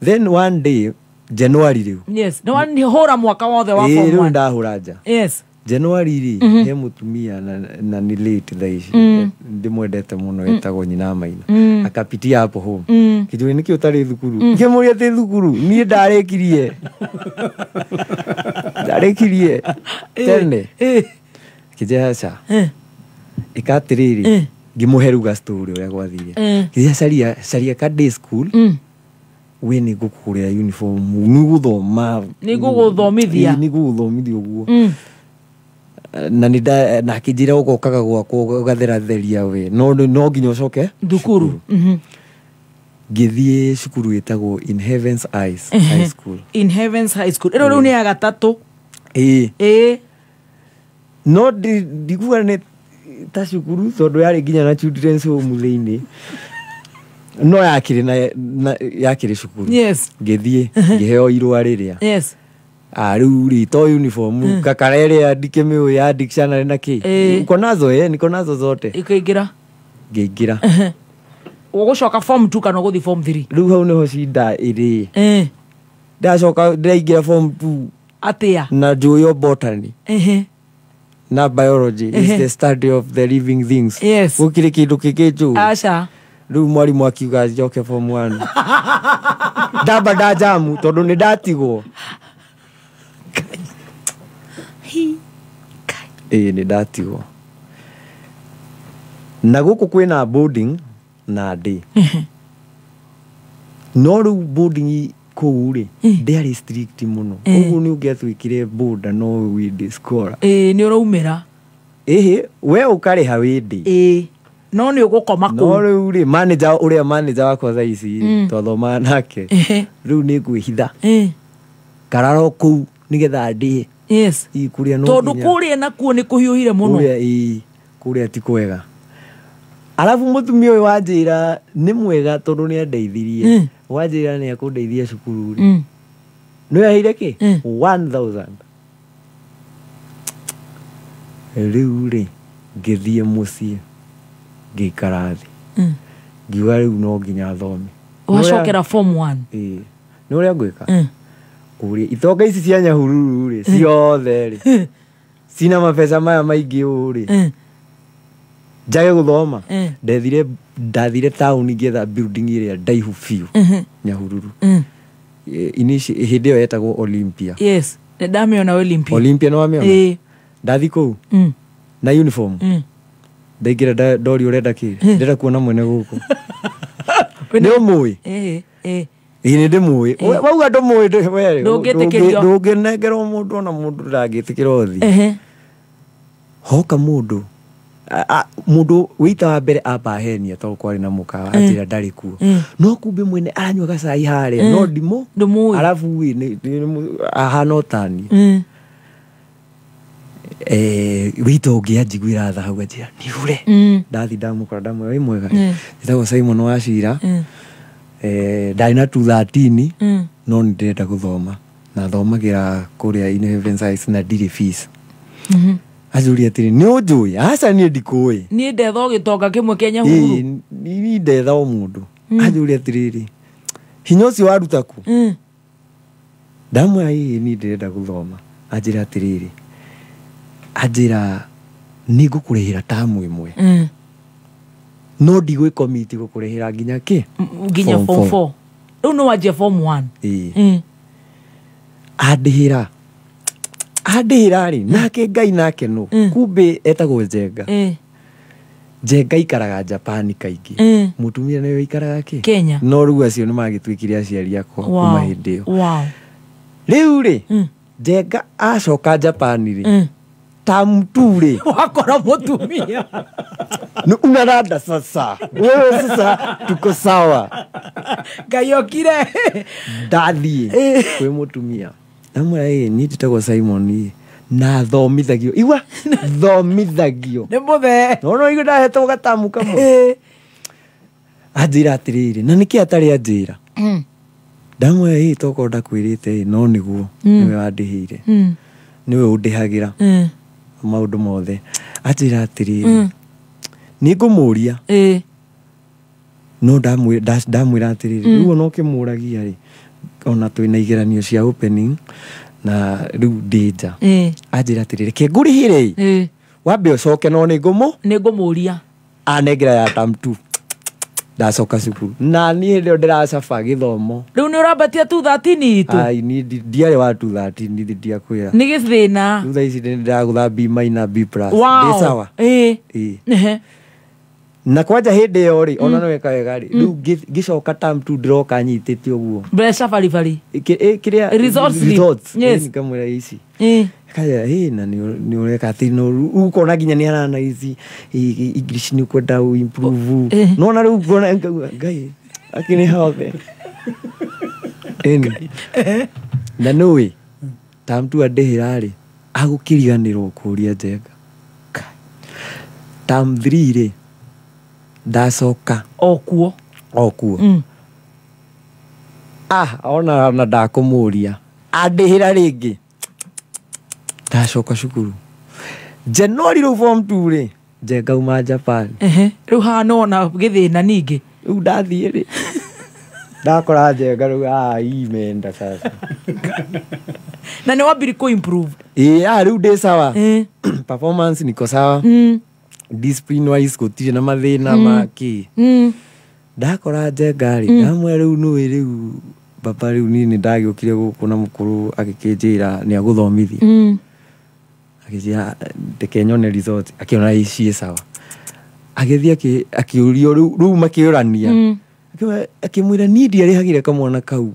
Then one day January rĩu.
Yes, nĩ wanihũra mwaka wothe wa
Ĩĩ,
form
rĩu
1.
ndahũra nja.
Yes.
January rĩ, he mũtumia na nĩ late thaa ici, ndĩmwendete mũno, etagwo nyina Maina. Akapitia hapo home. Kĩnjũĩ nĩkĩ ũtarĩ thukuru? Ngĩmũria atĩ thukuru niĩ ndarĩkirie tene. Kĩnjĩra ca ĩka atĩrĩrĩ, ngĩmũhe rĩu ga story ũrĩa gwathire. Kĩnjĩra caria caria ka day school. We nĩ ngũkũgũrĩra uniform nĩ gũthoma
Nĩ ngũgũthomithia.
Ĩĩ, nĩ ngũgũthomithia ũguo. Na nĩ na akĩnjĩra ũgokaga gwakwa ũgatheratheria we no no nginya ũcoke
thukuru.
Ngĩthiĩ cukuru ĩtagwo In Heaven's Eyes High School.
In Heavens High School ĩno rĩu nĩ ya gatatũ.
Ĩĩ.
Ĩĩ.
No ndikuga nĩ ta cukuru tondũ yarĩ nginya na children's home thĩinĩ, no yakĩrĩ na yakĩrĩ cukuru.
Yes.
Ngĩthiĩ ngĩheo irũa rĩrĩa.
Yes.
Ah, rĩu rĩ to uniform kakara ĩrĩa ndikĩmĩũĩ ya dictionary na kĩ. Uko nazo niko nazo zote.
Ikaingĩra.
Ngĩingĩra.
Ũgũcoka form 2 kana ũgũthiĩ form 3?
Rĩu hau nĩho cinda ĩrĩ. Ndacoka ndĩraingĩra form 2.
Atĩa?
Na njũĩ botany. Na biology is the study of the living things.
Yes.
Gũkĩrĩ kĩndũ kĩngĩ njũĩ.
Aca.
Rĩu mwarimũ akiuga njoke form 1. Ndamba ndajamu tondũ nĩ ndatigwo. Ĩĩ nĩ ndatigwo. Na gũkũ kwĩna boarding na day. No rĩu boarding kũu rĩ ndĩarĩ strict mũno. Ũguo nĩ ũngĩatuĩkire boarder no wĩ day scholar.
Ĩĩ nĩ ũraumĩra.
Ĩhĩ we ũkarĩha wĩ day.
Ĩĩ no nĩ ũgũkoma kũu.
No rĩu rĩ manager ũrĩa manager wakwa thaa ici rĩ twathomaga nake rĩu nĩ ngwĩhitha kararo kũu nĩgetha ndĩe.
Yes.
Kũrĩa no
tondũ kũrĩa nakuo nĩ kũhiũhire mũno.
Kũrĩa ĩĩ kũrĩa ti kwega. Arabu mũtumia ũyũ wanjĩra nĩ mwega tondũ nĩ andeithirie. Wanjĩra nĩ akũndeithia cukuru rĩ. Nĩ aheire kĩ? 1000. Rĩu rĩ ngĩthiĩ mũciĩ ngĩikara thĩ. Ngiuga rĩu no nginya thome.
Wacokera form 1.
Ĩĩ. Nĩ ũrĩa ngwĩka? Kũrĩa itonga ici cia Nyahururu rĩ ciothe rĩ cina mabeca maya maingĩ ũũ rĩ njage gũthoma. Ndathire taũni ngĩetha building ĩrĩa ndaihu biũ Nyahururu. Hĩndĩ ĩyo yetagwo Olympia.
Yes. Ndamĩona Olympia.
Olympia nĩ wamĩona? Ndathi kũu na uniform. Ndaingĩra ndori ũrenda kĩ? Ndĩrenda kuona mwene gũkũ. Nĩ ũmũĩ?
Ĩĩ.
Ĩĩ nĩ ndĩmũĩ. Wauga ndũmũĩ we
ndũngĩtĩkĩrio.
Ndũngĩnengerwo mũndũ ona mũndũ ndangĩtĩkĩra ũthiĩ. Hoka mũndũ mũndũ wĩita wa mbere amba ahenia tondũ kwarĩ na mũkawa anjĩra ndarĩ kuo. No kumbe mwene aranyua gacai harĩa no ndimũ arabu ahana ũtani. Wĩita ũngĩ anjiguĩra tha hau anjĩra nĩ ure. Ndathi ndamũkora ndamwĩra wĩ mwega. Njĩtagwo Simon Wachira. Ndarĩ na 213 no nĩ ndĩrenda gũthoma na thomagĩra kũrĩa In Heaven's Eyes na ndirĩ fees. Anjũria atĩrĩ nĩ ũnjũĩ? Aca niĩ ndikũĩ.
Niĩ ndetha o gĩtonga kĩmwe kĩa Nyahururu.
Ĩĩ niĩ ndetha o mũndũ. Anjũria atĩrĩrĩ hinya ũcio waruta kũ? Ndamwĩra ĩĩ niĩ ndĩrenda gũthoma. Anjĩra atĩrĩrĩ anjĩra nĩ ngũkũrĩhĩra tamu ĩmwe no ndigwĩkomiti gũkũrĩhĩra nginya kĩ?
Nginya form 4. Rĩu nĩ wanjia form 1.
Ĩĩ. Andĩhĩra andĩhĩra rĩ nake Ngai nake nũ kumbe etagwo Njenga. Njenga ikaraga Japan kaingĩ. Mũtumia nĩwe ikaraga kĩ?
Kenya.
No rĩu acio nĩ magĩtuĩkire aciari akwa kuma hĩndĩ ĩyo.
Wow.
Rĩu rĩ Njenga acoka Japan rĩ tamu tu rĩ
wakora mũtumia
Ni unarada sasa. Wewe sasa tuko sawa.
Ngai okire.
Ndathiĩ kwĩ mũtumia. Ndamwĩra ĩĩ niĩ njĩtagwo Simon ĩ na thomithagio. Igua thomithagio.
Nĩ mũthee.
No no igua ndahetwo gatamu kamwe. Anjĩra atĩrĩrĩ na nĩkĩ atarĩ anjĩra? Ndamwĩra ĩĩ tokorwo ndakwĩrĩte ĩ no nĩguo nĩwe wandĩhĩire. Nĩwe ũndĩhagĩra maũndũ mothe. Anjĩra atĩrĩrĩ nĩ ngũmũria. No ndamwĩra atĩrĩrĩ rĩu ona ũkĩmũragia rĩ ona twĩna igeranio cia opening na rĩu ndĩ nja. Anjĩra atĩrĩrĩ reke ngũrĩhĩre ĩ wambe ũcoke no nĩ ngũmũria. Anengera ya term 2. Ndacoka cukuru na niĩ hĩndĩ ĩyo ndĩracaba gĩthomo.
Rĩu nĩ ũrambatia 213 itũ?
Ai niĩ ndiarĩ wa 213 niĩ ndiakwĩra.
Nĩ gĩthĩna.
Rĩu thaa ici nĩ ndĩragũtha B minor B plus. Ndĩ sawa?
Ĩĩ.
Ĩĩ. Na kwanja hĩndĩ ĩyo rĩ ona no eka wega rĩ rĩu ngĩcoka term 2 ndĩroka nyitĩte ũguo.
Mbeca baribari.
Kĩrĩa
Results. Yes.
Ngamwĩra ici. Kaya na nĩ ũreka atĩ no ũkona nginya nĩ arana ici English nĩ ũkwenda ũ improve. No na rĩu ngona Ngai akĩnĩ hothe. Ĩni. Na nũĩ term 2 andĩhĩra rĩ agũkĩriganĩrwo kũria Njenga. Term 3 rĩ ndacoka
okuo
ona na ndakũmũria andĩhĩra rĩngĩ ndacoka cukuru January rĩu form 2 rĩ Njenga uma Japan.
Rĩu haha nĩwona gĩthĩna ningĩ
rĩu ndathiĩ rĩ ndakora Njenga rĩu imenda sasa.
Na nĩ wambiri kũ improve.
Rĩu ndĩ sawa. Performance niko sawa. Discipline wise gũtirĩ na mathĩna ma kĩ. Ndakora Njenga rĩ ndamwĩra rĩu nũĩ rĩu baba rĩu niĩ nĩ ndagĩũkire gũkũ na mũkũrũ agĩkĩnjĩra nĩ agũthomithia. Agĩnjĩra reke nyone result akĩona ciĩ sawa. Agĩthiĩ akĩũrio rĩu makĩũrania. Akĩmwĩra niĩ ndiarĩhagĩra kamwana kau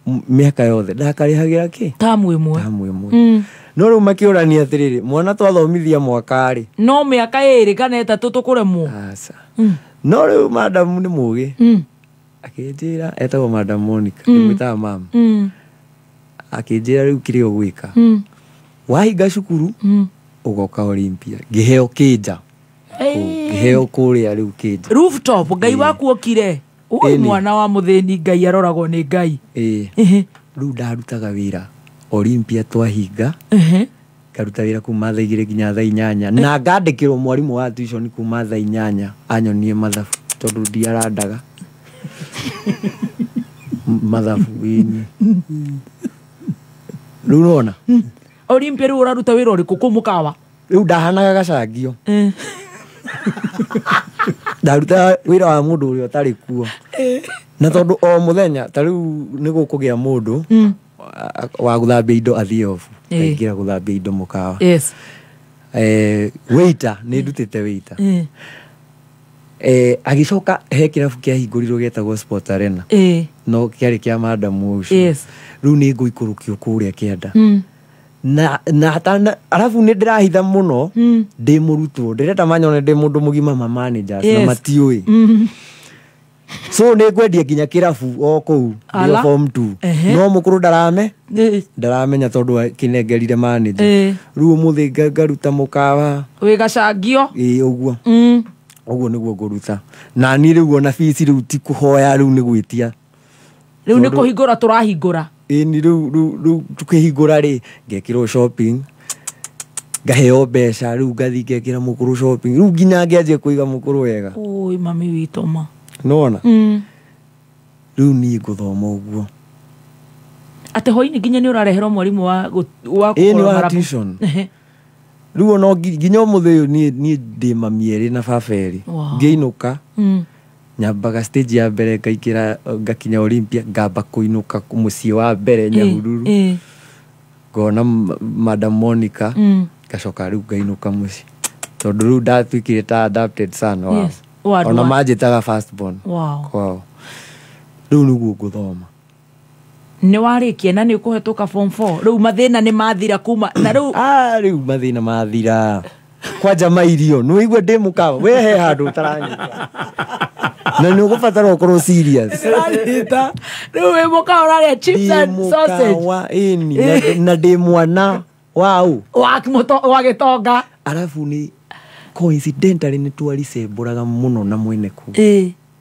mĩaka yothe ndakarĩhagĩra kĩ
tamu ĩmwe.
No rĩu makĩũrania atĩrĩrĩ mwana twathomithia mwaka rĩ
no mĩaka 2 kana 3 tũkũremwo.
Aca. No rĩu madamu nĩ mũgĩ. Akĩnjĩra etagwo Madam Monica ndĩmwĩtaga mama. Akĩnjĩra rĩu kĩrĩa ũgwĩka wahinga cukuru ũgoka Olympia ngĩheo kĩnja. Ngĩheo kũrĩa rĩu kĩnja
rooftop. Ngai waku okire. Ui mwana wa mũthĩni Ngai aroragwo nĩ Ngai.
Rĩu ndarutaga wĩra Olympia twahinga. Ngaruta wĩra kuma thaa 2 nginya thaa 8 na ngandĩkĩrwo mwarimũ wa tuition kuma thaa 8 anyonie mathabu tondũ ndiarandaga mathabu ini. Rĩu nĩwona
Olympia rĩu ũraruta wĩra ũrĩkũ kũ mũkawa?
Rĩu ndahanaga gacangio. Ndaruta wĩra wa mũndũ ũrĩa ũtarĩ kuo. Na tondũ o mũthenya ta rĩu nĩ gũkũgĩa mũndũ wa gũthambia indo athiĩ obu. Aingĩra gũthambia indo mũkawa.
Yes.
Waiter nĩ ndutĩte waiter. Agĩcoka he kĩrabu kĩahingũrirwo gĩetagwo Sport Arena. No kĩarĩ kĩa madamu ũcio.
Yes.
Rĩu nĩ ngũikũrũkio kũrĩa kĩanda. Na arabu nĩ ndĩrahitha mũno ndĩ mũrutwo ndĩrenda manyone ndĩ mũndũ mũgima ma managers na matiũĩ. So nĩ ngwendia nginya kĩrabu o kũu ndio form 2. No mũkũrũ ndaramenya tondũ kĩnengerire manager. Rĩu ũmũthĩ ngaruta mũkawa
wĩ gacangio.
Ũguo. Ũguo nĩguo ngũruta. Na niĩ rĩu ona fees rĩu ti kũhoya rĩu nĩ gwĩtia.
Rĩu nĩ kũhingũra tũrahingũra.
Ĩni rĩu tukĩhingũra rĩ ngekĩrwo shopping ngaheo mbeca rĩu ngathiĩ ngekĩra mũkũrũ shopping rĩu nginya ngĩanjia kũiga mũkũrũ wega.
Oi mami witũ ma.
Nĩwona? Rĩu niĩ ngũthoma ũguo.
Atĩ hwainĩ nginya nĩ ũrareherwo mwarimũ wa kũrora
wa tuition. Rĩu ona nginya ũmũthĩ ũyũ niĩ ndĩ mami erĩ na baba erĩ. Ngĩinũka nyambaga stage ya mbere ngaingĩra ngakinya Olympia ngamba kũinũka mũciĩ wa mbere Nyahururu. Ngona Madam Monica ngacoka rĩu ngainũka mũciĩ tondũ rĩu ndatuĩkire ta adapted son wao. Ona manjĩtaga first born kwao. Rĩu nĩguo ngũthoma.
Nĩ warĩkia na nĩ ũkũhetũka form 4 rĩu mathĩna nĩ mathira kuma na rĩu
rĩu mathĩna mathira kwanja mairio nĩ waigua ndĩ mũkawa we he handũ ũtaranyita na nĩ ũgũbatara ũkorwo serious.
Rĩu wĩ mũkawa ũrarĩa chips and sausage.
Ĩni na ndĩ mwana waũ
wa gĩtonga.
Arabu nĩ coincidentally nĩ twaricembũraga mũno na mwene kũu.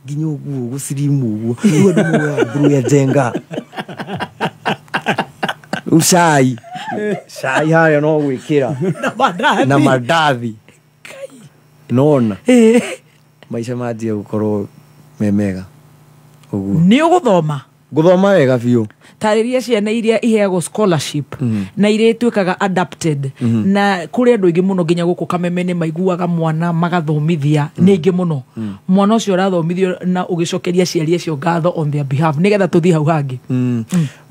Nginya ũguo gũcirimu ũguo rĩu andũ moigaga mburu ya Njenga. Rĩu cai harĩa no gwĩkĩra na mandathi. Nona maica manjia gũkorwo me mega ũguo.
Nĩ ũgũthoma?
Ngũthoma wega biũ.
Tarĩria ciana iria iheagwo scholarship na iria ituĩkaga adapted na kũrĩ andũ aingĩ mũno nginya gũkũ Kameme nĩ maiguaga mwana magathomithia nĩ aingĩ mũno. Mwana ũcio ũrathomithio na ũgĩcokeria aciari acio ngatho on their behalf nĩgetha tũthiĩ hau hangĩ.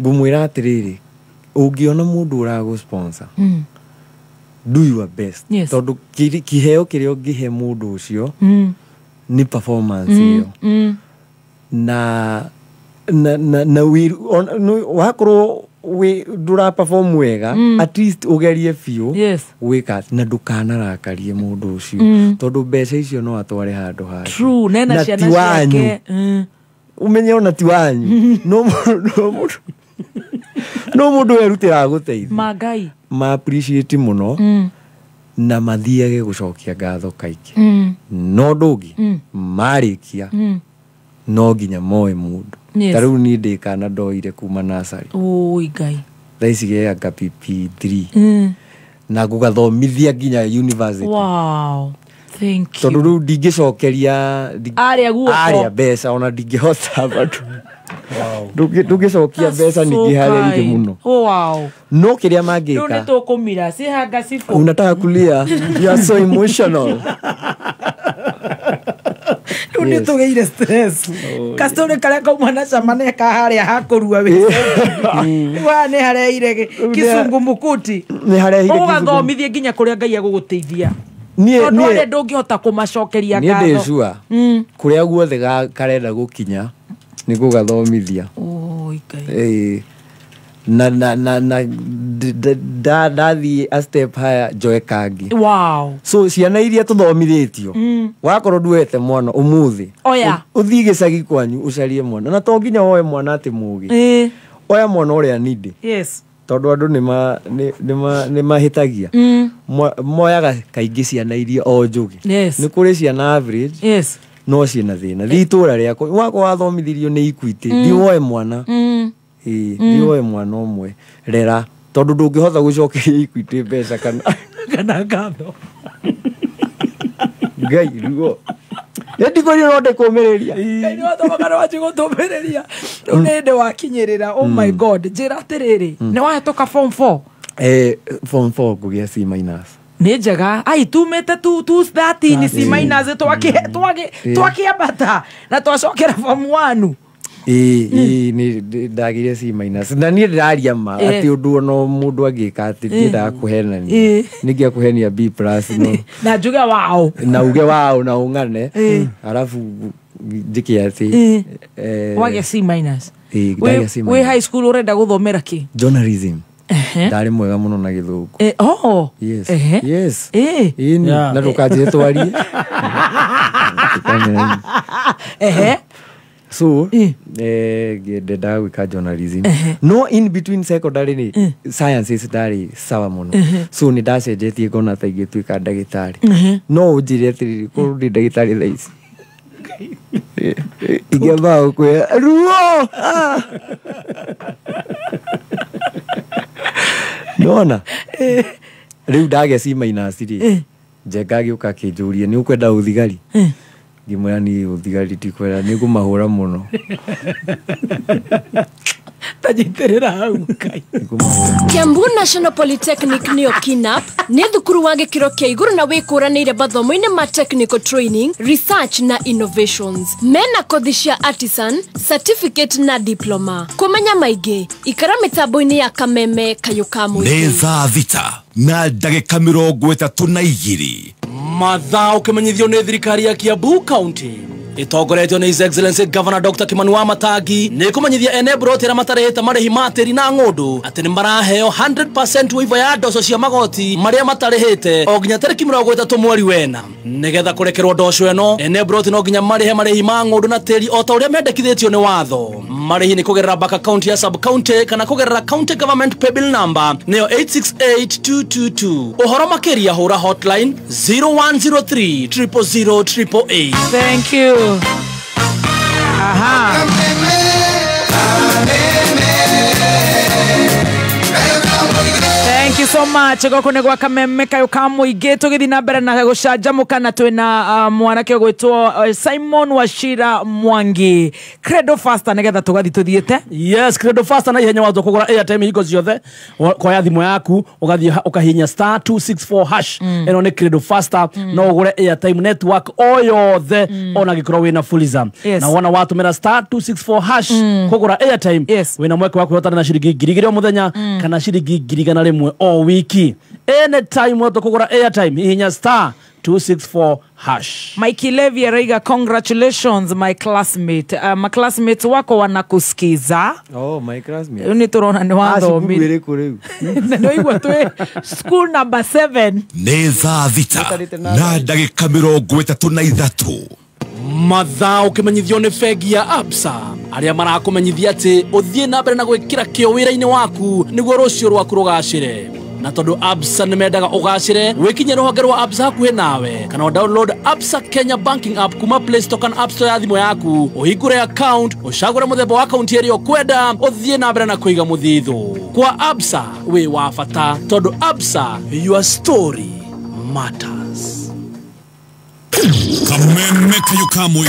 Ngũmwĩra atĩrĩrĩ ũngĩona mũndũ ũragũ sponsor do your best.
Yes.
Tondũ kĩheo kĩrĩa ũngĩhe mũndũ ũcio Nĩ performance ĩyo. Na wakorwo ndũra perform wega, at least ũgerie biũ gwĩka na ndũkanarakarie mũndũ ũcio, tondũ mbeca icio no atware handũ hangĩ.
True, nena
na
ciana
ti wanyu.
ciake.
Ũmenye ona ti wanyu, no mũndũ werutĩra gũteithia.
Mangai.
Ma appreciate mũno na mathiage gũcokia ngatho kaingĩ. No ũndũ ũngĩ, marĩkia no nginya moe mũndũ. Ta rĩu niĩ ndĩ kana ndoire kuma nursery.
Oi Ngai.
Thaa ici geanga PP3. Na ngũgathomithia nginya university.
Wow. Thank you.
Tondũ rĩu ndingĩcokeria
aria guoko.
Aria mbeca ona ndingĩhota bado. Ndũngĩcokia mbeca ningĩ harĩa irĩ mũno.
Wow.
No kĩrĩa mangĩka.
Rĩu nĩtũkũmira cihanga cibũ.
Unataka kulia. You are so emotional.
Rĩu nĩtũgĩire stress. Kastori karĩa kauma na cama nĩ ka harĩa hakũrua wĩ. Rĩu haha nĩ hareire kĩcungumukuti.
Nĩ hareire
Ũgathomithie nginya kũrĩa Ngai egũgũteithia. Tondũ arĩa ndũngĩhota kũmacokeria ngatho.
Niĩ ndĩ sure kũrĩa guothe karenda gũkinya nĩ gũgathomithia.
Oi Ngai.
Na ndathiĩ a step higher njoe kangĩ.
Wow.
So ciana iria tũthomithĩtio, wakorwo nduoete mwana ũmũthĩ, ũthiĩ gĩcagi kwanyu ũcarie mwana, na to nginya woe mwana atĩ mũgĩ. Oya mwana ũrĩa needy.
Yes.
Tondũ andũ nĩ mahĩtagia. Moyaga kaingĩ ciana iria o njũgĩ. Nĩ kũrĩ ciana average.
Yes.
No ciĩna thĩna. Thiĩ itũũra rĩakwa, wakorwo wathomithirio nĩ Equity, thiĩ woe mwana. Thiĩ woe mwana ũmwe rera, tondũ ndũngĩhota gũcokeria Equity mbeca
kana ngatho.
Ngai ruo. Ndikũria no ndĩkũmĩrĩria.
Ngai nĩ wathomaga no wanjie gũtũmĩrĩria. Rĩu nĩ hĩndĩ wakinyĩrĩra. Oh my God, njĩra atĩrĩrĩ, nĩ wahĩtũka form 4?
Form 4 ngũgĩa C minus.
Nĩ njega. Ai tumĩte 213 C minus twakĩambata na twacokera form 1.
Nĩ ndagĩire C minus. Na niĩ ndĩraria ma atĩ ũndũ ona mũndũ angĩka atĩ ndiendaga kũhenania. Nĩngĩakũhenia B plus no.
Na njuge wao.
Na uge wao na ũng'ane. Arabu njĩke atĩ.
Wagĩa C minus.
Ndagĩa C minus.
Wĩ high school ũrenda gũthomera kĩ?
Journalism. Ndarĩ mwega mũno na gĩthũngũ.
Oh.
Yes. Yes. Na ndũkanjĩre twarie. So, ndendaga gwĩka journalism. No in between secondary nĩ sciences ndarĩ sawa mũno. So nĩ ndacenjetie ngona ta ingĩtuĩka ndagĩtarĩ. No ũnjĩre atĩrĩrĩ, korwo ndĩ ndagĩtarĩ thaa ici. Ingĩamba gũkwĩra ruo. Nĩwona? Rĩu ndagĩa C minus rĩ, Njenga agĩũka akĩnjũria nĩ ũkwenda ũthigari? Ngĩmwĩra niĩ ũthigari ndikwenda, nĩ ngũmahũra mũno.
Tanyitĩrĩra hau Ngai.
Kiambu National Polytechnic nĩyo KINAP nĩ thukuru wa gĩkĩro kĩa igũrũ na wĩkũranĩire mathomo-inĩ ma technical training, research na innovations. Mena kothi cia artisan, certificate na diploma. Kũmenya maingĩ, ikara mĩtambo-inĩ ya Kameme Kayũ ka Mũingĩ.
Nĩ thaa 6 na ndagĩka 32.
Mathaa ũkĩmenyithio nĩ thirikari ya Kiambu County ĩtongoretio nĩ His Excellency Governor Dr. Kimani Wamatangi nĩ kũmenyithia ene mburoti arĩa matarĩhĩte marĩhi ma tĩri na ng'ũndũ atĩ nĩ maraheo 100% waiver ya ndoco cia magoti marĩa matarĩhĩte o nginya tarĩki 30 mweri wena. Nĩgetha kũrekerwo ndoco ĩno, ene mburoti no nginya marĩhe marĩhi ma ng'ũndũ na tĩri o ta ũrĩa mendekithĩtio nĩ watho. Marĩhi nĩ kũgerera bank account ya sub county kana kũgerera county government paybill number nĩyo 868222. Ũhoro makĩria hũra hotline 0103 000 888.
Thank you. Aha. Thank you so much. Goko nĩ gwa Kameme Kayũ ka Mũingĩ tũgĩthiĩ na mbere na gũcanjamũka na twĩna mwanake ũgwĩtwo Simon Wachira Mwangi. Credo Faster nĩgetha tũgathiĩ tũthiĩte.
Yes, Credo Faster na ihenya watho kũgũra airtime hingo ciothe koya thimũ yaku ũgathiĩ ũkahihinya star 264 hash. Ĩno nĩ Credo Faster, no ũgũre airtime network o yothe ona gĩkorwo wĩna Fuliza. Na wona watũmĩra star 264 hash kũgũra airtime wĩna mweke wa kwĩhotana na ciringi 2,000 o mũthenya kana ciringi 1,100 o wiki. Anytime wothe kũgũra airtime hihinya star 264 hash.
Mike Levi araiga congratulations my classmate. My classmates wako wanakusikiza.
Oh, my classmate.
Rĩu nĩ tũrona nĩ wathomire.
Ĩrĩkũ rĩu?
Nĩ waigua twĩ school number 7.
Nĩ thaa 6 na ndagĩka 33.
Mathaa ũkĩmenyithio nĩ bengi ya Absa arĩa marakũmenyithia atĩ ũthiĩ na mbere na gwĩkĩra kĩo wĩra-inĩ waku nĩguo rũciũ rwaku rũgacĩre. Na tondũ Absa nĩ mendaga ũgacĩre, wĩkinye rũhonge rwa Absa hakuhĩ nawe kana download Absa Kenya Banking app kuma Play Store kana App Store ya thimũ yaku, ũhingũre account, ũcagũre mũthemba wa account ĩrĩa ũkwenda, ũthiĩ na mbere na kũiga mũthithũ. Kwa Absa wĩ wa bata tondũ Absa, your story matters.
Kameme kayo kamwe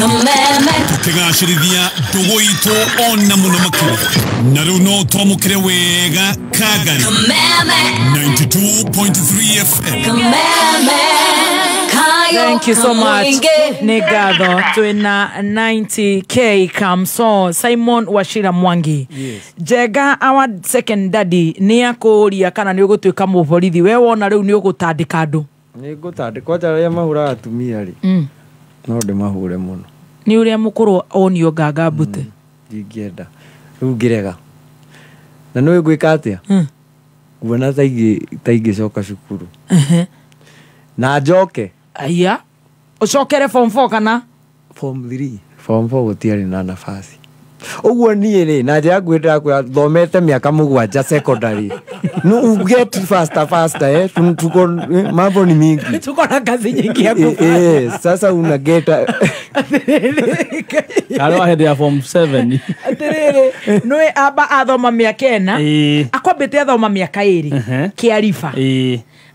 tukigacirithia ndugu itu ona muno makiria na riu no twamukire wega Kagari 92.3 FM.
Thank you so much. Nĩ ngatho twĩna 90k Kamso Simon Wachira Mwangi.
Yes.
Njega our second daddy nĩ akũria kana nĩ ũgũtuĩka mũborithi we wona rĩu nĩ ũgũtandĩka andũ.
Nĩ ngũtandĩka kwanja arĩa mahũraga atumia rĩ, no ndĩmahũre mũno.
Nĩ ũrĩa mũkũrũ onio nganga mbute.
Ndingĩenda rĩu ngĩrega na nĩ ngwĩka atĩa nguona ta ingĩcoka cukuru na njoke.
Aya ũcokere form 4 kana
form 3. Form 4 gũtiarĩ na nafasi ũguo niĩ rĩ na njĩra nguhĩ ndĩrakwĩra thomete mĩaka 7 secondary. No get faster faster, tuko mambo ni mingi,
tuko na kazi nyingi ya kufanya.
Sasa una get
Karo ahead ya form 7.
Atiriri nĩ aba athoma mĩaka 4 akwambĩte athoma mĩaka 2 kĩariba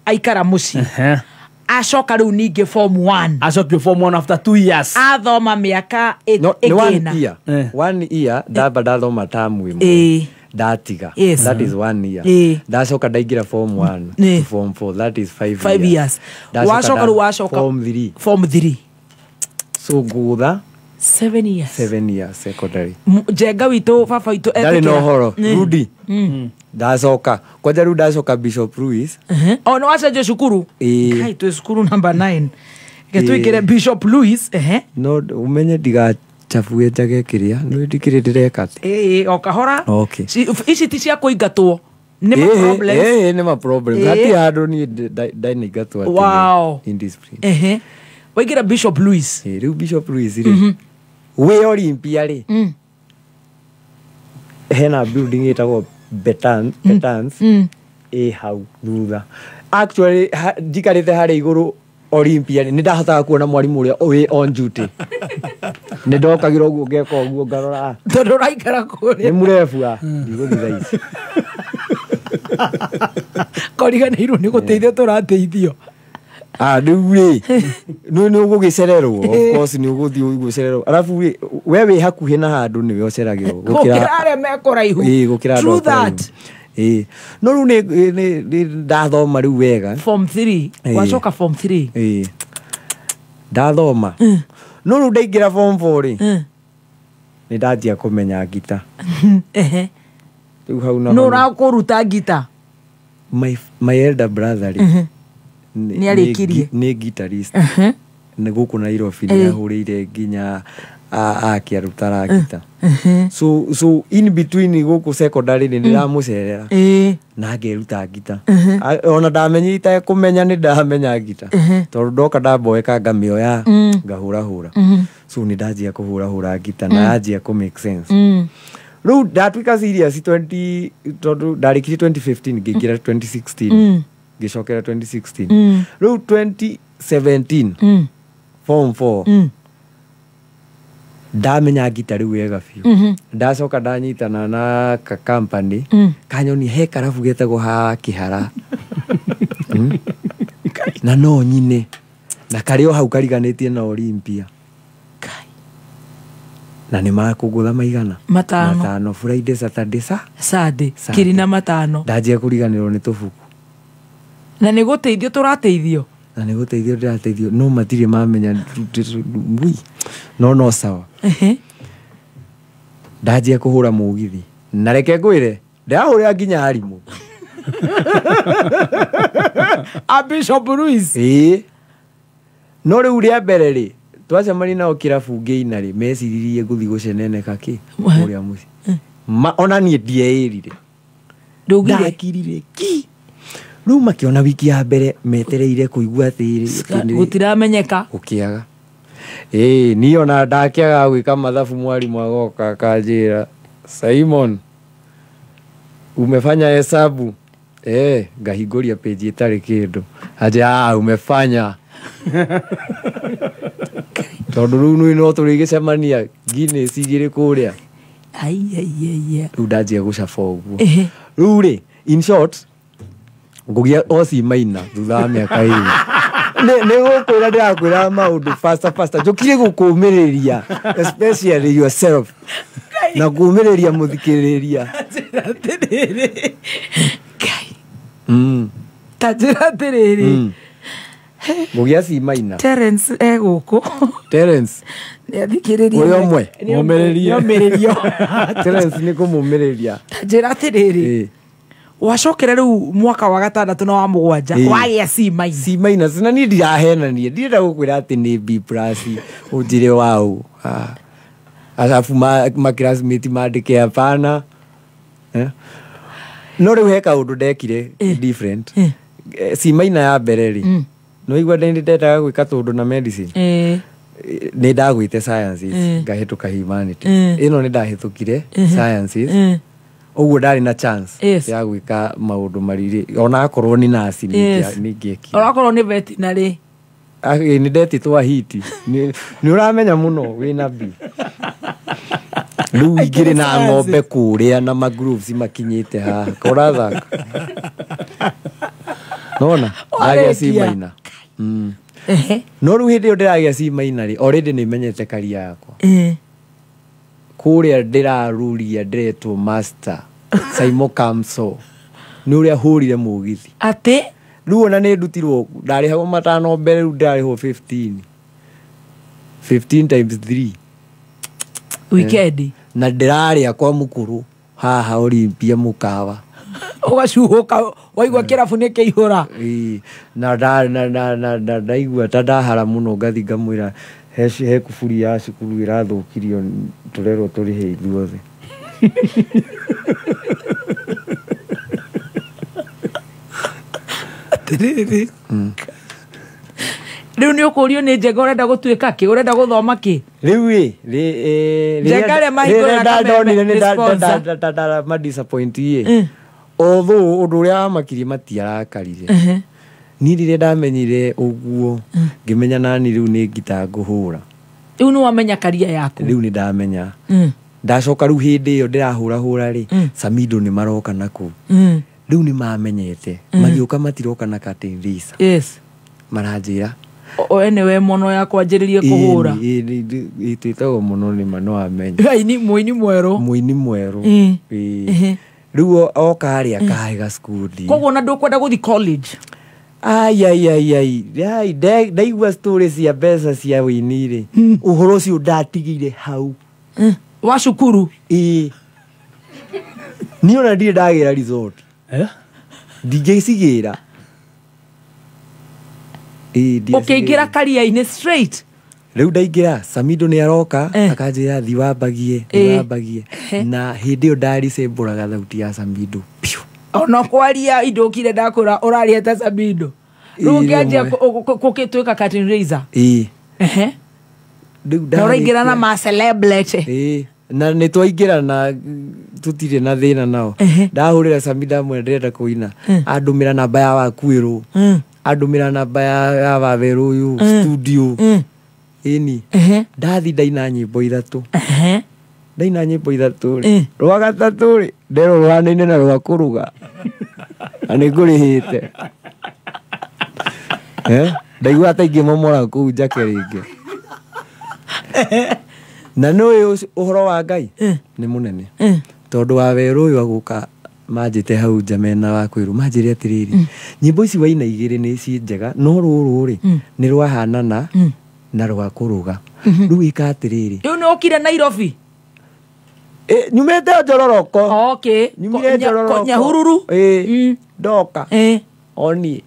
aikara mũciĩ acoka rĩu ningĩ form 1.
Acokio form 1 after 2 years.
Athoma mĩaka ĩna.
1 year ndamba ndathoma tamu ĩmwe ndatiga.
Yes.
That is 1 year. Ndacoka ndaingĩra form 1 to form 4, that is 5 years.
Wacoka rĩu wacoka
form 3.
Form 3.
So ngũtha
7 years.
7 years secondary.
Njenga witũ baba witũ
ndarĩ na ũhoro Rudi. Ndacoka kwanja rĩu ndacoka Bishop Louis.
Oh, no wacenjio cukuru. Kai twĩ cukuru number 9. Reke tũingĩre Bishop Louis.
No umenye ndigachabue njage kĩrĩa nĩ ndikĩrĩ ndĩreka atĩ.
O kahora.
Okay.
Ici ti cia kũingatwo. Nĩ ma problems.
Nĩ ma problems. Hatirĩ handũ niĩ ndaingatwo atĩ.
Wow.
Indiscipline.
Waingĩra Bishop Louis.
Rĩu Bishop Louis rĩ wĩ Olympia rĩ hena building ĩtagwo Betans ĩ hau thutha. Actually njikarĩte harĩa igũrũ Olympia nĩ ndahotaga kuona mwarimũ ũrĩa wĩ on duty. Nĩ ndokagĩra ũguo ngeka ũguo ngarora
tondũ ũraikara kũrĩa
nĩ mũrebu a ndigũthiĩ thaa ici.
Koriganĩirwo nĩ gũteithio tũrateithio.
Rĩu rĩ nĩ ũgũgĩcererwo, of course nĩ ũgũthiĩ ũgũcererwo, arabu rĩ we wĩ hakuhĩ na handũ nĩwe ũceragĩrwo
gũkĩra arĩa me kũraihu.
Gũkĩra andũ
True
a kũraihu.
that.
No rĩu nĩ ndathoma rĩu wega
form 3. Wacoka form 3.
Ndathoma no rĩu ndaingĩra form 4 rĩ nĩ ndanjia kũmenya ngita. Rĩu hau
No ũrakũruta ngita.
My elder brother rĩ
Nĩ arĩkirie.
Nĩ guitarist. Nĩ gũkũ Nairobi nĩ ahũrĩire nginya akĩaruta ngita. So in between gũkũ secondary nĩ ndĩramũcerera na ngeruta ngita. Ona ndamenyire kũmenya nĩ ndamenya ngita tondũ ndoka ndamboeka ngamĩoya ngahũrahũra. So nĩ ndanjia kũhũrahũra ngita na yanjia kũ make sense. Rĩu ndatuĩka serious 20 tondũ ndarĩkirie 2015 ngĩingĩra 2016. Ngĩcokera 2016. Rĩu 2017 form 4 ndamenya ngita rĩu wega biũ. Ndacoka ndanyitana na ka company kanyoni he karabu getagwo ha Kĩhara. Na no nyine na karĩ o hau kariganĩtie na Olympia. Na nĩ makũgũtha maigana matano Friday, Saturday,
Sunday 25.
Ndanjia kũriganĩrwo nĩ tũbuku.
Na nĩ gũteithio tũrateithio.
Na nĩ gũteithio ndĩrateithio no matirĩ mamenya no sawa. Ndanjia kũhũra mũgithi na reke ngwĩre ndĩrahũrĩra nginya arimũ.
A Bishop Louis.
Ĩĩ. No rĩu rĩa mbere rĩ twacemania nao kĩrabu ngĩina rĩ meciririe ngũthiĩ gũceneneka kĩ kũrĩa mũciĩ. Ona niĩ ndieĩrire. Ndakirire ki. Rĩu makĩona wiki ya mbere metereire kũigua atĩ
gũtiramenyeka
gũkĩaga. Ĩĩ niĩ ona ndakĩaga gwĩka mathabu mwarimũ agoka akanjĩra Simon umefanya hesabu. Ngahingũria page ĩtarĩ kĩndũ. Anjĩra umefanya. Tondũ rĩu nĩ no tũrĩgĩcemania Guinness igĩrĩ kũrĩa.
Ai.
Rĩu ndanjia gũcaba ũguo. Rĩu rĩ in short ngũgĩa o C minor thutha wa mĩaka ĩrĩ. Nĩ gũkwĩra ndĩrakwĩra maũndũ faster njũkire gũkũmĩrĩria especially yourself na kũmĩrĩria mũthikĩrĩria.
Ta njĩra atĩrĩrĩ.
Ngũgĩa C minor.
Terence egũkũ.
Terence
nĩathikĩrĩria.
Ũrĩa ũmwe
mũmĩrĩrie.
Terence nĩ kũmũmĩrĩria.
Ta njĩra atĩrĩrĩ. Wacokera rĩu mwaka wa gatandatũ na wa mũgwanja wagĩa C minor.
C minor na niĩ ndirahenania ndirenda gũkwĩra atĩ nĩ B plus ũnjĩre waũ. Arabu ma classmate mandĩke hapana. No rĩu he kaũndũ ndekire different. C minor ya mbere rĩ no igua ndendaga gwĩka tũndũ na medicine. Nĩ ndagwĩte sciences ngahĩtũka humanity. Ĩno nĩ ndahĩtũkire sciences. Ũguo ndarĩ na chance ya gwĩka maũndũ mariri ona akorwo nĩ nurse ningĩekire.
Ona akorwo nĩ veterinary.
Nĩ ndetĩtwo ahiti. Nĩ ũramenya mũno wĩna B. Rĩu ingĩrĩ na ng'ombe kũrĩa na magrooves makinyĩte haha. Korathaka. Nona ndagĩa C minor. No rĩu hĩndĩ ĩyo ndĩragĩa C minor rĩ already nĩ menyete career yakwa. Kũrĩa ndĩraruria ndĩretwo master Saimo Kamso nĩ ũrĩa hũrire mũgithi.
Atĩ
rĩu ona nĩ ndutirwo ndarĩhagwo matano mbere rĩu ndĩrarĩhwo 15. 15 times 3
weekend.
Na ndĩrarĩa kwa mũkũrũ haha Olympia mũkawa.
Ũgacuhũka waigua kĩrabu nĩ kĩihũra.
Na ndaigua ta ndahara mũno ngathi ngamwĩra he kuburi ya cukuru ĩrathũkirio tũrerwo tũrĩhe ithuothe.
Atĩrĩrĩ. Rĩu nĩ ũkũrio nĩ Njenga ũrenda gũtuĩka kĩ ũrenda gũthoma kĩ?
Rĩu ĩ
Njenga arĩa mahingũraga
ndonire nĩ madisappoint ĩ. Although ũndũ ũrĩa wamakirie matiarakarire. Niĩ rĩrĩa ndamenyire ũguo ngĩmenya nani rĩu nĩ ngita ngũhũra.
Rĩu nĩ wamenya career yaku.
Rĩu nĩ ndamenya. Ndacoka rĩu hĩndĩ ĩyo ndĩrahũrahũra rĩ Samido nĩ maroka nakũu. Rĩu nĩ mamenyete magĩũka matiroka na curtain raiser.
Yes.
Maranjĩra
o anyway mũno ya kwanjĩrĩria kũhũra.
Ĩtwĩtagwo mũno nĩ ma no amenya.
Aini mũini mwerũ.
Mũini mwerũ. Rĩu oka harĩa kahaiga cukuru.
Koguo ona ndũkwenda gũthiĩ college.
Ai ndaigua story cia mbeca cia wĩini rĩ ũhoro ũcio ndatigire hau.
Wa cukuru.
Ĩĩ. Niĩ ona ndirĩ ndagĩra result. Ndingĩcigĩra. Ũkĩingĩra
career-inĩ straight.
Rĩu ndaingĩra Samido nĩ aroka akanjĩra thi wambagie wambagie na hĩndĩ ĩyo ndaricembũraga thauti ya Samido piũ.
Ona kwaria indũkire ndakũra ũraria ta Samido. Rĩu ũkĩanjia gũgĩtuĩka curtain raiser.
Ĩĩ.
Na ũraingĩra na ma celebrity.
Ĩĩ. Na nĩ twaingĩra na tũtirĩ na thĩna nao. Ndahũrĩra Samido amwĩra ndĩrenda kũina. Andũmĩra namba ya Wakwĩrũ. Andũmĩra namba ya Wawerũ ũyũ studio. Ĩni. Ndathi ndaina nyĩmbo ithatũ. Ndaina nyĩmbo ithatũ rĩ. Rwa gatatũ rĩ nderwo rũhanaine na rwa kũruga. Na nĩ ngũrĩhĩte. Ndaigua ta ingĩmomora kũu njake rĩngĩ. Na nĩ ũhoro wa Ngai nĩ mũnene. Tondũ Wawerũ ũyũ agũka manjĩte hau nja mena Wakwĩrũ manjĩre atĩrĩrĩ nyĩmbo ici waina igĩrĩ nĩ ci njega no rũrũ rĩ nĩ rwahanana na rwa kũruga. Rĩu ĩka atĩrĩrĩ.
Rĩu nĩ ũkire Nairobi?
Nyumĩte Njororoko.
Okay.
Nyumire Njororoko.
Nyahururu.
Ndoka. Oni.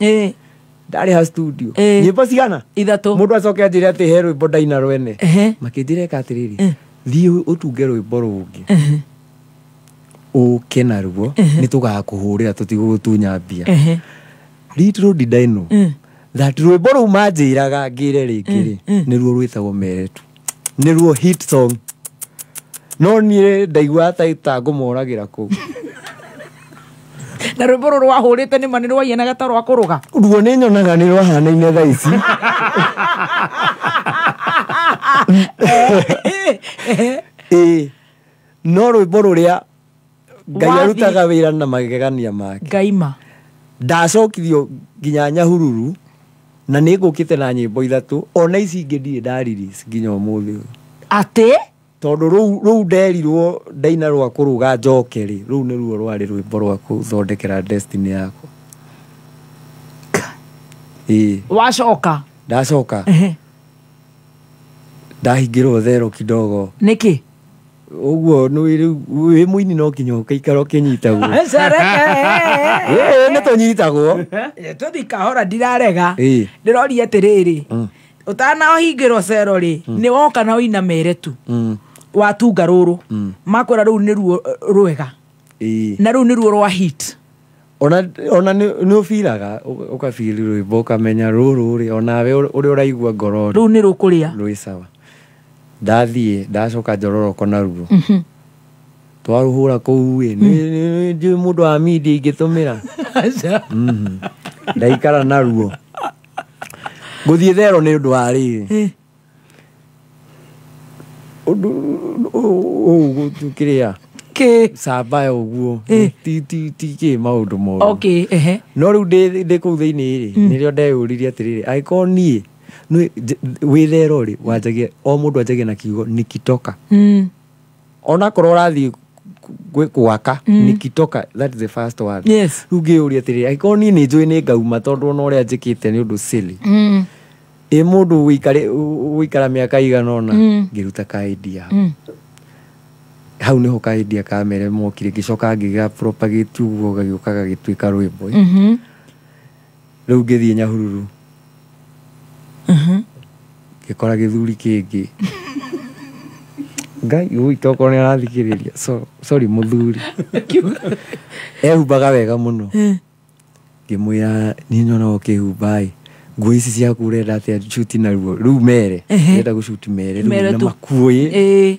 Ndarĩ ha studio nyĩmbo cigana
ithatũ.
Mũndũ acoke anjĩre atĩ he rwĩmbo ndaina rwene, makĩnjĩra ĩka atĩrĩrĩ, thiĩ ũtunge rwĩmbo rũngĩ ũke naruo, nĩ tũgakũhũrĩra, tũtigũgũtunya mbia. Little did I know that rwĩmbo rũu manjĩraga ngĩre rĩngĩ rĩ, nĩruo rwĩtagwo Meretu, nĩruo hit song, no niĩ ndaiguaga ta ngũmoragĩra kũu.
Na rwĩmbo rũrũ wahũrĩte nĩ ma nĩ rwaiyanaga ta rwa kũrũga?
Ruo nĩ nyonaga nĩ rwahanaine thaa ici. Ĩĩ, no rwĩmbo rũrĩa Ngai arutaga wĩra na magegania make.
Ngaima
ndacokirio nginya Nyahururu na nĩ ngũkĩte na nyĩmbo ithatũ, ona ici ingĩ ndirĩ nda release nginya ũmũthĩ ũyũ.
Atĩ
tondũ rũu nderirwo ndaina rwa kũrũga njoke rĩ, rũu nĩruo rwarĩ rwĩmbo rwa gũthondekera destiny yakwa. Ĩĩ.
Wacoka?
Ndacoka ndahingĩrwo thero kidogo.
Nĩkĩ?
Ũguo nĩ wĩ mũini no nginya ũkaikara ũkĩnyitagwo.
Cereke.
Nĩ tũnyitagwo.
Tũthi kahora, ndirarega. Ndĩroria atĩrĩrĩ, ũtanahingĩrwo cero rĩ, nĩ woka na ũina Meretu, watunga rũrũ, makwĩra rũu nĩruo rwega na rũu nĩruo rwa hit.
Ona nĩ ũbiraga, ũkabiri rwĩmbo ũkamenya rũrũ rĩ, onawe ũrĩa ũraigua ngoro
rũu nĩ rũkũrĩa
rwĩ sawa. Ndathiĩ ndacoka njororoko naruo, twarũhũra kũu ĩ, nĩ mũndũ wa media ingĩtũmĩra. Ndaikara naruo ngũthiĩ thero nĩ ũndũ wa rĩrĩ ũndũ ũũ kĩrĩa cambaya ũguo ti kĩ maũndũ moru. No rĩu ndĩ kũu thĩinĩ rĩ, nĩrĩo ndeyũririe atĩrĩrĩ, angĩkorwo niĩ wĩ thero rĩ, wanjagia o mũndũ anjagia na kiugo nikitoka, onakorwo ũrathiĩ gwaka, nikitoka, that is the first word. Rĩu ngĩyũria atĩrĩrĩ, angĩkorwo niĩ nĩ njũĩ nĩ ngauma tondũ ona ũrĩa njĩkĩte nĩ ũndũ silly, ĩ mũndũ ũikara mĩaka igana ũna, ngĩruta ka idea hau nĩho ka idea ka mere mokire, ngĩcoka ngĩga propagate ũguo gagĩũka gagĩtuĩka rwĩmbo. Rĩu ngĩthiĩ Nyahururu ngĩkora gĩthuri kĩngĩ, Ngai ũi tokorwo nĩ arathikĩrĩria, sorry mũthuri, ehumbaga wega mũno, ngĩmwĩra niĩ nyonaga ũkĩhumba ĩ, nguo ici ciaku ũrenda atĩa shuti naruo rĩu mere ndĩrenda gũcuti mere rĩu na makuĩ.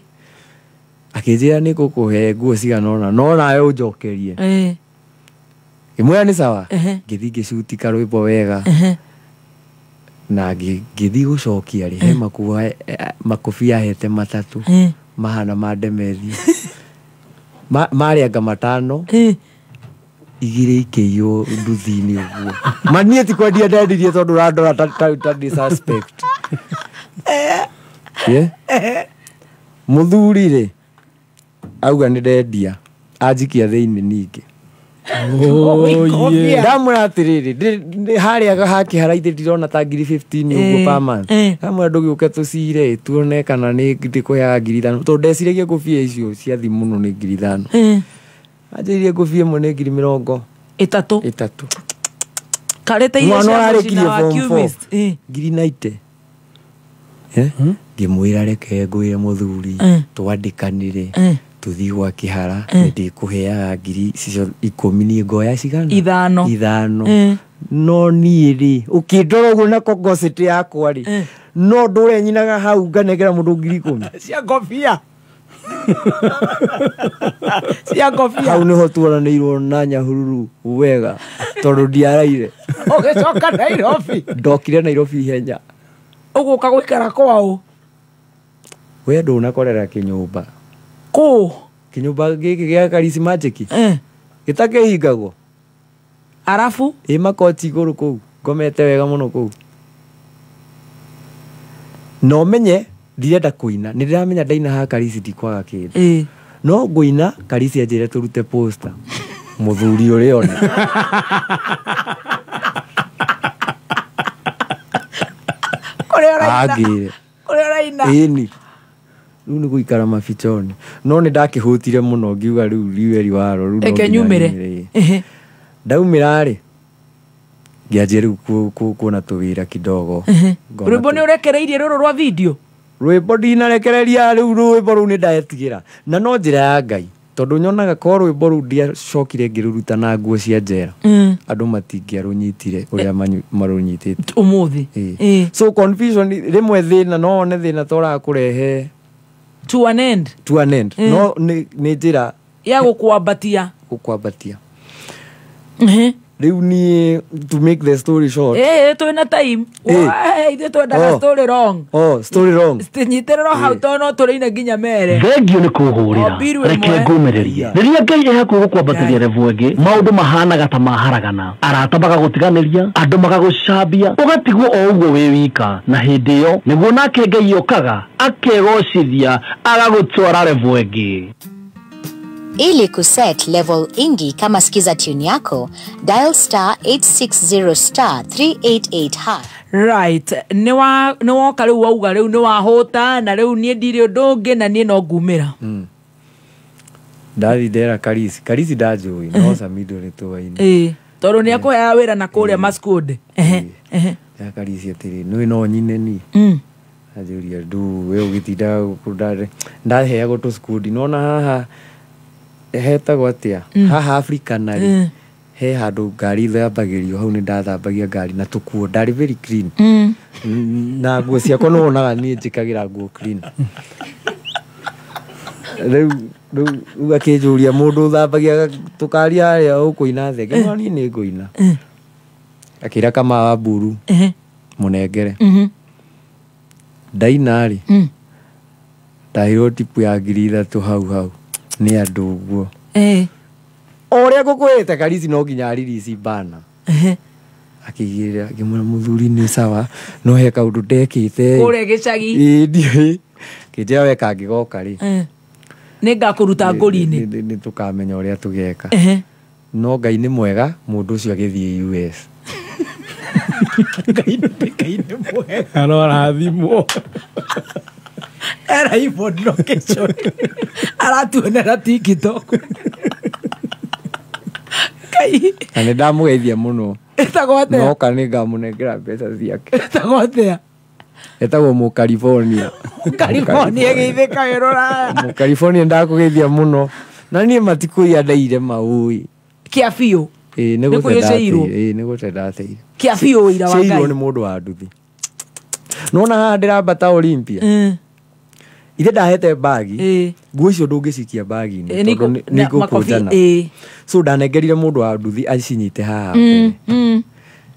Akĩnjĩra nĩ ngũkũhe nguo cigana ũna no nawe ũnjokerie. Ngĩmwĩra nĩ sawa, ngĩthiĩ ngĩcuti karwĩmbo wega na ngĩthiĩ gũcokia rĩ, he makobia ahete matatũ mahana ma ndemethi, marĩ anga matano, igĩrĩ ikĩiywo nduthi-inĩ ũguo. Ma niĩ ti kwendia ndendirie tondũ ũrandora ta ndĩ suspect. Mũthuri rĩ auga nĩ ndendia, anjikia thĩinĩ ningĩ. Ndamwĩra atĩrĩrĩ, harĩa hakĩhara ithe ndirona ta ngiri 15 ũguo per month. Ndamwĩra ndũgĩũke tũcire tuone kana nĩ ndĩkũheaga ngiri 5, tondũ ndeciragia ngũbia icio cia thĩ mũno nĩ ngiri 5. Anjĩrire ngũbia ĩmwe nĩ ngiri 30.
Karĩte iria cia mũcina wa Cubist.
Ngiri 90. Ngĩmwĩra reke ngwĩre mũthuri twandĩkanĩre tũthiĩ gwa kĩhara, ndĩkũheaga ngiri icio 10, niĩ ngoya cigana? Ithano. No niĩ rĩ, ũkĩndora ũguo na kongocĩtĩ yakwa rĩ, no ndũre nyinaga hau nganengera mũndũ ngiri 10
cia ngobia. Cia ngobia.
Hau nĩho tuoranĩirwo na Nyahururu wega tondũ ndiaraire.
Ũgĩcoka Nairobi?
Ndokire Nairobi ihenya.
Ũgũka gũikara kwao?
We ndũnakorera kĩnyũmba.
Kũ?
Kĩnyũmba gĩkĩ gĩa Charismatic? Gĩtakĩhingagwo.
Arabu?
Ĩ makochi igũrũ kũu, ngomete wega mũno kũu. Na ũmenye ndirenda kũina, nĩ ndĩramenya ndaina haha Karisi ndikwaga kĩndũ. No ngũina Karisi anjĩre tũrute poster. Mũthuri ũrĩa ona.
Kũrĩa ũraina.
Angĩre.
Kũrĩa ũraina.
Ĩni. Rĩu nĩ gũikara mabichoni. No nĩ ndakĩhũtire mũno ngiuga rĩu riweri waro rĩu no
Reke
nginya
nyumĩre.
nyumĩre. Ndaumĩra rĩ, Ngĩanjia rĩu kuona tũwĩra kidogo. Ngona
Rwĩmbo nĩ ũrekereirie rũrũ rwa video?
Rwĩmbo ndinarekereria rĩu, rwĩmbo rũu nĩ ndaetigĩra na no njĩra ya Ngai, tondũ nyonaga ko rwĩmbo rũu ndiacokire ngĩrũruta na nguo cia njera, andũ matingĩarũnyitire ũrĩa marũnyitĩte
ũmũthĩ.
So confusion rĩmwe, thĩna no one thĩna ta ũrakũrehe
to an end.
To an end. No nĩ njĩra
ya gũkwambatia.
Gũkwambatia. Rĩu niĩ, to make the story short,
Twĩna time. Ithuĩ twendaga story long.
Oh, story long.
Nyitĩrĩro hau tondũ no tũrĩine nginya mere.
Thengio nĩ kũhũrĩra.
Ombirwo
reke
ĩmwe.
Ngũmĩrĩrie rĩrĩa Ngai ĩ hakuhĩ gũkwambatĩria level ĩngĩ, maũndũ mahanaga ta maharagana, arata magagũtiganĩria, andũ magagũcambia, ũgatigwo o ũguo wĩ wika, na hĩndĩ ĩyo nĩguo nake Ngai okaga akegocithia agagũtwara level ĩngĩ.
Ili kuset level ingi kama skiza tune yako, dial star 860 star 388 hash.
Right, nĩ woka rĩu wauga rĩu nĩ wahũta na rĩu niĩ ndirĩ ũndũ ũngĩ na niĩ no ngumĩra.
Ndathi ndera Karisi, Karisi ndanjũĩ no Samido nĩ tũwaine.
Tondũ nĩ akũheaga wĩra na kũrĩa Mascode. Ehe, ehe.
Ya Karisi atĩrĩ, nĩũĩ no nyine niĩ. Anjũria ndu we ũgĩtinda gũkũ ndaheagwo tũcukudi nona haha hetagwo atĩa, haha Africana rĩ, he handũ ngari ithambagĩrio hau, nĩ ndathambagia ngari na tũkuo, ndarĩ very clean. Na nguo ciakwa nĩ wonaga niĩ njĩkagĩra nguo clean. Rĩu akĩnjũria mũndũ ũthambagia tũkari harĩa ũkũina thenge, ngĩmwĩra niĩ nĩ ngũina. Akĩra kama wa mburu mũnengere. Ndaina rĩ, ndaheirwo tipu ya 3,000 hau hau nĩ andũ ũguo. O ũrĩa ngũkwĩrĩte Karisi no nginya aririsi bana. Akĩigĩrĩra, ngĩmwĩra mũthuri nĩ sawa, no he kaũndũ ndekĩte.
Kũrĩa gĩcagi.
Ĩĩ, ndiũĩ. Kĩnjĩra we kangĩgoka rĩ,
Nĩ ngakũruta ngũri-inĩ.
Nĩ tũkamenya ũrĩa tũgeka. No Ngai nĩ mwega, mũndũ ũcio agĩthiĩ US.
Ngai nĩ mwega.
Arorathimwo.
Era iPhone location. Aratuonera TikTok. Ngai.
Na nĩ ndamũgeithia mũno.
Ĩtagwo atĩa?
Noka nĩ ngamũnengera mbeca ciake.
Ĩtagwo atĩa?
Etagwo Mũcalifornia.
California geithĩka wĩ rũraya.
Mũcalifornia ndakũgeithia mũno. Na niĩ matikũiya ndaire maũĩ.
Kĩa biũ.
Ĩĩ, nĩ
Nĩ
gũte
kũiya ciairwo?
ndateire. Ĩĩ, nĩ gũte ndateire.
Kĩa biũ ũira wa
Ciairwo
Ngai.
nĩ mũndũ wa nduthi. Nona haha ndĩrambata Olympia. Ithe ndahete bagi, nguo icio ndũngĩcikia bagi-inĩ tondũ nĩ
makobia,
ikũkũnjana. So ndanengerire mũndũ wa nduthi acinyite haha mbere.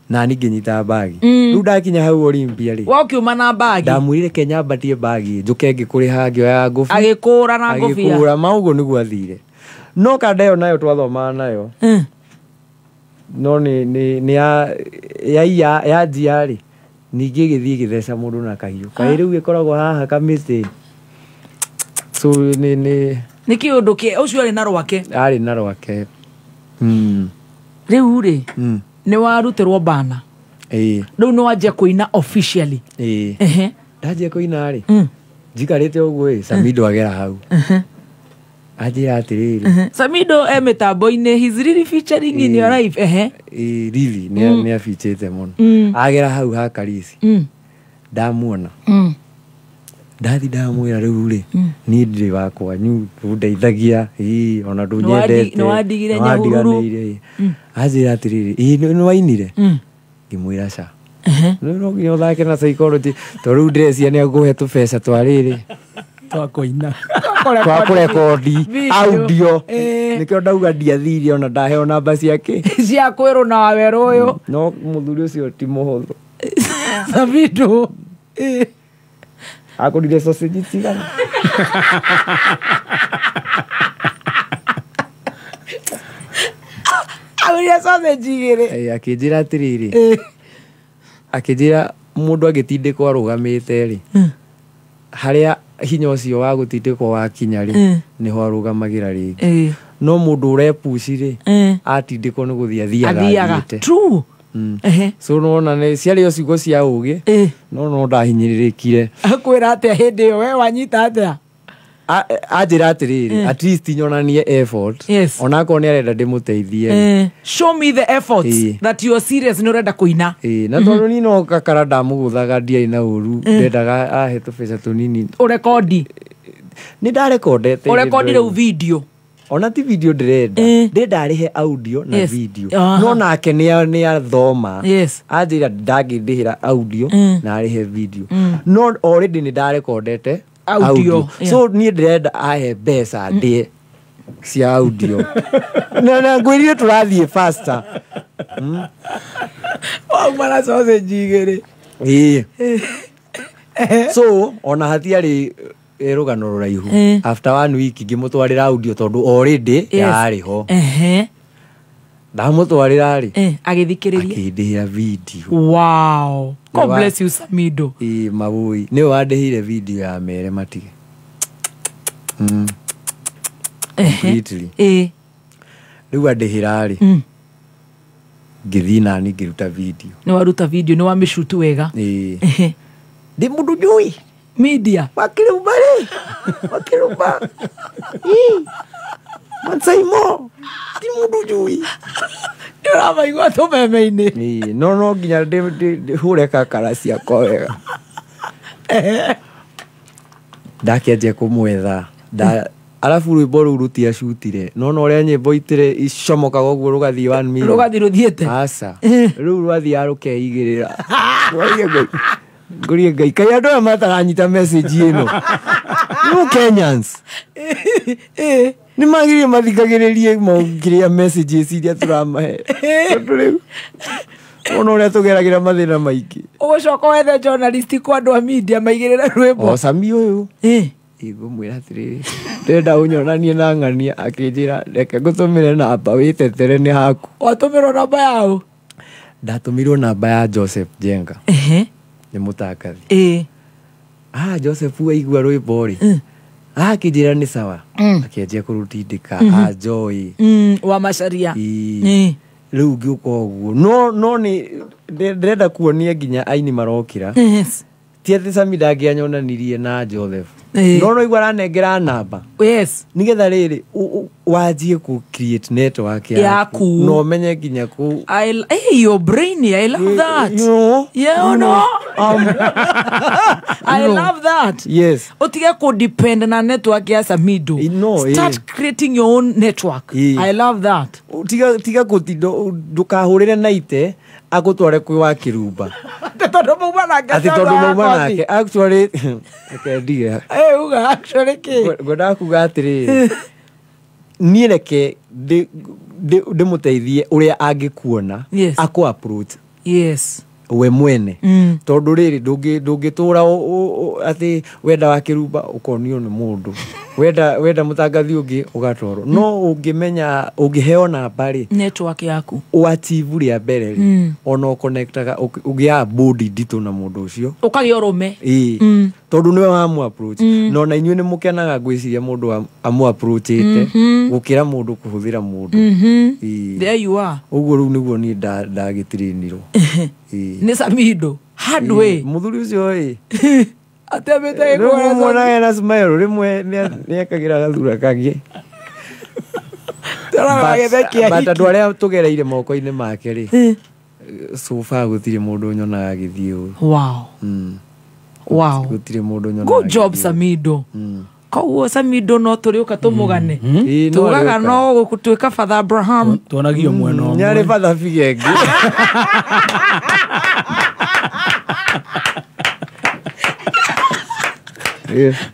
Na niĩ ngĩnyita bagi. Rĩu ndakinya hau Olympia rĩ,
Wa ũkiuma na bagi.
Ndamwĩrire Kenya ambatie bagi njũke ngĩkũrĩha, ngĩoya ngũbia.
Agĩkũra na ngũbia.
Agĩkũra ma ũguo nĩguo athire. No kanda ĩyo nayo twathomaga nayo, no nĩ ya yanjia rĩ, ningĩ ĩgĩthiĩ ĩgĩtheca mũndũ na kahiũ kaĩ rĩu ĩkoragwo haha kamĩtĩ. So nĩ
Nĩ kĩũndũ kĩ ũcio arĩ na rwake.
Arĩ na rwake.
Rĩu rĩ, nĩ warutĩrwo bana.
Ĩĩ.
Rĩu nĩ wanjia kũina officially.
Ĩĩ. Ndanjia kũina rĩ, njikarĩte ũguo ĩ, Samido agera hau. Anjĩra atĩrĩrĩ.
Samido e mĩtambo-inĩ, he's really featuring in your life.
Ĩĩ, really nĩ abichĩte mũno. Agera hau ha Karisi. Ndamuona. Ndathi ndamwĩra rĩu rĩ, niĩ ndirĩ wa kwanyu, ndũndeithagia, ĩĩ, ona ndũnyendete.
Nĩ wandigire Nyahururu.
Nĩwandiganĩire, ĩĩ. Anjĩra atĩrĩrĩ, ĩĩ, nĩ wainire? Ngĩmwĩra ca. Rĩu no nginya ũthake na psychology, tondũ rĩu ndĩreciria nĩ egũkũhe tũbeca twa rĩrĩ.
Twa kũina.
Twa kũrekondi
Video.
Audio. Nĩkĩo ndauga ndiathire ona ndaheo namba ciake.
Cia kwĩrwo na wawerũ ũyũ.
No mũthuri ũcio ti mũhũthũ.
Samido.
Akũrire sausage cigana?
Agũrire sausage igĩrĩ.
Akĩnjĩra atĩrĩrĩ. Akĩnjĩra mũndũ agĩtindĩkwo arũgamĩte rĩ, harĩa hinya ũcio wa gũtindĩkwo wakinya rĩ, nĩho arũgamagĩra rĩngĩ. No mũndũ ũrepuci rĩ, atindĩkwo nĩ gũthiĩ athiaga
Athiaga.
athiĩte.
True.
So nona nĩ ciarĩ o ciugo cia ũgĩ, no ndahinyĩrĩrĩkire.
Akwĩra atĩa hĩndĩ ĩyo we wanyita atĩa?
Anjĩra atĩrĩrĩ,
Eh.
at least nyonanie effort.
Yes.
Onakorwo nĩ arenda ndĩmũteithie.
Eh, show me the efforts
Ĩĩ.
that you are serious nĩ ũrenda kũina.
Ĩĩ, na tondũ niĩ no kakara ndamũgũthaga, ndiarĩ na ũru,
Eh.
ndendaga ahe tũbeca tũnini.
Ũrekondi.
Nĩ ndarekondete.
Ũrekondi rĩu video.
Ona ti video ndĩrenda, ndĩrenda arĩhe audio na
Yes.
video.
Aha.
No nake nĩ athoma.
Yes.
Anjĩra ndangĩndĩhĩra audio
Mm.
na arĩhe video.
Mm.
No already nĩ ndarekondete
Audio, yeah.
So niĩ ndĩrenda ahe mbeca ndĩe cia audio na ngwĩrire tũrathiĩ faster.
Wauma na sausage igĩrĩ.
Ĩĩ. So ona hatiarĩ rũgano rũraihu.
Eh.
After one week ngĩmũtwarĩra audio tondũ already
Yes.
yarĩ ho.
Ehe.
Ndamũtwarĩra rĩ,
Eh, agĩthikĩrĩria.
akĩndĩhĩra video.
Wow, God
Nĩwa-
bless you, Samido.
Ĩĩ, mabũi nĩwe wandĩhĩire video ya mere matige. Completely.
Ĩĩ.
Rĩu andĩhĩra rĩ,
Mm.
ngĩthiĩ nani ngĩruta video.
Nĩ waruta video, nĩ wamĩcutu wega.
Ĩĩ.
Ehe.
Ndĩ mũndũ njũĩ
media
wakĩrumba rĩ, wakĩrumba. Ĩ, Mansaimo ti mũndũ njũĩ.
Nĩ ũramaigua tũmeme-inĩ.
Ĩĩ, no nginya hũre kakara ciakwa wega. Ndakĩanjia kũmwetha. Arabu rwĩmbo rũu rũtiacutire, no na ũrĩa nyĩmbo itĩrĩ icomokaga ũguo rũgathiĩ 1 million.
Rũgathiĩ rũthiĩte.
Aca, rĩu rwathiaga rũkeigĩrĩra. Ngũrie Ngai, ngũrie Ngai, kaĩ andũ aya mataranyita message ĩno? No Kenyans nĩ magĩrĩire mathikagĩrĩrie maũngĩrĩa messages iria tũramahe, tondũ rĩu ona ũrĩa tũgeragĩra mathĩna maingĩ.
Ũgũcoka wethe journalist kwa andũ a media maigĩrĩre rwĩmbo.
O Sami ũyũ ngũmwĩra atĩrĩrĩ, ndĩrenda ũnyonanie na ng'ania, akĩnjĩra reke ngũtũmĩre namba wĩtetere nĩ haku.
Watũmĩrwo namba yaũ?
Ndatũmĩirwo namba ya Joseph Jenga.
Ehe.
Nĩ mũtangathi.
Ĩĩ.
Ah, Joseph waigua rwĩmbo rĩ, akĩnjĩra nĩ sawa.
Mm.
Akĩanjia kũrũtindĩka.
Mhm.
Anjoĩ.
Wa macaria.
Ĩĩ.
Ĩĩ.
Rĩu ngĩũka ũguo, no nĩ ndĩrenda kuonia nginya aini marokĩra.
Yes.
Ti atĩ Sami ndangĩanyonanirie na Joseph.
Ĩĩ.
No igua aranengera namba.
Yes.
Nĩgetha rĩrĩ wanjie kũ create network
Yaku.
na ũmenye nginya kũ
Hey, your brain, I love that.
You know,
Yeah,
you
you
know,
know. I
you know.
love that.
Yes.
Utige kudepend na network ya Samido.
No,
Start
eh.
creating your own network.
Ĩĩ.
I love that.
Tiga kũtindo ndũkahũrĩre na ite agũtware kwĩ wa kĩrumba.
Tondũ mauma nake.
Atĩ tondũ mauma nake, actually reke ndige.
Ĩ, uga actually kĩ?
Ngwendaga kuga atĩrĩrĩ, niĩ reke ndĩmũteithie ũrĩa angĩkuona.
Yes.
Akũ approach
Yes.
we mwene.
Mm.
Tondũ rĩrĩ ndũngĩtũra atĩ wenda wa kĩrumba ũkonio nĩ mũndũ, wenda mũtangathi ũngĩ ũgatwarwo. No ũngĩmenya ũngĩheo namba rĩ,
Network yaku.
ũachieve rĩa mbere rĩ,
Mm.
ona ũconnectaga ũgĩaga bodi nditũ na mũndũ ũcio.
Ũkagĩa ũrũme.
Ĩĩ.
Mm.
Tondũ nĩwe wamũ approach.
Mm.
Na ona inyuĩ nĩ mũkenaga ngwĩciria mũndũ amũ approachĩte
Mhm.
gũkĩra mũndũ kũhũthĩra mũndũ.
Mhm.
Ĩĩ.
There you are.
Ũguo rĩu nĩguo niĩ ndagĩtirĩnirwo. Ĩĩ.
Nĩ Samido. Hard way.
Mũthuri ũcio ĩ
Atemete
rĩu muonaga ena smile rĩmwe nĩekagĩra gathura kangĩ. But andũ arĩa tũgereire moko-inĩ make rĩ, so far gũtirĩ mũndũ nyonaga agĩthiĩ ũru.
Wow. Wow.
Gũtirĩ mũndũ nyonaga
Good job,
agĩthiĩ ũru.
Samido. Koguo Samido no tũrĩũka tũmũgane.
Ĩĩ, no
Tugaga
arĩũka.
no gũtuĩka Father Abraham.
Tuonagio mwena ũmwe.
Nĩarĩ batha biga ĩngĩ.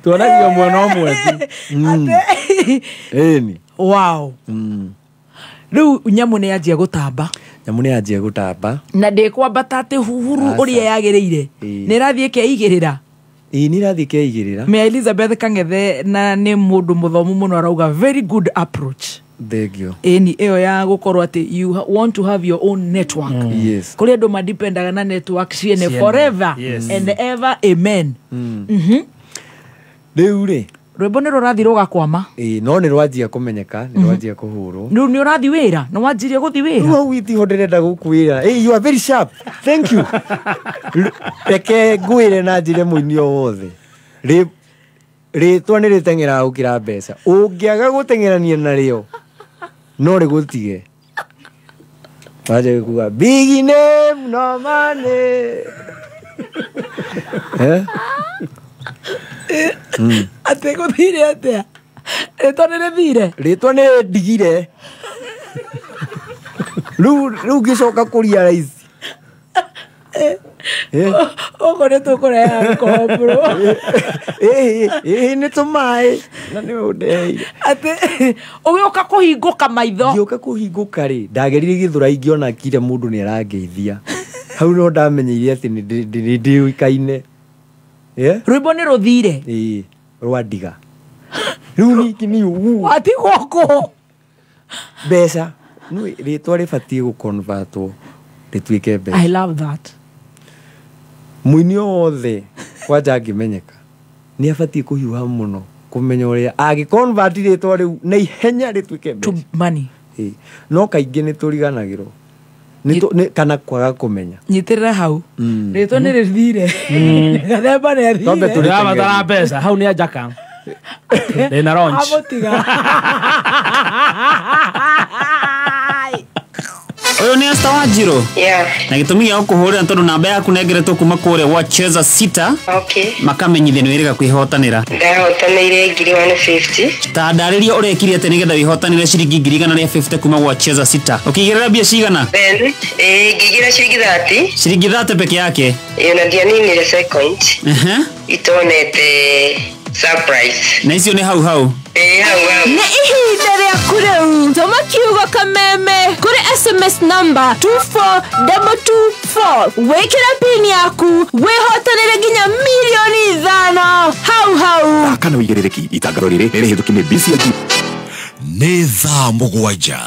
Tuonagio mwena ũmwe tu.
Ĩni.
Wow. Rĩu nyamũ nĩ yanjia gũtamba.
Nyamũ nĩ yanjia gũtamba.
Na ndĩkwambata atĩ huhuru
Aca.
ũrĩa yagĩrĩire.
Ĩĩ.
Nĩ ĩrathiĩ ĩkeigĩrĩra.
Ĩĩ, nĩ ĩrathiĩ ĩkeigĩrĩra.
Mea Elizabeth Kang'ethe na nĩ mũndũ mũthomu mũno arauga very good approach.
Thank you.
Ĩni ĩyo ya gũkorwo atĩ you want to have your own network.
Yes.
Kũrĩ andũ madipendaga na network ciene
Ciene,
forever
yes.
and ever, amen. Mhm.
Rĩu rĩ,
Rwĩmbo nĩ rũrathiĩ rũgakwama.
Ĩĩ, no nĩ rwanjia kũmenyeka, nĩ rwanjia kũhũrwo.
Rĩu nĩ ũrathiĩ wĩra, nĩ wanjirie gũthiĩ wĩra.
Rĩu hau itiho ndĩrenda gũkwĩra. Hey, you are very sharp. Thank you. Reke ngwĩre na njĩre mũini o wothe. Rĩ Rĩtwa nĩ rĩteng'eraga gũkĩra mbeca. Ũngĩaga gũteng'erania narĩo no rĩgũtige. Waje kuga big name no money. Eh?
Atĩ gũthire atĩa? Rĩtwa nĩ rĩthire?
Rĩtwa nĩ ndigire. Rĩu ngĩcoka kũria raici.
Ũguo nĩ tũkũreha alcohol bro.
Ĩĩ nĩ tũmaĩ na nĩwe ũndeheire.
Atĩ ũgĩũka kũhingũka maitho.
Ngĩũka kũhingũka rĩ, ndagerire Gĩthũrai ngĩona kira mũndũ nĩ arangeithia. Hau no ndamenyeire atĩ nĩ ndĩũĩkaine.
Rwĩmbo nĩ rũthire.
Ĩĩ, rwa ndiga. Rĩu ningĩ nĩ ũguo.
Watigwo kũ?
Mbeca. Nĩ rĩtwa rĩbatiĩ gũconvertwo rĩtuĩke mbeca.
I love that.
Mũini o wothe kwanja angĩmenyeka nĩ abatiĩ kũhiũha mũno kũmenya ũrĩa angĩconvert rĩtwa rĩu na ihenya rĩtuĩke mbeca.
To money.
Ĩĩ. No kaingĩ nĩ tũriganagĩrwo. Kana kwaga kũmenya.
Nyitĩrĩra hau. Rĩtwa nĩ rĩthire. Gathemba nĩ athire.
Twambe tũrĩteng'erie.
Ndĩrabatara mbeca hau nĩ anjaka. Ndĩna launch.
Amũtiga.
Ũyũ nĩ Esther Wanjiru.
Yeah.
Na gĩtũmi gĩa gũkũhũrĩra tondũ namba yaku nengeretwo kuma kũrĩa gwa Cheza Sita.
Okay.
Makamenyithia nĩ wĩrĩga kwĩhotanĩra.
Ndahotanĩire 150.
Ta ndarĩria ũrekire atĩa nĩgetha wĩhotanĩre ciringi 150 kuma gwa Cheza Sita. Ũkĩigĩrĩra mbia cigana?
Then, ngĩigĩra ciringi 30.
Ciringi 30 peke yake.
Ĩyo na ndianinire second. Itonete surprise.
Na icio nĩ hau hau.
Hau hau.
Nĩ ihinda rĩaku rĩu. Tũma kiugo kameme kũrĩ SMS number 24224. Wĩkĩre pin yaku wĩhotanĩre nginya 5,000,000 hau hau.
Kana wĩigĩrĩrĩki itangatho rĩrĩ nĩ rĩhĩtũki nĩ BCG. Nĩ thaa 7.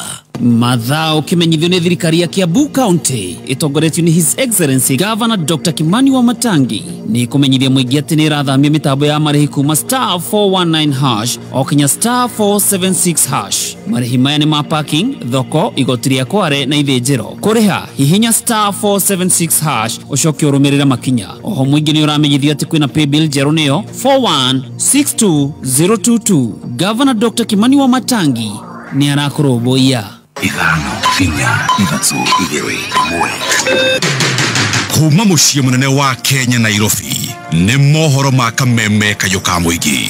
Mathaa ũkĩmenyithio nĩ thirikari ya Kiambu County ĩtongoretio nĩ His Excellency Governor Dr. Kimani Wamatangi nĩ kũmenyithia mũingĩ atĩ nĩ ĩrathamia mĩtambo ya marĩhi kuma star 419 hash o kinya star 476 hash. Marĩhi maya nĩ ma parking, thoko, igoti rĩa Kware na ithĩnjĩro. Kũrĩha hihinya star 476 hash ũcoke ũrũmĩrĩre makinya. Oho mũingĩ nĩ ũramenyithio atĩ kwĩna paybill njerũ nĩyo 4162022. Governor Dr. Kimani Wamatangi nĩ arakũrũmbũiya.
5 4 3 2 1. Kuma mũciĩ mũnene wa Kenya Nairobi nĩ mohoro ma kameme kayũ ka mũingĩ.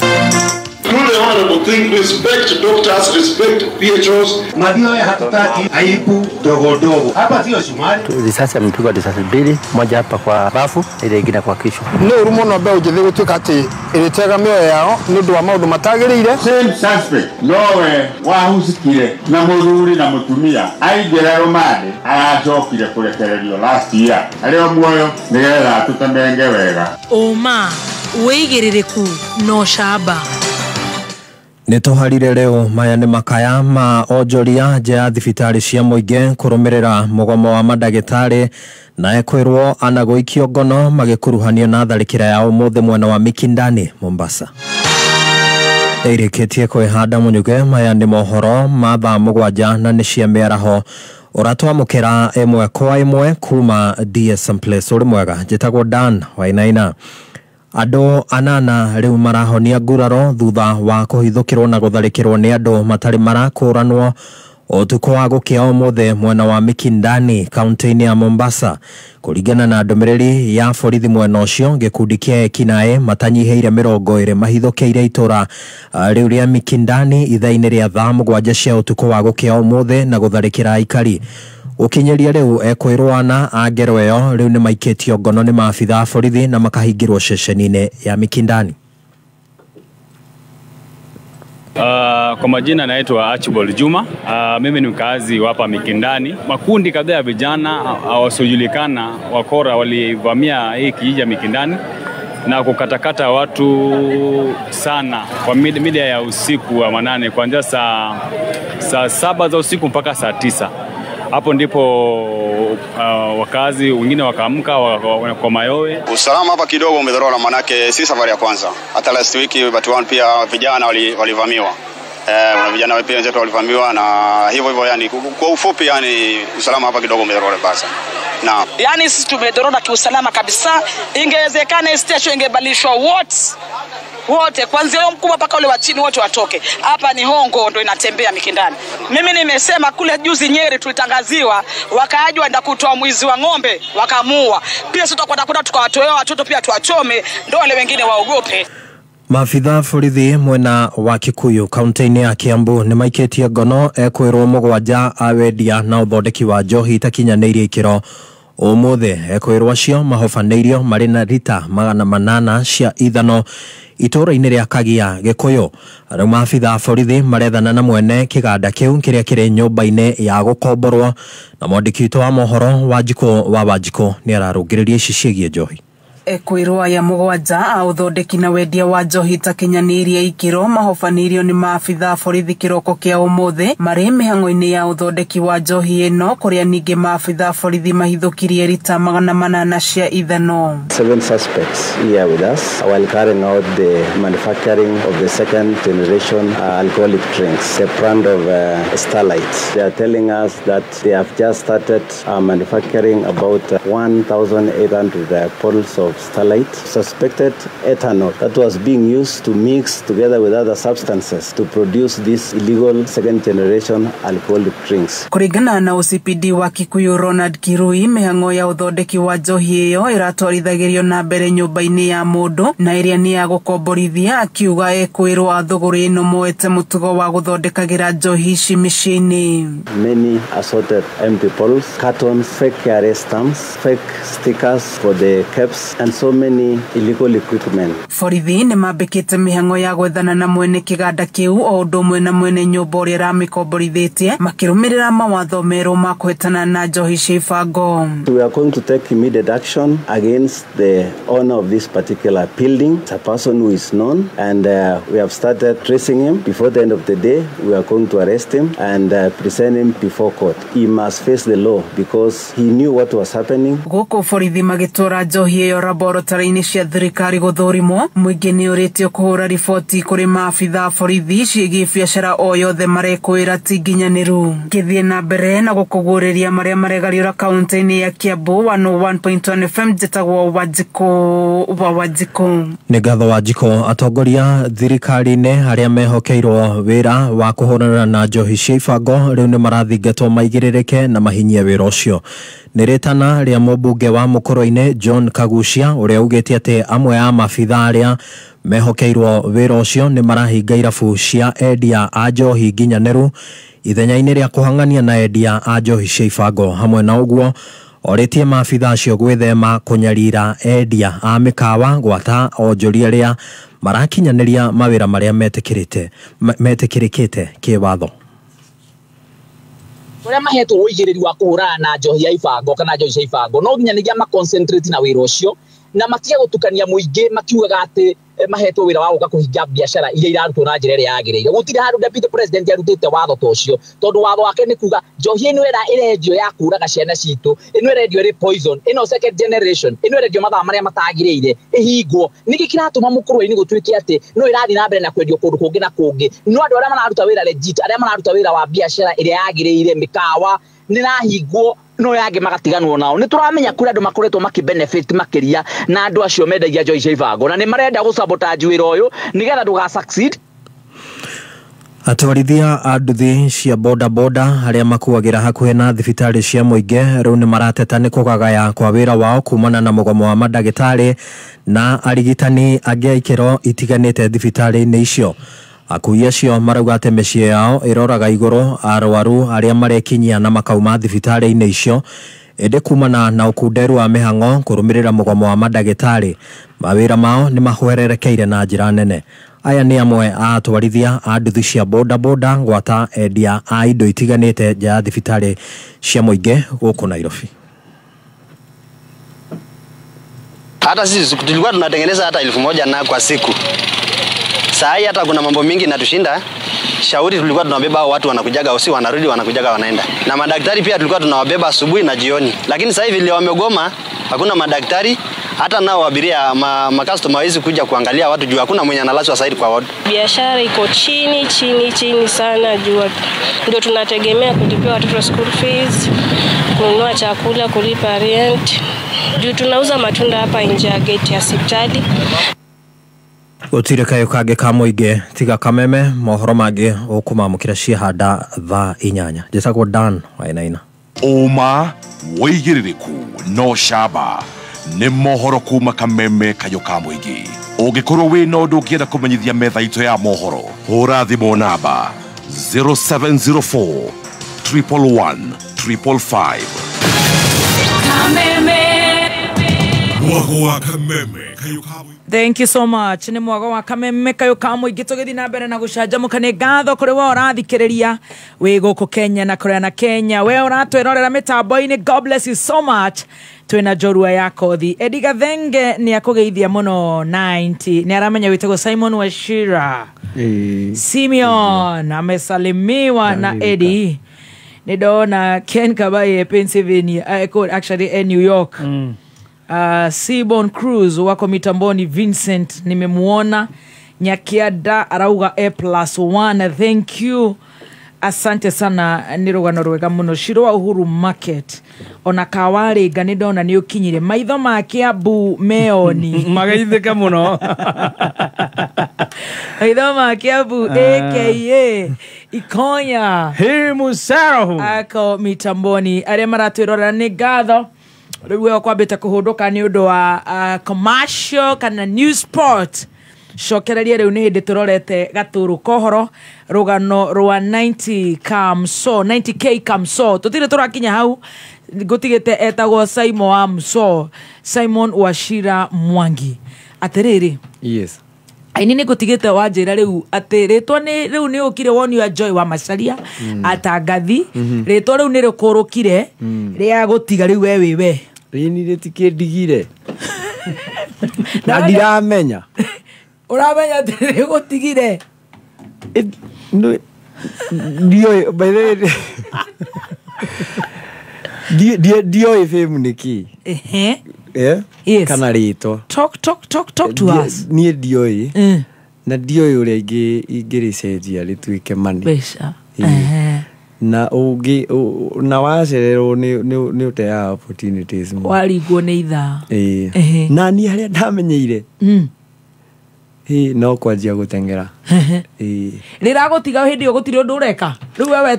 Do the honorable thing, respect doctors, respect PHOs.
Mathioya hatutaki aibu ndogo ndogo. Hapa sio Shumari.
Risasi amepigwa risasi mbili, moja hapa kwa bafu, ile ingine kwa kichwa.
Nĩ ũru mũno mbeũ njĩthĩ gũtuĩka atĩ ĩrĩtega mĩoyo yao nĩ ũndũ wa maũndũ matagĩrĩire.
Same suspect nowe wahucikire na mũthuri na mũtumia aingĩra rũmande aracokire kũrekererio last year arĩ o muoyo nĩgetha atũtemenge wega.
Ũma, wĩigĩrĩrĩku na ũcamba.
Nĩ tũharire rĩu maya nĩ makaya ma onjoria nja ya thibitarĩ cia mũingĩ kũrũmĩrĩra mũgomo wa mandagĩtarĩ na ekwĩrwo anagũikio ngono magĩkuruhanio na tharĩkĩra ya ũmũthĩ mwena wa Mikindani Mombasa. Ĩrĩkĩtie kwĩhanda mũnyuge maya nĩ mohoro ma thaa 7 na nĩ cia mĩaraho ũratwamũkĩra ĩmwe kwa ĩmwe kuma DSM Place. Ũrĩ mwega, njĩtagwo Dan Wainaina. Andũ anana rĩu marahonia nguraro thutha wa kũhithũkĩrwo na gũtharĩkĩrwo nĩ andũ matarĩ marakũranwo ũtukũ wa gũkĩa ũmũthĩ mwena wa Mikindani kaunti-inĩ ya Mombasa. Kũringana na ndũmĩrĩri ya borithi mwena ũcio, gĩkundi kĩa ekinaĩ matanyihĩire 20 mahithũkĩire itũra rĩu rĩa Mikindani ithaa-inĩ rĩa thaa 7 cia ũtukũ wa gũkĩa ũmũthĩ na gũtharĩkĩra aikari. Ũkinyĩria rĩu ekwĩrwo ana a ngero ĩyo rĩu nĩ maikĩtio ngono nĩ maabitha a borithi na makahingĩrwo ceceni-inĩ ya Mikindani.
Kwa majina naitwa Archibald Juma. Mimi ni mkazi wa hapa Mikindani. Makundi kadhaa ya vijana wasiojulikana wakora walivamia hii kijiji ya Mikindani na kukatakata watu sana kwa mida ya usiku wa manane, kuanzia saa 7 za usiku mpaka saa 9. Hapo ndipo wakazi wengine wakaamka kwa mayowe.
Usalama hapa kidogo umedhorora, manake si safari ya kwanza. Hata last week but one pia vijana walivamiwa. Kuna vijana pia wenzetu walivamiwa na hivyo hivyo, yani kwa ufupi, yani usalama hapa kidogo umedhorora basa. Na
yani sisi tumedhorora kiusalama kabisa. Ingewezekana station ingebadilishwa wards.
Wote kuanzia yule mkubwa mpaka ule wa chini wote watoke. Hapa ni hongo ndo inatembea Mikindani. Mimi nimesema kule juzi Nyeri tulitangaziwa wakaaji waenda kutoa mwizi wa ng'ombe wakamuua. Pia sisi tutakwenda kwenda tukawatoa watoto pia tuwachome ndo wale wengine waogope.
Maabitha borithi mwena wa Kikuyu kaunti-inĩ ya Kiambu nĩ maikĩtie ngono ekwĩrwo 7 a wendia na ũthondeki wa njohi itakinyanĩirie ikĩro. Ũmũthĩ ekwĩrwo acio mahobanĩirio marĩ na rita 800 cia ithano itũũra-inĩ rĩa Kagia Gĩkũyũ. Rĩu maabitha a borithi marethana na mwene kĩganda kĩu kĩrĩa kĩrĩ nyũmba-inĩ ya gũkomborwo, na mwandĩki witũ wa mohoro Wanjikũ wa Wanjikũ nĩ ararũngĩrĩria ici ciĩgiĩ njohi.
Ekwĩrwo aya 7 a ũthondeki na wendia wa njohi itakinyanĩirie ikĩro mahobanĩirio nĩ maabitha borithi kĩroko kĩa ũmũthĩ marĩ mĩhang'o-inĩ ya ũthondeki wa njohi ĩno, kũrĩa ningĩ maabitha borithi mahithũkirie rita 800 cia ithano.
7 suspects here with us while carrying out the manufacturing of the second generation alcoholic drinks, the brand of Starlight. They are telling us that they have just started manufacturing about 1,800 bottles of Starlight, suspected ethanol that was being used to mix together with other substances to produce these illegal second generation alcoholic drinks.
Kũringana na OCPD wa Kikuyu Ronald Kirui, mĩhang'o ya ũthondeki wa njohi ĩyo ĩratwarithagĩrio na mbere nyũmba-inĩ ya mũndũ na ĩrĩa nĩ ya gũkomborithia, akiuga ekwĩrwo a thũgũrĩ ĩno moete mũtugo wa gũthondekagĩra njohi ici mĩciĩ-inĩ.
Many assorted empty bottles, cartons, fake KRA stamps, fake stickers for the caps and so many illegal equipment.
Borithi nĩ mambĩkĩte mĩhang'o ya gwethana na mwene kĩganda kĩu o ũndũ ũmwe na mwene nyũmba ũrĩa ĩramĩkomborithĩtie, makĩrũmĩrĩra mawatho merũ ma kũhetana na njohi cia ibango.
We are going to take immediate action against the owner of this particular building. It's a person who is known, and we have started tracing him. Before the end of the day, we are going to arrest him and present him before court. He must face the law because he knew what was happening.
Gũkũ borithi magĩtwara njohi ĩyo laboratory-inĩ cia thirikari gũthũrimwo, mũingĩ nĩ ũrĩtio kũhũra riboti kũrĩ maabitha borithi ciĩgiĩ biacara o yothe marekwĩra ti nginyanĩru. Ngĩthiĩ na mbere na gũkũguũrĩria marĩa maregariũra kaunti-inĩ ya Kiambu, 101.1 FM, njĩtagwo Wanjikũ wa Wanjikũ.
Nĩ ngatho Wanjikũ. Atongoria thirikari-inĩ arĩa mehokeirwo wĩra wa kũhũrana na njohi cia ibango rĩu nĩ marathingatwo maigĩrĩrĩke na mahinyie wĩra ũcio. Nĩ rĩtana rĩa mũmbunge wa Mũkũrũ-inĩ John Kagucia ũrĩa ugĩte atĩ amwe a maabitha arĩa mehokeirwo wĩra ũcio nĩ marahinga irabu cia endia a njohi nginyanĩru ithenya-inĩ rĩa kũhang'ania na endia a njohi cia ibango. Hamwe na ũguo orĩtie maabitha acio gwĩthema kũnyarira endia a mĩkawa gwata onjoria arĩa marakinyanĩria mawĩra marĩa metĩkĩrĩkĩte kĩwatho.
Ũrĩa mahetwo ũigĩrĩri wa kũhũrana na njohi ya ibango kana njohi cia ibango no nginya ma concentrate na wĩra ũcio na matige gũtukania mũingĩ makiugaga atĩ mahetwo wĩra wa gũka kũhinga biacara iria irarutwo na njĩra ĩrĩa yagĩrĩire. Gũtirĩ handũ deputy president arutĩte watho ta ũcio, tondũ watho wake nĩ kuga njohi ĩno ĩrendio ya kũraga ciana citũ, ĩno ĩrendio ĩrĩ poison, ĩno second generation, ĩno ĩrendio mathaa marĩa matagĩrĩire ĩhingwo. Nĩkĩ kĩratũma mũkũrũ-inĩ gũtuĩke atĩ no ĩrathiĩ na mbere na kwendio kũndũ kũngĩ na kũngĩ, no andũ arĩa mararuta wĩra legit, arĩa mararuta wĩra wa biacara ĩrĩa yagĩrĩire, mĩkawa nĩrahingwo no yange magatiganwo nao. Nĩ tũramenya kũrĩ andũ makoretwo makĩ-benefit makĩria na andũ acio mendagia njohi cia ibango na nĩ marenda gũ-sabotage wĩra ũyũ nĩgetha ndũga succeed.
Atwarithia a nduthi cia bodaboda arĩa makuagĩra hakuhĩ na thibitarĩ cia mũingĩ rĩu nĩ marateta nĩ kũgagaya kwa wĩra wao kumana na mũgomo wa mandagĩtarĩ na arigitani angĩ a ikĩro itiganĩte thibitarĩ-inĩ icio. Akui acio marauga atĩ mĩciĩ yao ĩroraga igũrũ arwaru arĩa marekinyia na makauma thibitarĩ-inĩ icio, ĩndĩ kumana na ũkunderu wa mĩhang'o kũrũmĩrĩra mũgomo wa mandagĩtarĩ mawĩra mao nĩ mahwererekeire na njĩra nene. Aya nĩ amwe a atwarithia a nduthi cia bodaboda gwata endia a indo itiganĩte nja ya thibitarĩ cia mũingĩ gũkũ Nairobi.
Hata sisi tulikuwa tunatengeneza hata 1000 na kwa siku. Saa hii hata kuna mambo mingi natushinda. Shauri tulikuwa tunabeba watu wanakujaga usiku, wanarudi, wanakujaga wanaenda. Na madaktari pia tulikuwa tunawabeba asubuhi na jioni. Lakini sasa hivi leo wamegoma, hakuna madaktari, hata nao abiria ma customer hawezi kuja kuangalia watu juu hakuna mwenye analazwa sasa kwa ward.
Biashara iko chini chini chini sana juu ndio tunategemea kulipia watoto school fees, kununua chakula, kulipa rent. Juu tunauza matunda hapa nje ya gate ya hospitali.
Gũtirĩ kayũ kangĩ ka mũingĩ tiga kameme mohoro mangĩ ũkũmamũkĩra ciahanda thaa 8. Njĩtagwo Dan Wainaina.
Ũma wĩigĩrĩrĩku no camba nĩ mohoro kuma kameme kayũ ka mũingĩ. Ũngĩkorwo wĩna ũndũ ũngĩenda kũmenyithia metha itũ ya mohoro, hũra thimũ namba 0704 111 555.
Kameme.
Mwago wa kameme kayũ ka
Thank you so much. Nĩ mwago wa kameme kayũ ka mũingĩ tũgĩthiĩ na mbere na gũcanjamũka. Nĩ ngatho kũrĩ we ũrathikĩrĩria wĩ gũkũ Kenya na kũrĩa na Kenya, we ũratwĩrorera mĩtambo-inĩ. God bless you so much. Twĩna njorua ya kothi Edi Gathenge nĩ akũgeithia mũno 90 nĩ aramenya wĩtagwo Simon Wachira. Simeon amesalimiwa na Edi. Nĩ ndona Ken Kabaye Pennsylvania, actually New York. Seaborn Cruz wako mitamboni. Vincent nimemuona. Nyakiada arauga A+1, thank you, asante sana. Nĩ rũgano rwega mũno. Shiro wa Uhuru Market ona kawarĩnga nĩ ndona nĩ ũkinyire maitho ma Kiambu meoni
mageithĩke mũno.
Maitho ma Kiambu aka Ikonya
himself
ako mitamboni. Arĩa maratwĩrorera nĩ ngatho. Rĩu we kwambĩte kũhũndũka nĩ ũndũ wa commercial kana news sport. Cokereria rĩu nĩ hĩndĩ tũrorete gatũrũ kohoro rũgano rwa 90 kamso 90k kamso. Tũtirĩ tũrakinya hau, ngũtigĩte etagwo Simon wa Mso, Simon Wachira Mwangi. Atĩrĩrĩ,
yes,
aini nĩ ngũtigĩte wanjĩra rĩu atĩ rĩtwa nĩ rĩu nĩ ũkire woni wa Joy wa Macharia atangathi. Rĩtwa rĩu nĩ rĩkũrũkire rĩa gũtiga rĩu we wĩ we
rĩni rĩtikĩndigire na ndiramenya.
Ũramenya atĩ rĩgũtigire?
Ndiũĩ, by the way, ndioĩ fame nĩ kĩ.
Yes.
Kana rĩtwa.
Talk, talk, talk, talk to us.
Niĩ ndioĩ na ndioĩ ũrĩa ingĩrĩcenjia rĩtuĩke money.
Mbeca.
Na ũngĩ na wacererwo nĩ ũteaga opportunities mũno.
Warigwo nĩ ithaa.
Na niĩ harĩa ndamenyeire no kwanjia gũteng'era.
Rĩragũtiga hĩndĩ ĩyo gũtirĩ ũndũ ũreka rĩu wewe?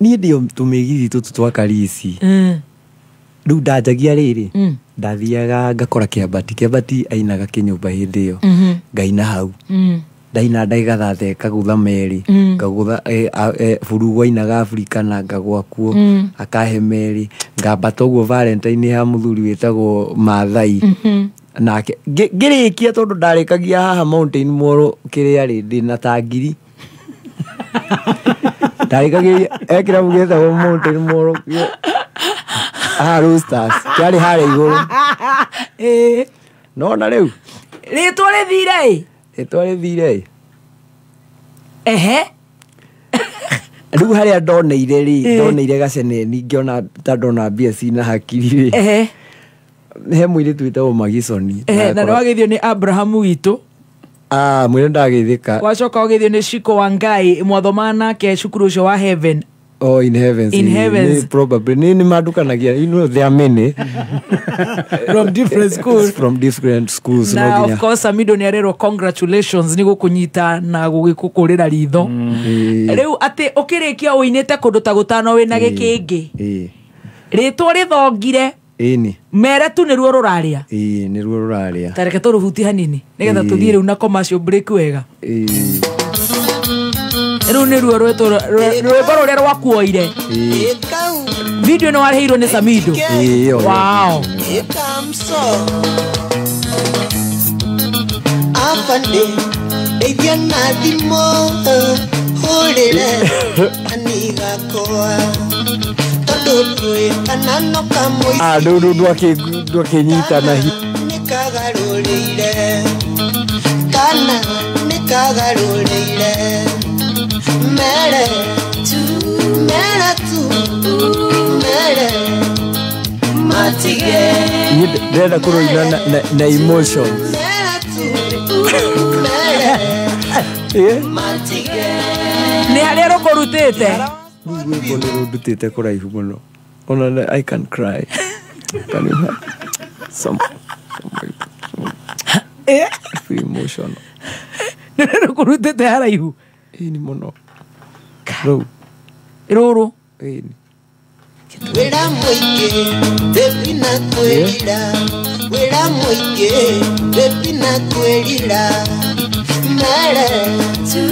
Niĩ ndĩo tũmĩgithi tũtũ twa Karisi. Rĩu ndanjagia rĩrĩ, ndathiaga ngakora Kĩambati. Kĩambati ainaga kĩnyũmba hĩndĩ ĩyo, ngaina hau. Ndaina ndagĩka 30 ngagũtha merĩ, ngagũtha Burugu ainaga Afrika na ngagwa kuo, akahe merĩ, ngambata ũguo Valentine ya mũthuri wĩtagwo Maathai. Nake ngĩrĩkia tondũ ndarĩkagia haha Mountain Mall kĩrĩa rĩ ndĩna ta ngiri. Ndarĩkagia he kĩrabu gĩtagwo Mountain Mall haha Roosters, kĩarĩ harĩa igũrũ. No na rĩu
rĩtwa rĩthire ĩ?
Rĩtwa rĩthire ĩ?
Ehe.
Rĩu harĩa ndoneire rĩ, ndoneire gaceneni ngĩona ta ndona mbia cina hakiri rĩ.
Ehe.
He mũirĩtu wĩtagwo Magisoni.
Na nĩwageithio nĩ Abrahamu witũ.
Mwĩre ndageithĩka.
Wacoka ũgeithio nĩ Shiko wa Ngai mwathoma nake cukuru ũcio wa Heaven.
Oh, in heavens.
In heavens.
Probably. Ni mandukanagia. You know, there are many.
From different schools.
From different schools.
Na of course, Amido nĩ arerwo congratulations nĩ gũkũnyita na gũgĩkũkũrĩra ritho. Rĩu atĩ ũkĩrĩkia ũinĩte kũndũ ta gũtano wĩna gĩkĩngĩ. Rĩtwa rĩthongire.
Ĩni.
Mere tu nĩruo rũraria.
Ĩĩ, nĩruo rũraria.
Ta reke tũrũhutie hanini nĩgetha tũthiĩ rĩu na commercial break wega.
Ĩĩ.
Rĩu nĩruo rwĩtwo rwĩmbo rũrĩa rwakuoire. Video nĩ warĩhĩirwo nĩ Samido. Wow.
Afande ndeithia na thimũ hũrĩre anigakwa
Ndwakĩnyitana hi.
Nĩkagarũrĩire kana nĩkagarũrĩire mere tu mere tu mere matige.
Niĩ ndĩrenda kũrũina na emotions.
Mere tu mere matige.
Nĩ harĩa rũkũrutĩte.
Rĩu rwĩmbo nĩ rũndutĩte kũraihu mũno. Ona I can cry. Can you have some feel emotional.
Nĩ rũkũrutĩte haraihu.
Ĩni mũno. Rũu.
Rũrũ.
Ĩni.
Wĩra mũingĩ baby na kwĩrira, wĩra mũingĩ baby na kwĩrira. Mere tu,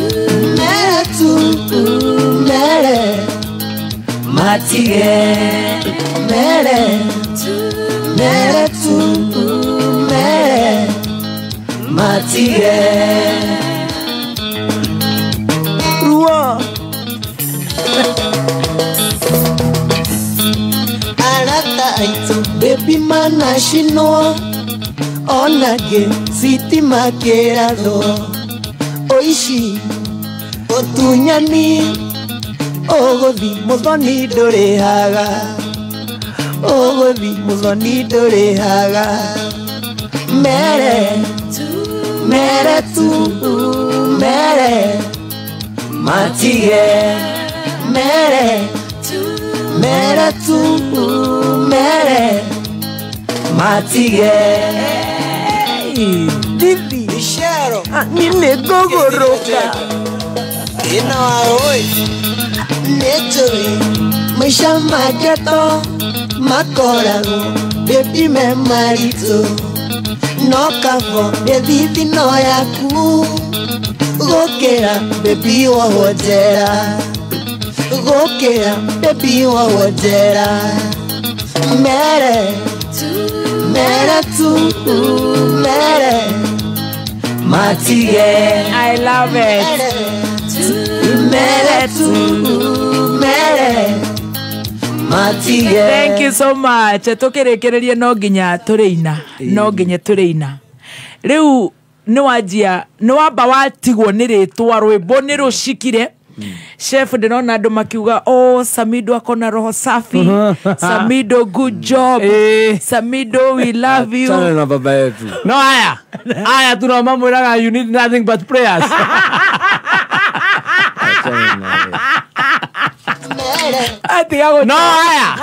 mere tu, mere matige. Mere tu, mere tu, mere matige. Ruo. Arata aitũ baby manacinwo, onangĩ sitima kĩrathwo. Ũici ũtunyani ũgũthi mũthoni ndũrĩhaga, ũgũthi mũthoni ndũrĩhaga. Mere mere tu, mere matige. Mere mere tu, mere matige. Divi Ishero
nile gogoroka
ina waroi nĩnjũĩ maica ma ghetto makoragwo baby me maritũ, no kabo nĩ thithino yaku gũkĩra baby wohwo njera, gũkĩra baby wohwo njera. Mere mere tu, mere matige.
I love it.
Mere tu, mere matige.
Thank you so much. Tũkĩrĩkĩrĩrie no nginya tũrĩina, no nginya tũrĩina. Rĩu nĩ wanjia, nĩ wamba watigwo nĩ rĩtwa rwĩmbo nĩ rũcikire. Chef ndĩrona andũ makiuga, oh, Samido akona roho safi. Samido good job. Samido we love you.
Achana na baba yetu.
No aya. Aya tunamwamwiraga you need nothing but prayers.
Achana na yeye.
Atiga
No aya.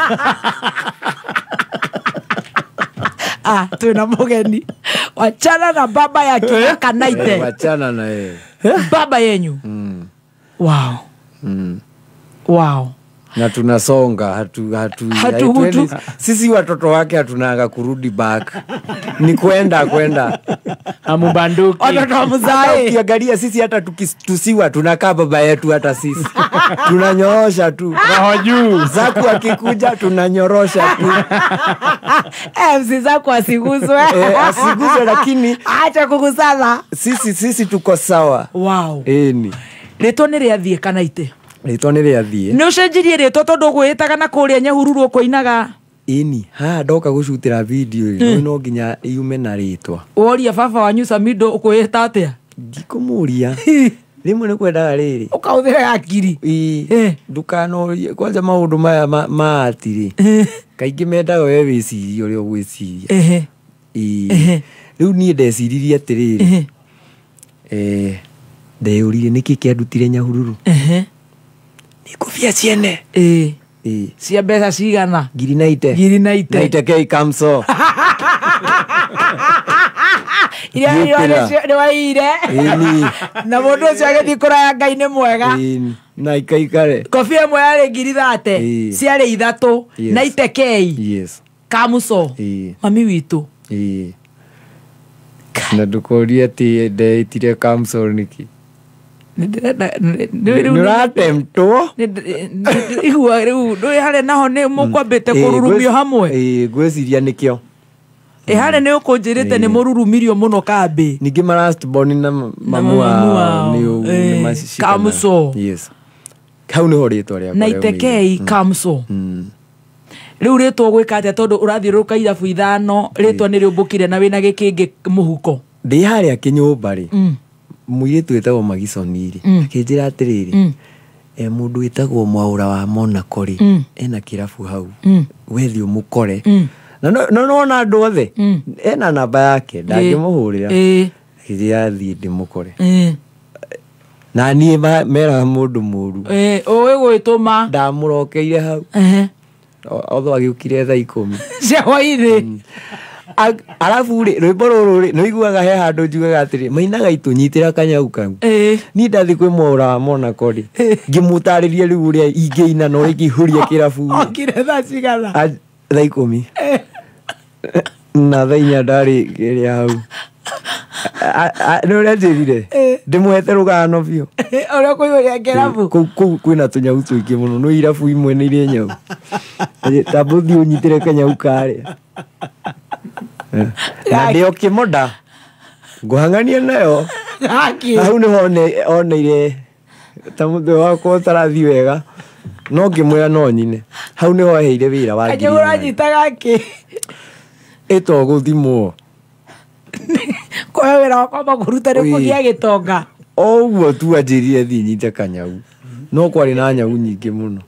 Ah, tuna mugeni. Wachana na baba ya Kithaka Naite.
Wachana na yeye.
Baba yenyu. Wow. Wow.
Na tunasonga hatu sisi watoto wake hatunanga kurudi back. Ni kwenda.
Hamubanduki.
Watoto wa mzae.
Ukiangalia sisi hata tukitusiwa tunakaa baba yetu hata sisi. Tunanyoosha tu.
Roho juu.
Zaku akikuja tunanyorosha tu.
MC Zaku asiguswe.
Asiguswe lakini
acha kugusana.
Sisi tuko sawa.
Wow.
Eni.
Rĩtwa nĩ rĩathiĩ kana ite?
Rĩtwa nĩ rĩathiĩ.
Nĩ ũcenjirie rĩtwa tondũ ũgwĩtaga na kũrĩa Nyahururu ũkũinaga?
Ĩni, haha ndoka gũcutĩra video ĩ, no nginya yume na rĩtwa.
Woria baba wanyu Samido ũkwĩta atĩa?
Ndikũmũria. Rĩmwe nĩ kwendaga rĩrĩ.
Ũkahũthĩra akiri.
Ĩĩ. Ndũkanorie kwanja maũndũ maya ma ati rĩ. Kaingĩ mendaga we wĩcirie ũrĩa ũgwĩciria. Ĩĩ. Rĩu niĩ ndeciririe atĩrĩrĩ. Ndeyũririe nĩkĩ kĩandutire Nyahururu. Nĩ ngũbia ciene.
Ĩĩ. Cia mbeca cigana?
Ngiri na ite.
Ngiri na ite.
Na ite kei kamso.
Iria nĩ waire.
Ĩni.
Na mũndũ ũcio agĩthiĩ kũraya Ngai nĩ mwega.
Ĩni. Na ikaikare.
Kobia ĩmwe yarĩ 30. Ciarĩ 3. Na ite kei.
Yes.
Kamuso. Mami witũ.
Ĩĩ. Na ndũkorie atĩ ndeĩtire kamso nĩkĩ. Nĩũratemtwo.
Igua rĩu ndũĩ harĩa naho nĩ mũkwambĩte kũrurumio hamwe.
Ĩĩ, ngwĩciria nĩkĩo.
Ĩ harĩa nĩ ũkũnjĩrĩte nĩ mũrurumirio mũno kambĩ.
Ningĩ ma last born na mamu wao nĩ macicikana.
Kamuso.
Yes. Hau nĩho rĩtwa rĩakwa.
Na itekei Kamuso. Rĩu rĩtwa ũgwĩka atĩa tondũ ũrathiũrũrũka irabu 5 rĩtwa nĩ rĩũmbũkire na wĩna gĩkĩngĩ mũhuko.
Ndĩ harĩa kĩnyũmba rĩ. Mũirĩtu wĩtagwo Magisoni rĩ, akĩnjĩra atĩrĩrĩ, mũndũ wĩtagwo Mwaũra wa Monaco rĩ, ena kĩrabu hau, we thiĩ ũmũkore. Na no nona andũ othe, ena namba yake, ndangĩmũhũrĩra. Akĩnjĩra thiĩ ndĩmũkore. Na niĩ meraga mũndũ mũru.
Ũĩ gwĩtũma.
Ndamũrokeire hau. Otho agĩũkire thaa 10.
Cia hwainĩ.
Arabu rĩ rwĩmbo rũrũ rĩ nĩũiguaga he handũ njugaga atĩrĩ mainaga itũnyitĩra kanyau kau. Niĩ ndathiĩ kwĩ mwaũra wa Monaco rĩ ngĩmũtarĩria rĩu ũrĩa ingĩina na ũrĩa ingĩihũria kĩrabu rĩ.
Okire thaa cigana?
Thaa 10 na thaa 4 ndarĩ kĩrĩa hau. Nĩ ũrĩa njĩrire ndĩmũhete rũgano biũ
ũrĩa kũihũria kĩrabu.
Kũu kwĩna tũnyau tũingĩ mũno no irabu imwe nĩ irĩ nyau. Tamba ũthiĩ ũnyitĩre kanyau karĩa. Na ndĩ o kĩmonda ngũhang'ania nayo. Hau nĩho oneire ta mũtwe wakwa ũtarathiĩ wega no ngĩmwĩra no nyine. Hau nĩho aheire wĩra wa ngiri
Kanyau ũranyita gakĩ?
Ĩto gũthimwo.
Kũhe wĩra wa kwamba kũruta nĩ kũgĩa gĩtonga.
O ũguo tu anjĩrire thiĩ nyite kanyau. No kwarĩ na nyau nyingĩ mũno.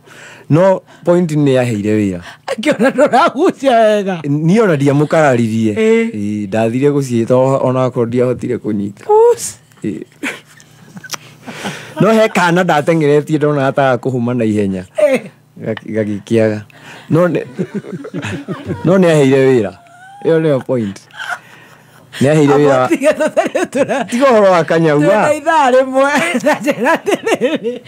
No point nĩ aheire wĩra.
Akĩona ndũragucia wega.
Niĩ ona ndiamũkararirie. Ndathire gũciĩta onakorwo ndiahotire kũnyita. No he kana ndateng'eretie ndona gataga kũhũma na ihenya. Gagĩkĩaga. No nĩ aheire wĩra. Ĩyo nĩyo point. Nĩ aheire wĩra. Tiga ũhoro wa kanyau.
Twĩna ithaa rĩmwe na njĩra atĩrĩrĩ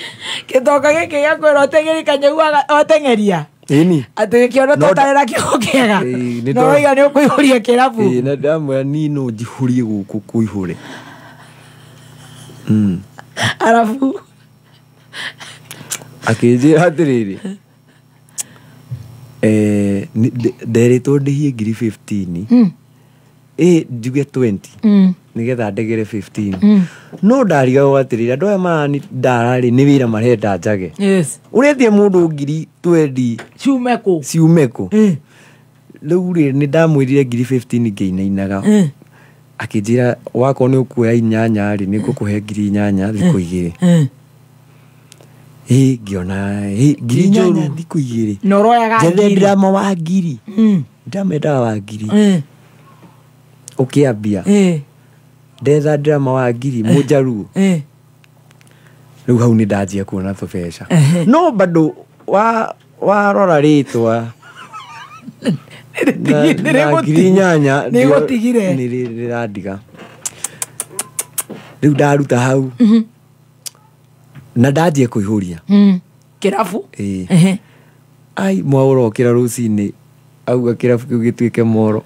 gĩtonga gĩkĩ gĩa kwĩra ũteng'eri kanyau wateng'eria.
Ĩni.
Atĩ gĩkĩona tũtarĩ na kĩongo kĩega. No ũroiga nĩ ũkũihũria kĩrabu.
Na ndamwĩra niĩ no njihũrie gũkũ kũihũre.
Arabu
akĩnjĩra atĩrĩrĩ nderĩtwo ndĩhie ngiri 15 njuge 20 nĩgetha ndegere 15 no ndarigagwo atĩrĩrĩ andũ aya marani ndararĩ nĩ wĩra marenda njage. Ũretie mũndũ ngiri 20 ciume kũ? Rĩu rĩ nĩ ndamwĩrire ngiri 15 ngĩinainaga. Akĩnjĩra wakorwo nĩ ũkuoya 8 rĩ nĩ ngũkũhe ngiri 8 thikũ 2. Ngĩona ngiri 8 thikũ 2.
Na ũroyaga
njethe
ngiri.
Ndirama wa ngiri. Ndamendaga wa ngiri. Ũkĩambia. Ndetha ndirama wa ngiri mũnjaruo. Rĩu hau nĩ ndanjia kuona tũbeca. No bado warora rĩtwa na ngiri 8
nĩgũtigire.
Nĩ rĩrandiga. Rĩu ndaruta hau na ndanjia kũihũria
kĩrabu.
Ai mwaũra okĩra rũcinĩ auga kĩrabu kĩu gĩtuĩke moro.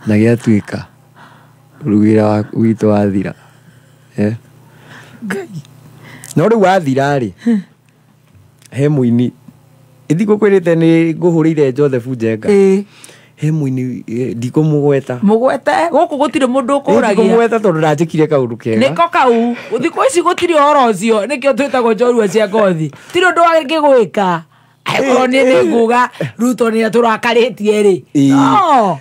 Na gĩatuĩka rĩu wĩra witũ wathira. No rĩu wathira rĩ he mũini ithikũ kwĩrĩte nĩ ngũhũrĩire Joseph Njenga. He mũini ndikũmũgweta.
Mũgwete gũkũ gũtirĩ mũndũ ũkũragia.
Ndikũmũgweta tondũ ndanjĩkire kaũndũ kega.
Nĩko kau thikũ ici gũtirĩ ũhoro ũcio nĩkĩo twĩtagwo njorua cia ngothi. Tirĩ ũndũ wangĩgwĩka. Angĩkorwo niĩ nĩ nguga Ruto nĩ atũrakarĩtie rĩ. No.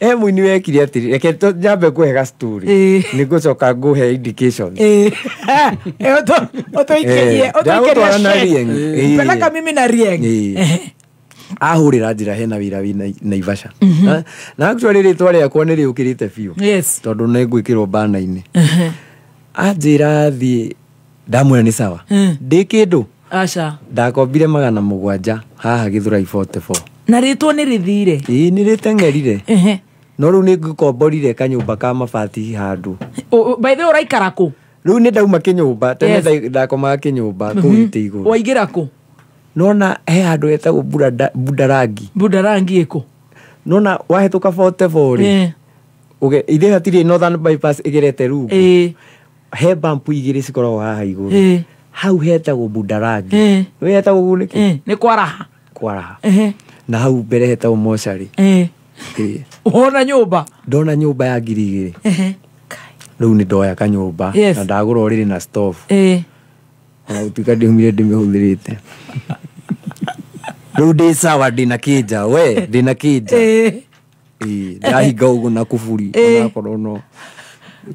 He mũini wekire atĩrĩ reke nyambe ngũhe ga story. Nĩ ngũcoka ngũhe indications.
Ũtũikĩrie
Ndagũtwara na Rieng.
Peleka mimi na Rieng.
Ahũrĩra njĩra hena wĩra wĩ Naivasha. Na actually rĩtwa rĩakwa nĩ rĩũkĩrĩte biũ. Tondũ nĩ ngwĩkĩrwo bana-inĩ. Anjĩra thiĩ ndamwĩra nĩ sawa. Ndĩ kĩndũ.
Aca.
Ndakombire 700 haha Gĩthũrai 44.
Na rĩtwa nĩ rĩthire?
Ĩĩ nĩ rĩteng'erire. No rĩu nĩ ngũkomborire kanyũmba ka mabati handũ.
By the way ũraikara kũ?
Rĩu nĩ ndauma kĩnyũmba tene ndakomaga kĩnyũmba kũu itĩ igũrũ.
Waingĩra kũ?
Nona he handũ hetagwo Budarangi.
Budarangi ĩkũ?
Nona wahĩtũka 44 rĩ. Ithe hatirĩ Northern Bypass ĩgerete rungu. He bump igĩrĩ cikoragwo haha igũrũ. Hau hetagwo Budarangi. Nĩ hetagwo ũguo nĩkĩ?
Nĩ Kwaraha.
Kwaraha. Na hau mbere hetagwo mocarĩ.
Wona nyũmba?
Ndona nyũmba ya ngiri 2. Rĩu nĩ ndoya kanyũmba na ndagũra ũrĩrĩ na stove. Ona gũtuĩka ndiumire ndĩmĩhũthĩrĩte. Rĩu ndĩ sawa ndĩna kĩnja we ndĩna kĩnja. Ndahinga ũguo na kuburi onakorwo no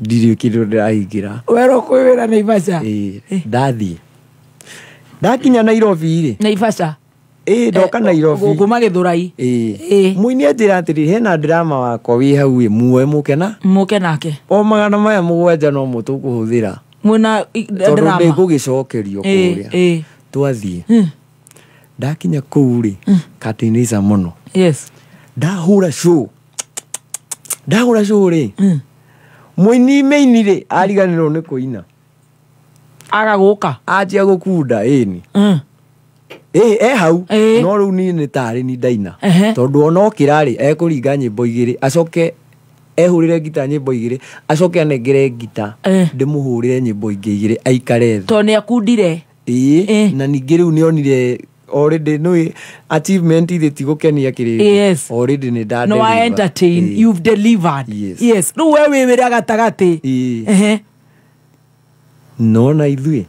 ndirĩ kĩndũ ndĩrahingĩra.
Werwo kwĩ wĩra Naivasha?
Ndathiĩ. Ndakinya Nairobi rĩ.
Naivasha?
Ndoka Nairobi.
Kuma Gĩthũrai.
Mũini anjĩra atĩrĩ hena drama wakwa wĩ hau ĩ muoe mũke na
mũke nake.
O 700 maya no mo tũkũhũthĩra.
Mwena
Tondũ
drama.
Ndĩgũgĩcokerio
Eh,
kũrĩa.
eh.
Twathiĩ, ndakinya kũu rĩ, katinĩca mũno.
Yes.
Ndahũra show, ndahũra show rĩ, mũini meini rĩ, ariganĩrwo nĩ kũina.
Aga gũka.
Anjia gũkunda ĩni. Ĩ e hau no rĩu niĩ nĩ tarĩ ni ndaina, tondũ ona okĩra rĩ, ekũringa nyĩmbo igĩrĩ, acoke ehũrĩre ngita nyĩmbo igĩrĩ, acoke anengere ngita ndĩmũhũrĩre nyĩmbo ingĩ igĩrĩ, aikare thĩ.
Tondũ nĩ akundire.
Ĩĩ, na ningĩ rĩu nĩonire already nĩ achievement ithe ti gũkenia kĩrĩndĩ.
Yes.
Already nĩ nda
No, I
deliver.
entertain.
Ĩĩ.
You've delivered.
Yes.
Yes. Rĩu we wĩ wĩra gatagatĩ.
Ĩĩ.
Ehe.
Nona ithuĩ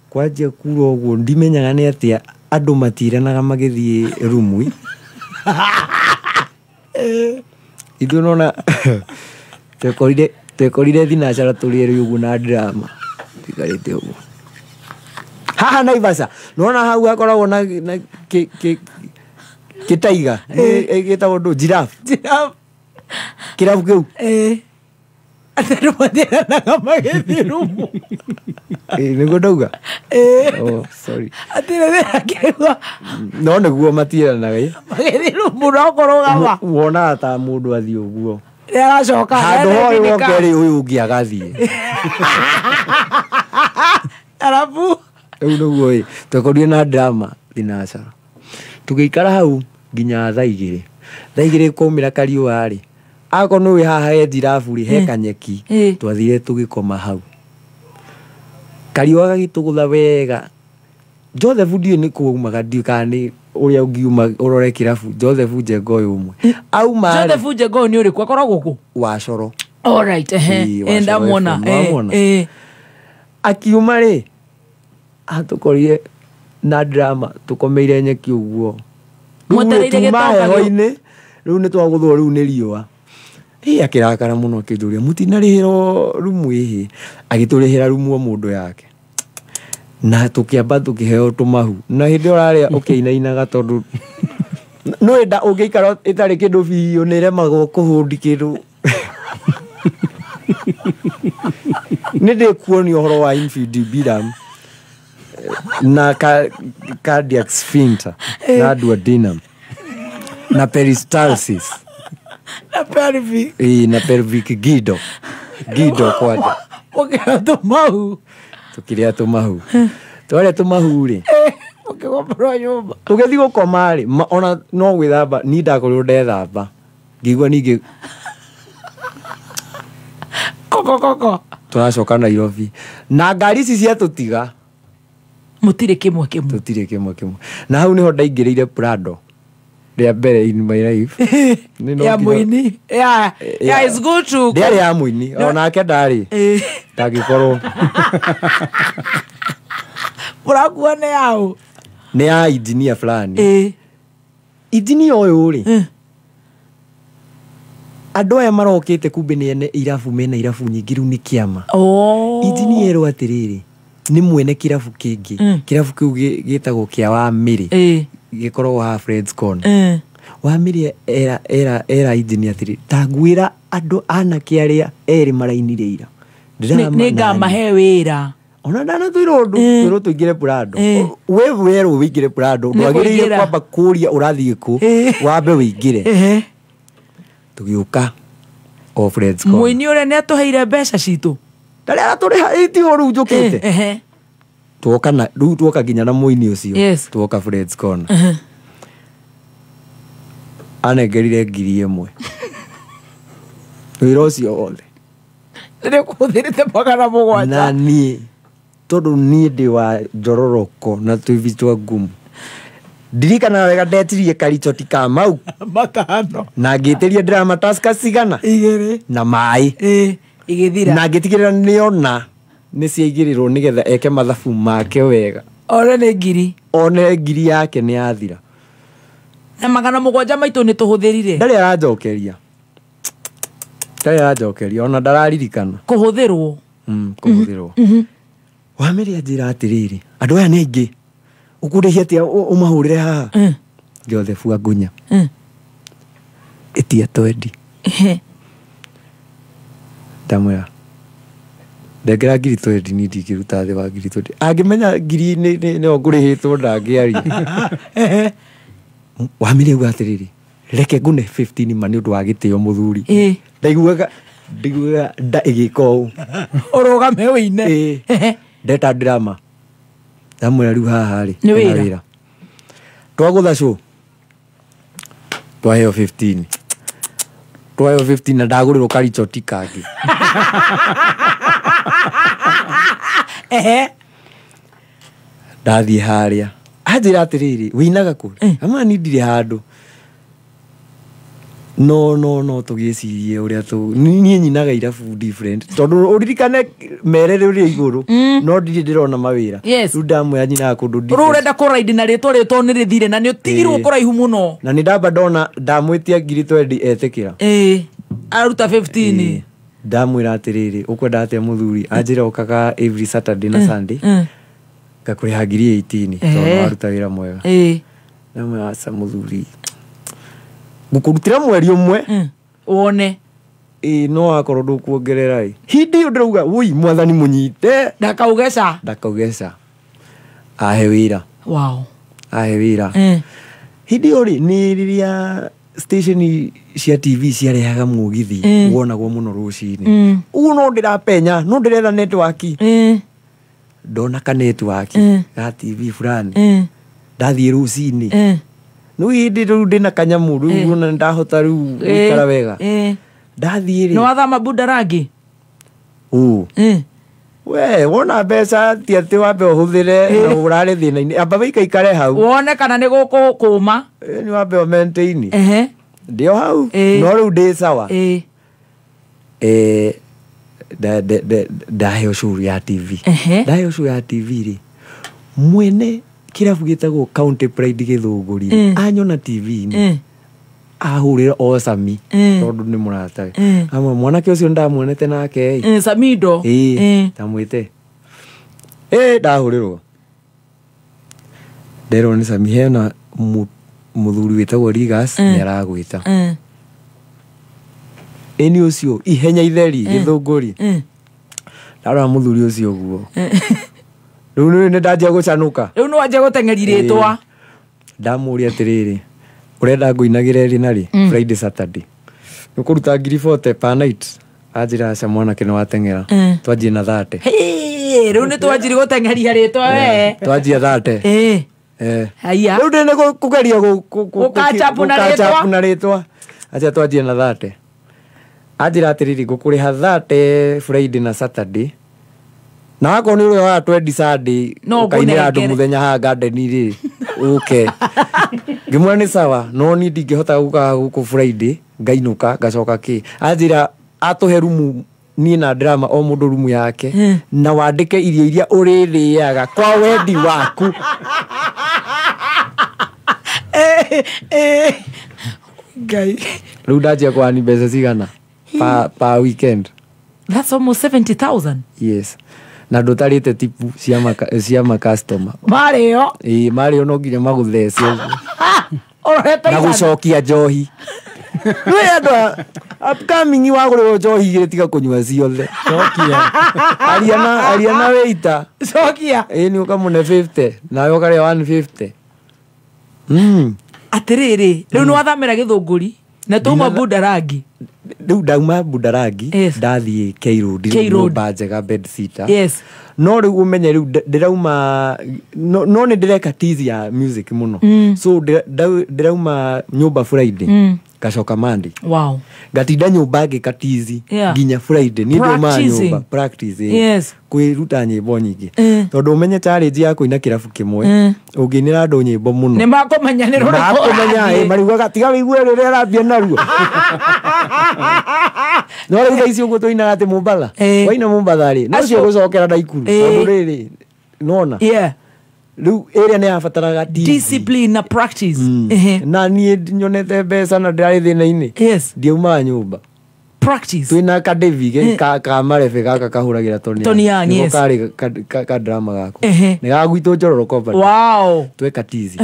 kwanjia kura ũguo, ndimenyaga nĩ atĩa andũ matiranaga magĩthiĩ rumui. Ithuĩ nona twekorire thinacara tũrĩ erĩ ũguo na drama tũikarĩte ũguo haha Naivasha. Nona hau hakoragwo na kĩtaiga gĩtagwo ndũ, giraffe.
Giraffe.
Kĩrabu kĩu.
Atĩ andũ matiranaga magĩthiĩ rumu.
Ĩ, nĩguo ndauga. Oh, sorry.
Atĩ rĩrĩa akĩigua
No nĩguo matiranaga ĩ.
magĩthiĩ rumu no kũrũgama.
Wonaga ta mũndũ athiĩ ũguo.
Nĩ aracoka.
Handũ
nĩ
hoĩ
arathindĩka.
woke rĩ, ũyũ ũngĩ agathiĩ.
Arabu.
Rĩu nĩguo ĩ twekorire na drama thinacara, tũgĩikara hau nginya thaa igĩrĩ. Thaa igĩrĩ kwaumĩra kariũa rĩ, akorwo nĩ ũĩ haha he njirabu rĩ, he kanyeki, twathire tũgĩkoma hau, kariũa gagĩtũgũtha wega. Joseph ndiũĩ nĩ kwaumaga, ndiũĩ kana nĩ ũrĩa ũngiuma ũrore kĩrabu. Joseph Njenga ũyũ ũmwe auma rĩ,
Joseph Njenga ũyũ nĩ ũrĩkũ akoragwo kũ?
Wa Coro.
All right, ehe.
Ĩĩ, wa
Eh,
Coro
ndamwona.
FM,
Eh,
wamwona?
eh.
Akiuma rĩ, atũkorire na drama tũkomeire nyeki ũguo. Rĩu rĩ,
Mwetereire
tuma
gĩtonga
heho-inĩ rĩu nĩ twagũthwo rĩu nĩ riũa. Ĩ, akĩrakara mũno, akĩnjũria mũtinarĩhĩrwo rumu ĩhĩ. Agĩtũrĩhĩra rumu o mũndũ yake, na tũkĩamba tũkĩheo tũmahu, na hĩndĩ ĩyo ũrarĩa ũkĩinainaga, tondũ nĩ nda ũngĩikara ĩtarĩ kĩndũ biũ nĩ ĩremagwo kũhũndi kĩndũ. Nĩ ndĩkuonia ũhoro wa infundibulum na cardiac sphincter na duodenum na peristalsis.
Na pelvic.
Ĩĩ, na pelvic gido gido kwanja.
Mũkĩrĩa tũmahu.
Tũkĩrĩa tũmahu, twarĩa tũmahu rĩ,
Mũkĩgomborwo nyũmba.
Tũgĩthiĩ gũkoma rĩ, ona no gwĩthamba ni ndakorirwo ndethamba, ngĩigua ningĩ
Koko koko.
Tũracoka Nairobi na ngari ici ciatũtiga.
Mũtirĩ kĩmwe kĩmwe.
Tũtirĩ kĩmwe kĩmwe, na hau nĩho ndaingĩrĩire Prado rĩa mbere in my life. Nĩ no
Ya
nginya-
mũini. Yeah. Yeah, it's good to
Ndĩarĩ ya mũini, onake ndarĩ
Eh.
ndangĩkorwo.
Mũrakua nĩ yaũ?
Nĩ ya injinia fulani.
Eh.
Injinia ũyũ rĩ, andũ aya marokĩte kumbe nĩ ene irabu, mena irabu nyingĩ, rĩu nĩ kĩama.
Oh.
Injinia erwo atĩrĩrĩ, nĩ mwene kĩrabu kĩngĩ, kĩrabu kĩu gĩtagwo kĩa Wamĩrĩ, gĩkoragwo haha Friends Corner. Wamĩrĩ era injinia atĩrĩ, tanguĩra andũ anake arĩa erĩ marainire ira.
Nĩ ngamahe wĩra.
Ona ndanatwĩrwo ũndũ, twĩrwo tũingĩre Prado. We werwo wĩingĩre Prado,
Nĩ
ndwagĩrĩire
kũingĩra.
kwamba kũria ũrathiĩ kũ, wambe wĩingĩre. Tũgĩũka o Friends Corner.
Mũini ũrĩa nĩ atũheire mbeca citũ.
Ndarĩ aratũrĩha, ĩtigo rĩu njũkĩte.
Ehe.
Tuoka na rĩu tuoka nginya na mũini ũcio.
Yes.
Tuoka Friends Corner, anengerire 1,000 wĩra ũcio wothe.
Nĩ kũhũthĩrĩte 700.
Na niĩ tondũ niĩ ndĩ wa njororoko na tũibi twa ngumu, ndirikanaga wega ndetirie karichoti ka mau
5
na ngĩtĩria drama taska cigana
2
na maĩ
igĩthira,
na ngĩtigĩrĩra nĩona nĩ ciaigĩrĩrwo nĩgetha eke mathabu make wega.
One nĩ ngiri.
One ngiri yake nĩ yathira.
Na 700 maitũ nĩ tũhũthĩrire.
Ndarĩ aranjokeria, ndarĩ aranjokeria, ona ndararirikana.
Kũhũthĩrwo.
Kũhũthĩrwo. Wamĩrĩ anjĩra atĩrĩrĩ, andũ aya nĩ aingĩ, ũkũrĩhia atĩa ũmahũrĩre haha? Joseph Wangunya, ĩtia twendi. Ndamwĩra Ndengera ngiri 20 ni ndingĩruta thĩ wa ngiri 20. Angĩmenya ngiri nĩyo ngũrĩhĩtwo ndangĩaria. Wamire uga atĩrĩrĩ, reke ngune 15 ma nĩ ũndũ wa gĩtĩo mũthuri. Ndaiguaga nda ĩgĩka ũũ.
Ũrũgame ũine.
Ndeta drama. Ndamwĩra rĩu haha rĩ,
Nĩ wĩra.
Twagũtha show. Twaheo 15. Twaheo 15 na ndagũrĩrwo karichoti kangĩ. Ndathiĩ harĩa. Anjĩra atĩrĩrĩ, wĩinaga kũ? Ama ni ndirĩ handũ. No tũgĩcirie ũrĩa niĩ nyinaga irabu different. Tondũ ũririkane mere rĩrĩa igũrũ, no ndirĩ ndĩrona mawĩra. Rĩu ndamwĩra nyinaga kũndũ different.
Rĩu ũrenda kũraidi na rĩtwa nĩ rĩthire na nĩ ũtigirwo kũraihu mũno.
Na nĩ ndamba ndona ndamwĩtia ngiri 20 etĩkĩra.
Aruta 15.
Ndamwĩra atĩrĩrĩ, ũkwenda atĩa mũthuri? Anjĩra ũkaga every Saturday na Sunday. Ngakũrĩha ngiri 18 tondũ waruta wĩra mwega. Ndamwĩra aca mũthuri, ngũkũrutĩra mweri ũmwe
wone.
No akorwo ndũkuongerera ĩ. Hĩndĩ ĩyo ndĩrauga wũi mwathani mũnyite.
Ndakauge ca.
Ndakauge ca. Ahe wĩra.
Wow.
Ahe wĩra. Hĩndĩ ĩyo rĩ, nĩ rĩrĩa station cia TV ciarehaga mũgithi wonagwo mũno rũcinĩ. Ũguo no ndĩrapenya, no ndĩretha network. Ndona ka network ga TV fulani. Ndathiĩ rũcinĩ. Rĩu hĩndĩ rĩu ndĩna kanyamũ rĩu ona ndahota rĩu gũikara wega. Ndathiĩ rĩ.
Nĩ wathama Bundarangi?
We wona mbeca ti atĩ wambe ũhũthĩre na ũrare thĩna-inĩ. Amba wĩikaikare hau.
Wone kana nĩ gũkũma.
Nĩ wambe ũ maintain. Ndĩ o hau. No rĩu ndĩ sawa. Ndaheo show ya TV. Ndaheo show ya TV rĩ, mwene kĩrabu gĩtagwo County Pride Gĩthũngũri anyona TV-inĩ ahũrĩra o Sami tondũ nĩ mũratawe. Amwe mwanake ũcio ndamuonete nake ĩ.
Samido.
Ndamwĩte. Ndahũrĩrwo. Nderwo nĩ Sami hena mũthuri wĩtagwo Rigas nĩ aragwĩta. Ĩni ũcio ihenya itheri Gĩthũngũri. Ndarora mũthuri ũcio ũguo. Rĩu nĩ ndanjia gũcanũka.
Rĩu nĩ wanjia gũteng'eria rĩtwa.
Ndamũria atĩrĩrĩ, ũrenda ngũinagĩre rĩ na rĩ? Friday Saturday. Nĩ ũkũruta ngiri 40 per night. Anjĩra aca mwanake nĩ wateng'era. Twanjie na 30.
Rĩu nĩ twanjirie gũteng'eria rĩtwa we.
Twanjia 30.
Haiya.
Rĩu ndĩ nĩ kũgeria
gũkachapu
na rĩtwa. Acha twanjie na 30. Anjĩra atĩrĩrĩ, ngũkũrĩha 30 Friday na Saturday. Na akorwo nĩ ũrĩa wa 20 Sunday ũkainĩra andũ mũthenya haha garden rĩ, ũke. Ngĩmwĩra nĩ sawa, no niĩ ndingĩhota gũka gũkũ Friday, ngainũka ngacoka kĩ. Anjĩra atũhe rumu niĩ na drama o mũndũ rumu yake na wandĩke irio iria ũrĩrĩaga kwa wendi waku.
Ngai.
Rĩu ndanjia kũhani mbeca cigana per weekend.
That's almost 70,000.
Yes. Na ndũtarĩte tipu cia makastoma.
Marĩo.
Marĩo no nginya magũthece ũguo. Na gũcokia njohi. Rĩu andũ a upcoming wagũrĩrwo njohi igĩrĩ tiga kũnyua ciothe.
Cokia.
Aria na waiter.
Cokia.
Nĩ ũkamũne 50 nawe ũkarĩa 150.
Atĩrĩrĩ, rĩu nĩ wathamĩra Gĩthũngũri na twauma Bundarangi.
Rĩu ndauma Bundarangi ndathiĩ K Road, nyũmba njega bed sitter. No rĩu ũmenye rĩu ndĩrauma no nĩ ndĩreka tizi ya music mũno. So ndĩrauma nyũmba Friday ngacoka Monday.
Wow.
Ngatinda nyũmba ngĩka tizi nginya Friday. Niĩ ndaumaga nyũmba practice. Kwĩruta nyĩmbo nyingĩ. Tondũ ũmenye challenge ya kũina kĩrabu kĩmwe ũngĩinĩra andũ nyĩmbo mũno.
Nĩ makũmenya nĩ rũrĩkũ.
Makũmenya mariugaga tiga wĩigue rĩrĩa arambia naruo. No rĩu thaa ici ũguo tũinaga atĩ Mombatha. Waina Mombatha rĩ, no cio gũcokera Naikuru. Tondũ rĩrĩ nona. Rĩu ĩrĩa nĩ yabataraga
discipline na practice.
Na niĩ nyonete mbeca na ndĩrarĩ thĩna-inĩ. Ndiaumaga nyũmba.
Practice.
Twĩna kadevi ka marebe gaka kahũragĩra Tony
Young.
Nĩko karĩ ka drama gako. Nĩ ga gwitũ Njororo Company.
Wow.
Tweka tizi.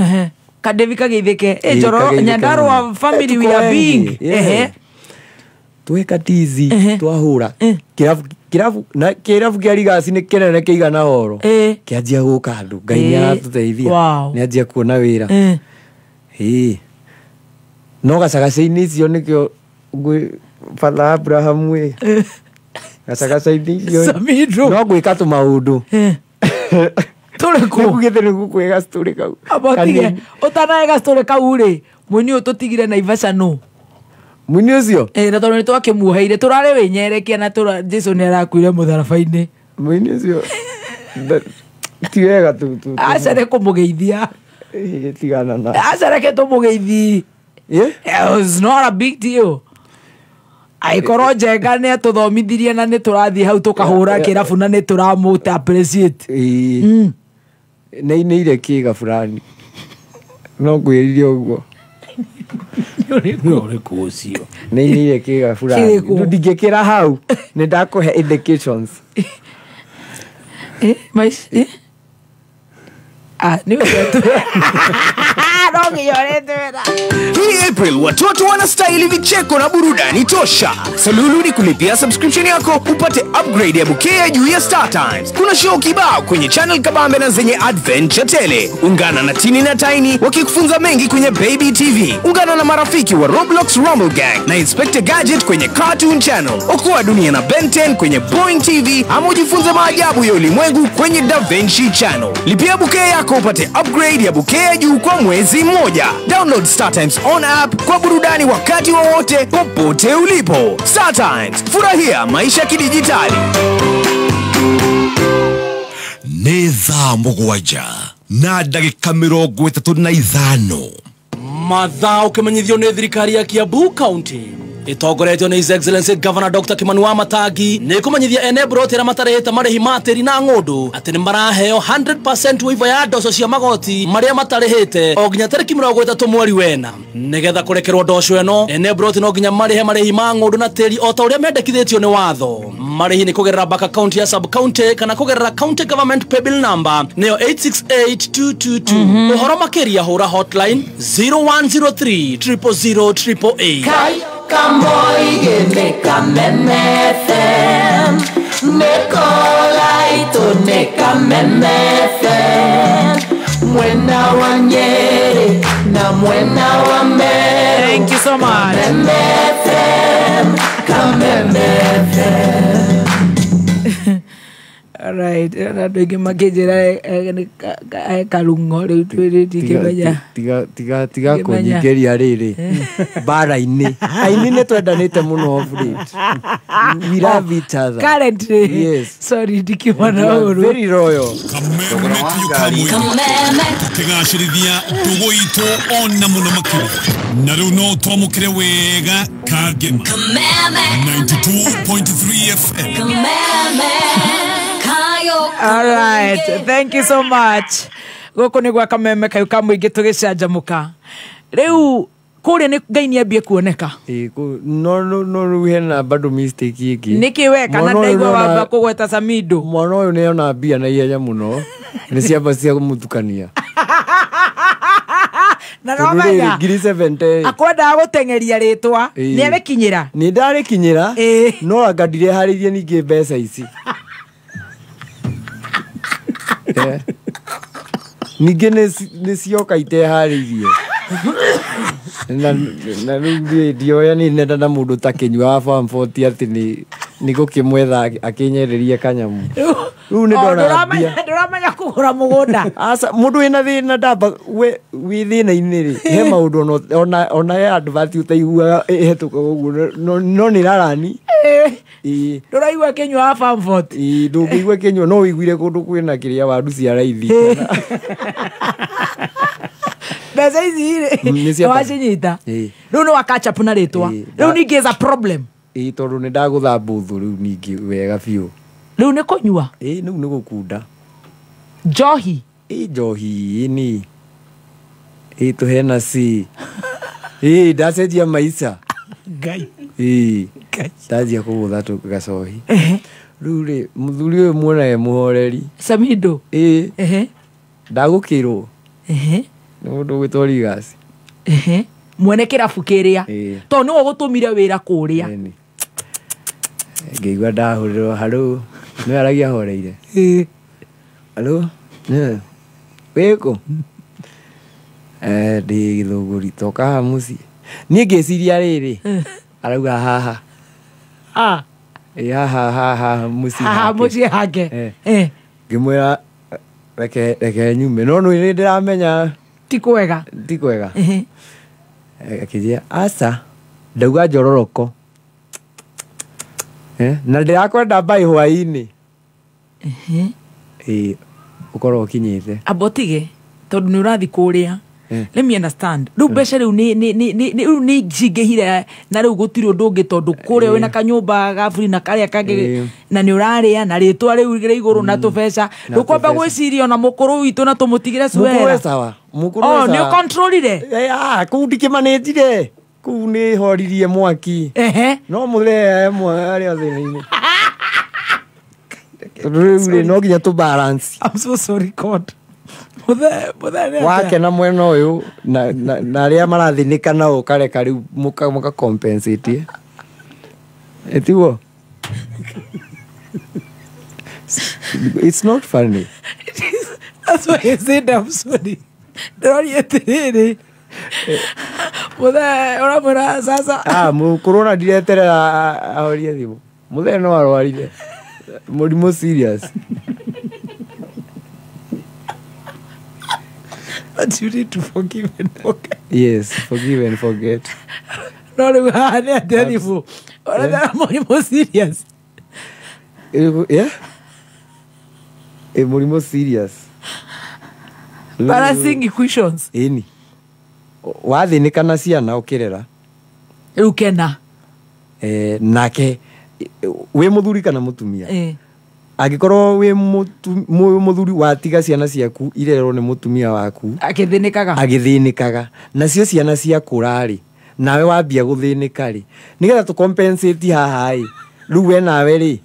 Kadevi kageithĩke. Njororo Nyandarua family we are big.
Tweka tizi twahũra kĩrabu Kĩrabu na kĩrabu kĩa Rigasi nĩ kĩnene kĩigana horo. Kĩanjia gũka andũ. Ngai nĩ aratũteithia. Nĩ anjia kuona wĩra. Ĩĩ. No gacagaca-inĩ icio nĩkĩo Father Abraham ĩ. Gacagaca-inĩ icio. No gwĩka tũmaũndũ.
Tũrĩkũ?
Nĩkugĩte nĩgũkwĩga story kau.
Amba ũtige. Ũtanae story kau rĩ, mũini ũyũ tũtigire Naivasha nũ?
Mũini ũcio?
Ĩ, na tondũ nĩ twakĩmuoheire tũrarĩ wĩnyerekia na tũra Jesu nĩ arakuire mũtharaba-inĩ.
Mũini ũcio ti wega tu.
Aca nĩ kũmũgeithia.
Tigana na.
Aca reke tũmũgeithi. It's not a big deal. Aikorwo Njenga nĩ atũthomithirie na nĩ tũrathiĩ hau tũkahũra kĩrabu na nĩ tũramũta appreciate.
Nĩ ainĩire kĩga fulani. No ngwĩrire ũguo.
Ũrĩkũ ũcio?
Nĩ ainĩire kĩga fulani.
Kĩrĩkũ?
Ndingĩkĩra hau nĩ ndakũhe indications.
Ah, nĩ ũcio no nginya ũretwĩra.
Hii April watoto wanastahili vicheko na burudani tosha. Salulu ni kulipia subscription yako upate upgrade ya bouquet ya juu ya Star Times. Kuna show kibao kwenye channel kabambe na zenye adventure tele. Ungana na Tini na Tiny wakikufunza mengi kwenye Baby TV. Ungana na marafiki wa Roblox Rumble Gang na Inspector Gadget kwenye Cartoon Channel. Okoa dunia na Ben 10 kwenye Boeing TV ama ujifunze maajabu ya ulimwengu kwenye Da Vinci Channel. Lipia bouquet yako upate upgrade ya bouquet ya juu kwa mwezi mmoja. Download Star Times on app kwa burudani wakati wowote popote ulipo. Star Times, furahia maisha kidijitali.
Nĩ thaa 7 na ndagĩka 35.
Mathaa ũkĩmenyithio nĩ thirikari ya Kiambu County ĩtongoretio nĩ His Excellency Governor Dr. Kimani Wamatangi nĩ kũmenyithia ene mburoti arĩa matarĩhĩte marĩhi ma tĩri na ng'ũndũ atĩ nĩ maraheo 100% waiver ya ndoco cia magoti marĩa matarĩhĩte o nginya tarĩki 30 mweri wena. Nĩgetha kũrekerwo ndoco ĩno, ene mburoti no nginya marĩhe marĩhi ma ng'ũndũ na tĩri o ta ũrĩa mendekithĩtio nĩ watho. Marĩhi nĩ kũgerera bank account ya sub county kana kũgerera county government paybill number nĩyo 868222. Ũhoro makĩria hũra hotline 0103 000 888.
Kamoige Kameme FM Nekolaito ne Kameme FM Mwena wa Nyeri na mwena wa Meru.
Thank you so much.
Kameme FM, Kameme FM.
All right, andũ aingĩ makĩnjĩra karung'o rĩu ndingĩmenya.
Tiga kũnyingĩria rĩrĩ mbara-inĩ. Aini nĩ twendanĩte mũno of late. We love each other.
Currently.
Yes.
Sorry, ndikĩmona ũru.
Very royal.
Tũkĩgacĩrithia ndũgũ itũ ona mũno makĩria. Na rĩu no twamũkĩre wega Kangema 92.3 FM.
All right, thank you so much. Gũkũ nĩ gwa Kameme kayũ ka mũingĩ tũgĩcanjamũka. Rĩu kũrĩa nĩ Ngai nĩambie kuoneka.
No rĩu hena bado mistake ĩngĩ.
Nĩkĩ weka na ndaigua wamba kũgweta Samido.
Mwana ũyũ nĩona mbia na ihenya mũno. Nĩ ciamba cia kũmũtukania.
Na no menya
70
akwendaga gũteng'eria rĩtwa. Nĩ arĩkinyĩra.
Nĩ ndarĩkinyĩra. No anga ndireharĩirie ningĩ mbeca ici. Ningĩ nĩ cioka iteharĩirie. Na rĩu ndioya nĩ nenda na mũndũ ta kĩnyua wa form 40 atĩ nĩ gũkĩmwetha akĩnyererie kanyamũ. Rĩu nĩ ndona mbia.
Ndũramenya kũgũra mũgũnda.
Aca mũndũ wĩna thĩna ndamba wĩ thĩna-inĩ rĩ, he maũndũ ona he advert ũtaiguaga ĩhetũkaga ũguo no nĩ rarani.
Ndũraigua kĩnyua wa form 40.
Ndũngĩigua kĩnyua no ũiguire kũndũ kwĩna kĩrĩa waru cia raithi.
Mbeca ici rĩ wacinyita. Rĩu nĩ wa catch up na rĩtwa. Rĩu ningĩ is a problem.
Tondũ nĩ ndagũtha mbũthũ rĩu ningĩ wega biũ.
Rĩu nĩ kũnyua?
Rĩu nĩ gũkunda.
Njohi?
Njohi ni. Tũhena C. Ndacenjia maica.
Ngai.
Ndanjia kũgũtha gacohi. Rĩu rĩ mũthuri ũyũ muonaga mũhoreri.
Samido.
Ndagũkĩrwo. Nĩ mũndũ ũgwĩtwo Rigasi.
Mwene kĩrabu kĩrĩa. Tondũ nĩwe ũgũtũmire wĩra kũrĩa.
Ngĩigua ndahũrĩrwo halo nĩ aragia horeire. Halo wĩkũ? Ndĩ Gĩthũngũri toka haha mũciĩ. Niĩ ngĩciria rĩrĩ arauga haha. Haha haha mũciĩ
haha mũciĩ hake.
Ngĩmwĩra reke nyume no nĩ ndĩramenya
ti kwega.
Ti kwega. Akĩnjĩra aca ndauga njororoko. Na ndĩrakwenda mbai hwaĩ-inĩ. Ũkorwo ũkinyĩte.
Amba ũtige tondũ nĩ ũrathiĩ kũrĩa. Let me understand. Rĩu mbeca rĩu rĩu nĩ cingĩhire na rĩu gũtirĩ ũndũ ũngĩ tondũ kũrĩa wĩna kanyũmba ga buri na karĩa kangĩ na nĩ ũrarĩa na rĩtwa rĩu rĩ igũrũ na tũbeca. Ndũkwamba gwĩciria ona mũkũrũ witũ na tũmũtigĩre cuera.
Mũkũrũ e sawa. Mũkũrũ e sawa.
Nĩ ũcontrolire?
Kũu ndikĩmanĩnjire. Kũu nĩ horirie mwaki. No mũthee arĩ o thĩna-inĩ. Tondũ rĩu rĩ no nginya tũ balance.
I'm so sorry God.
Wake na mwena ũyũ na arĩa marathĩnĩka nao ũkareka rĩu mũka compensate. Tiguo? It's not funny.
That's why I said I'm sorry. Ndĩroria atĩrĩrĩ mũthee ũramwĩra sasa.
Mũkũrũ ona ndireterera ahorie thimũ. Mũthee no arwarire mũrimũ serious.
But you need to forgive and forget.
Yes, forgive and forget.
No, rĩu haha nĩ atĩa thimũ? Ũrathara mũrimũ serious.
Yeah? Mũrimũ serious.
Balancing equations.
Ĩni. Wathĩnĩka na ciana ũkĩrera.
Rĩu kena.
Nake wĩ mũthuri kana mũtumia? Angĩkorwo wĩ mũthuri watiga ciana ciaku irererwo nĩ mũtumia waku agĩthĩnĩkaga nacio ciana ciakũra rĩ nawe wambia gũthĩnĩka rĩ nĩgetha tũ compensate haha ĩ rĩu we nawe rĩ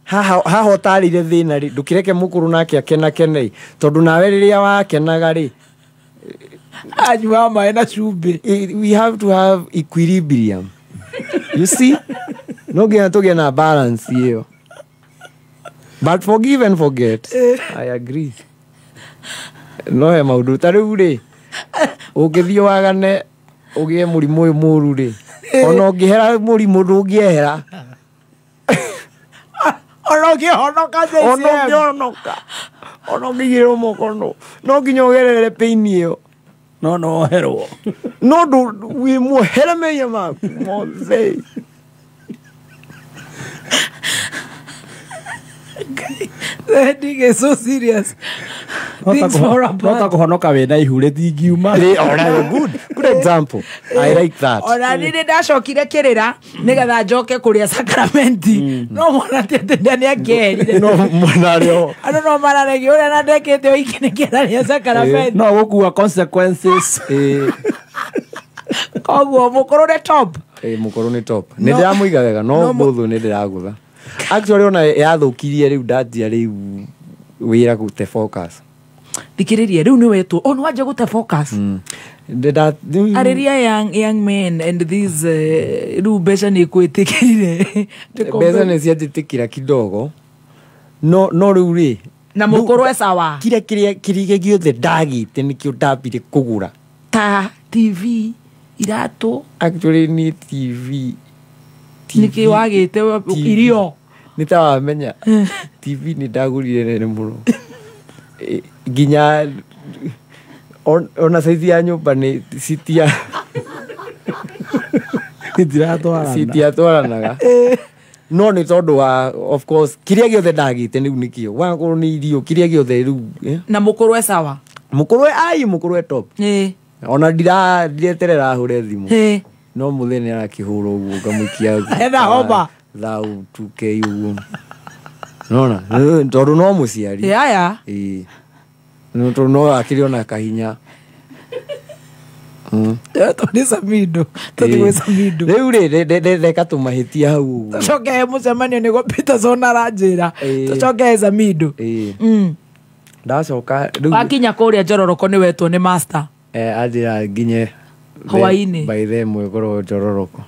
haha ũtarĩire thĩna rĩ ndũkĩreke mũkũrũ nake akenakene tondũ nawe rĩrĩa wakenaga rĩ
anyua maĩ na cumbĩ.
We have to have equilibrium. You see? No nginya tũgĩe na balance ĩyo. But forgive and forget. I agree. No he maũndũ ta rĩu rĩ ũngĩthiĩ wagane ũgĩe mũrimũ ũyũ mũru rĩ ona ũngĩhera mũrimũ ndũngĩehera.
Ona ũngĩhonoka
ona ũngĩhonoka ona ũngĩigĩrĩrwo moko no nginya ũgerere pain ĩyo
no woherwo
no wĩ muohere mehia maku mothe.
The heading is so serious. Things fall apart.
No ta kũhonoka wĩna ihu rĩtingiuma.
Good example. I like that.
Ona nĩ ndacokire kĩrĩra nĩgetha njoke kũrĩa sakramenti. No mwana ti atĩ nĩ angĩerire.
No mwana arĩ ho.
Andũ no mararegia ũrĩa na ndekĩte oiki nĩ kĩraria sakramenti.
No gũkua consequences.
Koguo mũkũrũ nĩ top.
Mũkũrũ nĩ top. Nĩ ndĩramũiga wega no mbũthũ nĩ ndĩragũtha. Actually ona yathũkirie rĩu ndanjia rĩu wĩra gũte focus.
Thikĩrĩria rĩu nĩ wetwo o nĩ wanjia gũte focus. Arĩria young men and these rĩu mbeca nĩ kwĩtĩkĩrire.
Mbeca nĩ cianjĩtĩkĩra kidogo no rĩu rĩ
na mũkũrũ e sawa.
Kĩrĩa kĩrĩa gĩothe ndagĩte nĩkĩo ndambire kũgũra
ta TV iratũ.
Actually nĩ TV
nĩkĩ wagĩte irio
nĩ ta wamenya TV nĩ ndagũrire nene mũno nginya ona saizi ya nyũmba nĩ citia citiatwaranaga no nĩ tondũ wa of course kĩrĩa gĩothe ndagĩte rĩu nĩkĩo wakorwo nĩ irio kĩrĩa gĩothe rĩu.
Na mũkũrũ e sawa.
Mũkũrũ ai mũkũrũ e top. Ona ndireterera ahũre thimũ no mũthee nĩ arakĩhũra ũguo ngamũikia
ena homa
thau 2k ũguo nona tondũ no mũciari.
Yeah.
No tondũ no akĩrĩ ona kahinya. Rĩu rĩ reka tũmahĩtia hau ũguo
tũcoke he mũcemanio nĩguo Peterson aranjĩra tũcoke he Samido.
Ndacoka rĩu
wakinya kũrĩa Njororoko nĩ wetwo nĩ master.
Anjĩra nginye
hwaĩ-inĩ
by the ĩmwe ngorwo Njororoko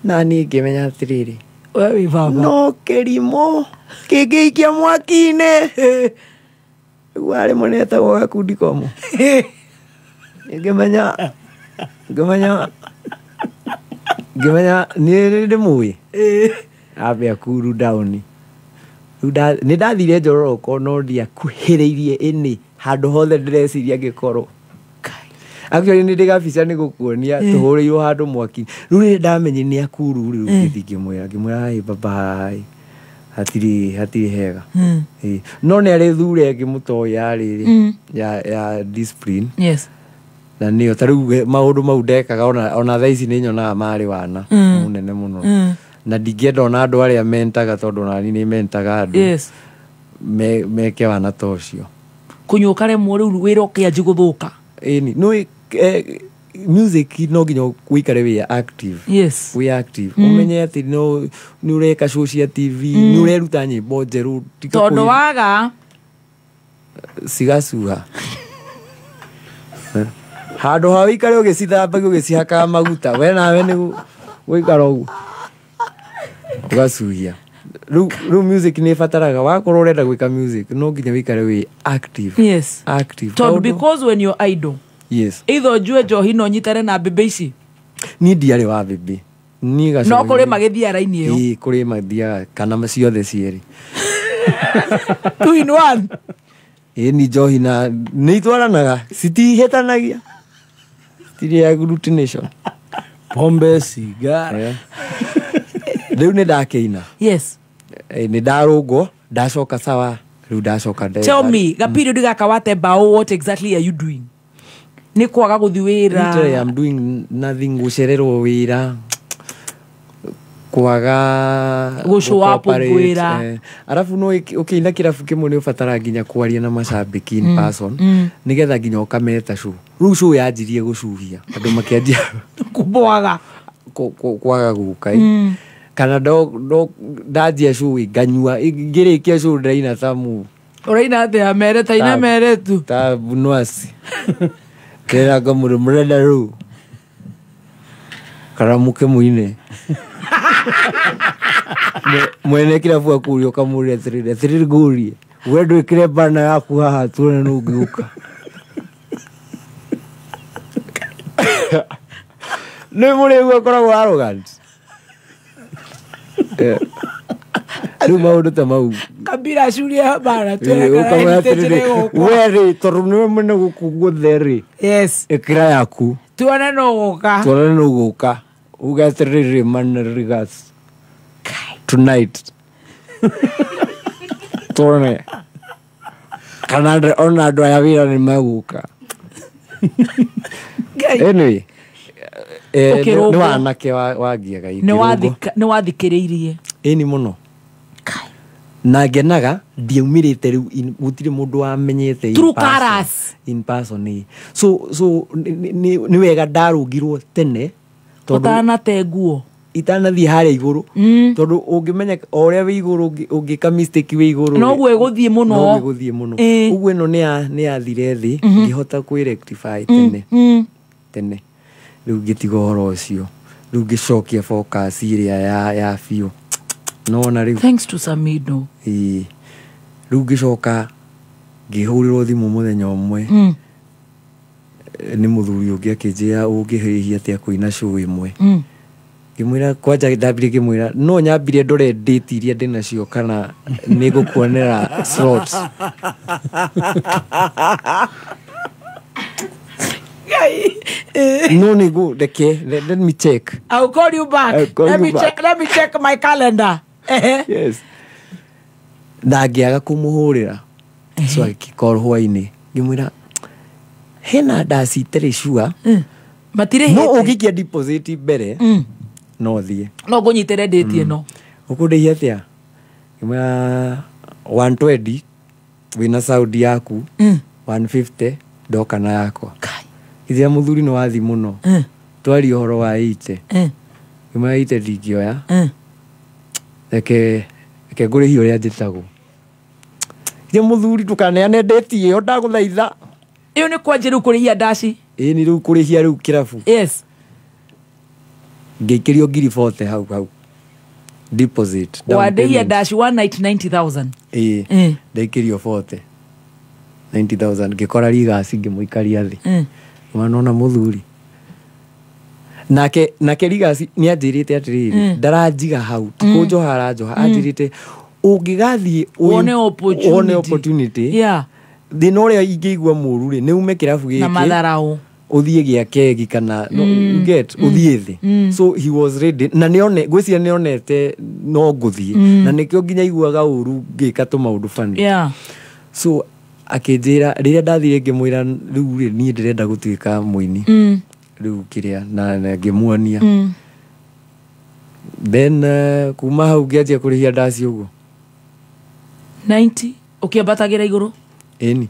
na niĩ ngĩmenya atĩrĩrĩ
We wĩ baba.
No kĩrimũ kĩngĩikia mwaki-inĩ rĩu arĩ mũnetagwo gakundi komũ. Ngĩmenya ngĩmenya ngĩmenya niĩ nĩ ndĩmũĩ ambe akuru down. Rĩu nĩ ndathire njororoko no ndiakuhĩrĩirie ĩnĩ handũ hothe ndĩreciria ngĩkorwo actually nĩ ndĩ gabica nĩ gũkuonia tũhũrĩirwo handũ mwaki. Rĩu rĩrĩa ndamenyire nĩ akuru rĩu ngĩthiĩ ngĩmwĩra ngĩmwĩra "Hi, baba hi, hatirĩ hatirĩ hega." Ĩĩ. No nĩ arĩ thure ĩngĩ mũtoĩ ya rĩrĩ ya discipline.
Yes.
Na nĩyo ta rĩu maũndũ mau ndekaga ona thaa ici nĩ nyonaga marĩ wana mũnene mũno. Na ndingĩenda ona andũ arĩa mentaga tondũ onani nĩ mentaga andũ
Yes.
meke wana ta ũcio.
Kũnyua ũkaremwo rĩu wĩra ũkĩanji gũthũka.
Ĩni no music no nginya ũikare wĩ active.
Yes.
Wĩ active. Ũmenye atĩ no nĩ ũreka show cia TV, nĩ ũreruta nyĩmbo njerũ tiga
Tondũ waga
cigacuha. Handũ ha ũikare ũgĩcithambagia ũgĩcihakaga maguta we nawe nĩ gũikara ũguo ũgacuhia. Rĩu music nĩ ĩbataraga wakorwo ũrenda gwĩka music no nginya ũikare wĩ active.
Yes.
Active.
Tondũ because when you're idle.
Yes.
Either njue njohi no nyitane na mbembe ici.
Niĩ ndiarĩ wa mbembe. Niĩ gacoki.
No kũrĩ magĩthiaga raini ĩyo.
Ĩĩ kũrĩ mathiaga kana ciothe cierĩ.
2 in 1.
Ĩĩ ni njohi na nĩ itwaranaga citihĩtanagia. Citirĩ agglutination.
Pombe, cigara.
Rĩu nĩ ndakĩina.
Yes.
Nĩ ndarũngwo ndacoka sawa rĩu ndacoka
Tell me, ga period gaka wate bao, what exactly are you doing? Nĩ kwaga gũthiĩ wĩra.
Literally I'm doing nothing, gũcererwo wĩra kwaga
Gũ-show up
gũ-cooperate,
wĩra.
Arabu no ũkĩina kĩrabu kĩmwe nĩ ũbataraga nginya kwaria na macambĩki in person nĩgetha nginya ũkameta show. Rĩu show yanjirie gũcuhia andũ makĩanjia
kũbwaga
kwaga gũka. Kana ndanjia show nganyua ngĩrĩkia show ndĩraina ta mu
Ũraina atĩa mere ta ina mere tu
ta bunwasi. Ndĩraga mũndũ mũrenda rĩu kana mũke mũine. Mwene kĩrabu akũria ũkamũria atĩrĩrĩ atĩrĩrĩ ngũrie we ndwĩkĩre bana yaku haha tuone nũ ũngĩũka. Nĩ mũrĩgu akoragwo arrogant. Rĩu maũndũ ta mau
Kabira curie bara
ũkamwĩra atĩrĩrĩ we rĩ tondũ nĩwe mwene gũkũ guothe rĩ.
Yes.
Ĩkĩra yaku
tuone nũ ũgũka.
Tuone nũ ũgũka. Uge atĩrĩrĩ man regards tonight. Tuone kana ona andũ aya wĩra nĩ megũka. Anyway, nĩ wanake wangiaga
nĩ wathikĩrĩirie.
Ĩni mũno. Na ngenaga ndiaumĩrĩte rĩu gũtirĩ mũndũ wamenyete
True colours.
in person ĩ. So nĩ wega ndarũngirwo tene tondũ
ũtanate nguo
itanathiĩ harĩa igũrũ tondũ ũngĩmenya o ũrĩa wĩ igũrũ ũngĩka mistake wĩ igũrũ
noguo ĩgũthiĩ mũno.
Noguo ĩgũthiĩ mũno. Ũguo ĩno nĩ yathire thĩ ngĩhota kwĩ rectify tene. Tene rĩu ngĩtiga ũhoro ũcio rĩu ngĩcokia focus ĩrĩa ya biũ. Nona rĩu
thanks to Samido.
Ĩĩ rĩu ngĩcoka ngĩhũrĩrwo thimũ mũthenya ũmwe nĩ mũthuri ũngĩ akĩnjĩra ũngĩhĩhia atĩa kũina show ĩmwe. Ngĩmwĩra kwanja ndambire ngĩmwĩra no nyambire ndore date iria ndĩnacio kana nĩ ngũkuonera slots. No nĩ reke let me check.
I'll call you back. Let me check my calendar.
Yes. Na ngĩaga kũmũhũrĩra. So agĩcall hwainĩ ngĩmwĩra hena ndaci itarĩ sure.
Matirĩhĩte.
No ũngĩikia deposit mbere no thiĩ.
No ngũnyitĩre date ĩno.
Ũkũndĩhia atĩa? Ngĩmwĩra 120 wĩna Saudi yaku 150 ndoka na yakwa. Ithia mũthuri nĩ wathi mũno. Twaria ũhoro wa 80. Ngĩmwĩra 80 ndingĩoya. Reke ngũrĩhie ũrĩa njĩtagwo. Ithia mũthuri ndũkaneane date ĩyo ndagũthaitha.
Ĩyo nĩ kwanjia rĩu kũrĩhia ndaci.
Ĩĩ nĩ rĩu kũrĩhia rĩu kĩrabu.
Yes.
Ngĩikĩrio 40,000 hau hau. Deposit, down
Wandĩhia
payment.
Dash one night 90,000.
Ĩĩ. Ndaikĩrio 40 90,000, ngĩkora Rigasi, ngĩmũikaria thĩ. Mwana mũthuri nake Rigasi nĩ anjĩrĩte atĩrĩrĩ, ndaranjiga hau, ti kũnjoha aranjoha, anjĩrĩte ũngĩgathiĩ
Wone opportunity.
wone opportunity, thĩna ũrĩa ingĩigua mũru rĩ, nĩ ume kĩrabu
Na
gĩkĩ
matharau.
ũthiĩ gĩa kegi kana no, you get, ũthiĩ thĩ. So he was ready na nĩone, ngwĩciria nĩonete no ngũthiĩ, na nĩkĩo nginya iguaga ũru ngĩka tũmaũndũ funny. So akĩnjĩra rĩrĩa ndathire ngĩmwĩra rĩu rĩ, niĩ ndĩrenda gũtuĩka mũini, rĩu kĩrĩa na ngĩmuonia. Then kuma hau ngĩanjia kũrĩhia ndaci ũguo.
90 ũkĩambatagĩra igũrũ.
Ĩni,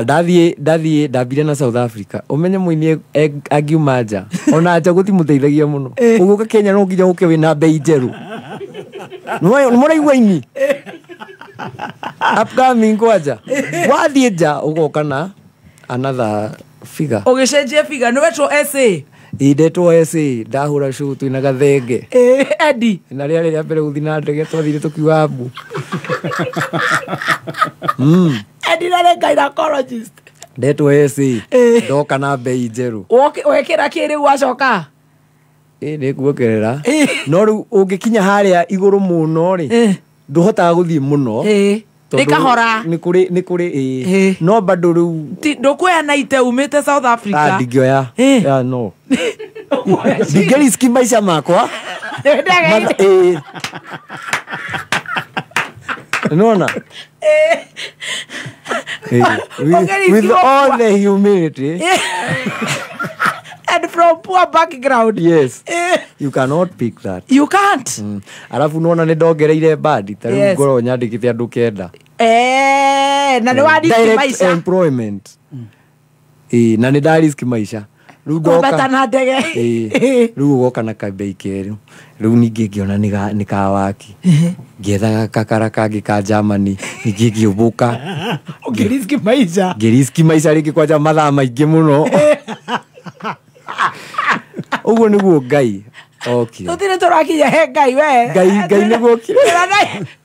ndathiĩ ndambire na South Africa. Ũmenye mũini angiuma nja, ona nja gũtimũteithagia mũno. Ũgũka Kenya no nginya ũke wĩna mbei njerũ. Nĩ mũraigua ini upcoming kwanja wathiĩ nja ũgoka na another figure.
Ũgĩcenjia figure, nĩ wetwo SA.
Indetwo SA, ndahũra show twĩna Gathenge.
Eddie.
Na rĩarĩ rĩa mbere gũthiĩ na ndege, twathire tũkiuga mbu.
Eddie na nĩ gynecologist.
Ndetwo SA, ndoka na mbei njerũ.
Wekĩra kĩ rĩu wacoka?
Ĩ nĩ kuongerera, no rĩu ũngĩkinya harĩa igũrũ mũno rĩ, ndũhotaga gũthiĩ mũno. Tondũ
Rĩkahora.
Nĩ kũrĩ ĩ no bado rĩu
Ndũkuoya na ite umĩte South Africa.
Ah, ndingĩoya. Ya, no ndingĩriski maica makwa. Ĩ. Nĩwona? Ĩ, with all the humility
And from poor background.
Yes, you cannot pick that.
You can't.
Arabu nona nĩ ndongereire bandi ta rĩu, ngorwo nyandĩkĩte andũ 9.
Na nĩ wa risk
Direct
maica.
employment. Ĩ, na nĩ ndarisk maica rĩu ndoka.
Kwambata na ndege.
Ĩ, rĩu ũgoka na kambei kerũ. Rĩu ningĩ ngĩona nĩ kawaki, ngĩetha kakara kangĩ ka Germany, ningĩ ngĩũmbũka.
Ũngĩriski maica.
Ngĩriski maica rĩngĩ kwanja mathaa maingĩ mũno. Ũguo nĩguo Ngai okire.
Tũtirĩ tũrakinya he Ngai we.
Ngai nĩguo okire.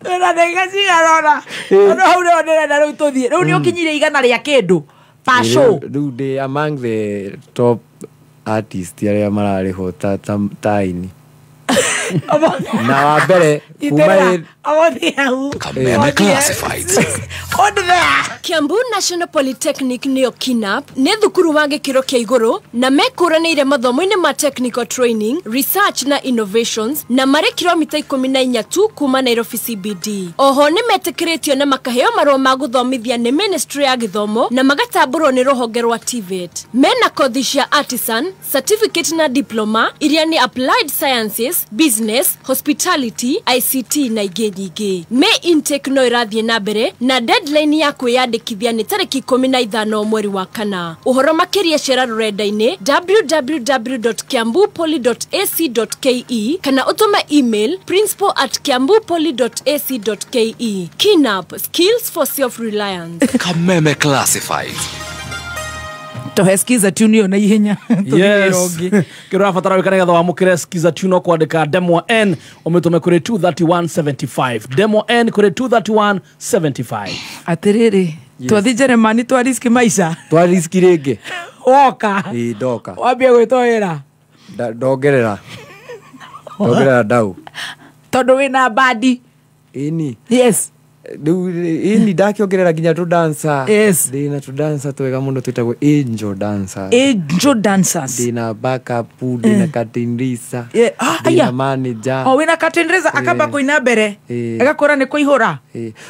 Twĩna ndagĩka cigana ũna, tondũ hau nĩho ndĩrenda rĩu tũthiĩ. Rĩu nĩ ũkinyire 100 rĩa kĩndũ per show.
Rĩu ndĩ among the top artist arĩa mararĩhwo ta aini, na wa mbere kuma
Omothiĩ hau.
Kameme Classifieds.
Kiambu National Polytechnic nĩyo KINAP nĩ thukuru wa gĩkĩro kĩa igũrũ na mekũranĩire mathomo-inĩ ma technical training, research na innovations, na marĩ kilomita 14 tu kuma Nairobi CBD. Oho nĩ metĩkĩrĩtio na makaheo marũa ma gũthomithia nĩ Ministry ya Gĩthomo na magatambũrwo nĩ rũhonge rwa TVET. Mena kothi cia artisan, certificate na diploma iria nĩ applied sciences, business, hospitality, ICT na ingĩ nyingĩ. May intake no ĩrathiĩ na mbere na deadline ya kwĩyandĩkithia nĩ tarĩki 15 mweri wa kana. Ũhoro makĩria cera rũrenda-inĩ www.kiambupoly.ac.ke kana ũtũme email principal@kiambupoly.ac.ke. Kinap, skills for self-reliance.
Kameme Classifieds.
Tohe skiza tune ĩyo na ihenya.
Yes. Kĩrĩa ũrabatara gwĩka nĩgetha wamũkĩre skiza tune no kwandĩka demo n ũmĩtũme kũrĩ 23175, demo n kũrĩ 23175.
Atĩrĩrĩ, twathi Jeremani, twa riski maica.
Twariski rĩngĩ.
Woka.
Ĩ, ndoka.
Wambia gwĩtwo wĩra.
Ndongerera ndau.
Tondũ wĩna bandi.
Ĩni.
Yes.
Rĩu ĩni ndakĩongerera nginya tũdansa. Ndĩna tũdansa twega mũno twĩtagwo Angel Dancers.
Angel Dancers.
Ndĩna backup, ndĩna curtain raiser, ndĩna
Aya.
manager.
O wĩna curtain raiser akamba kũina mbere. Agakũra nĩ kũihũra.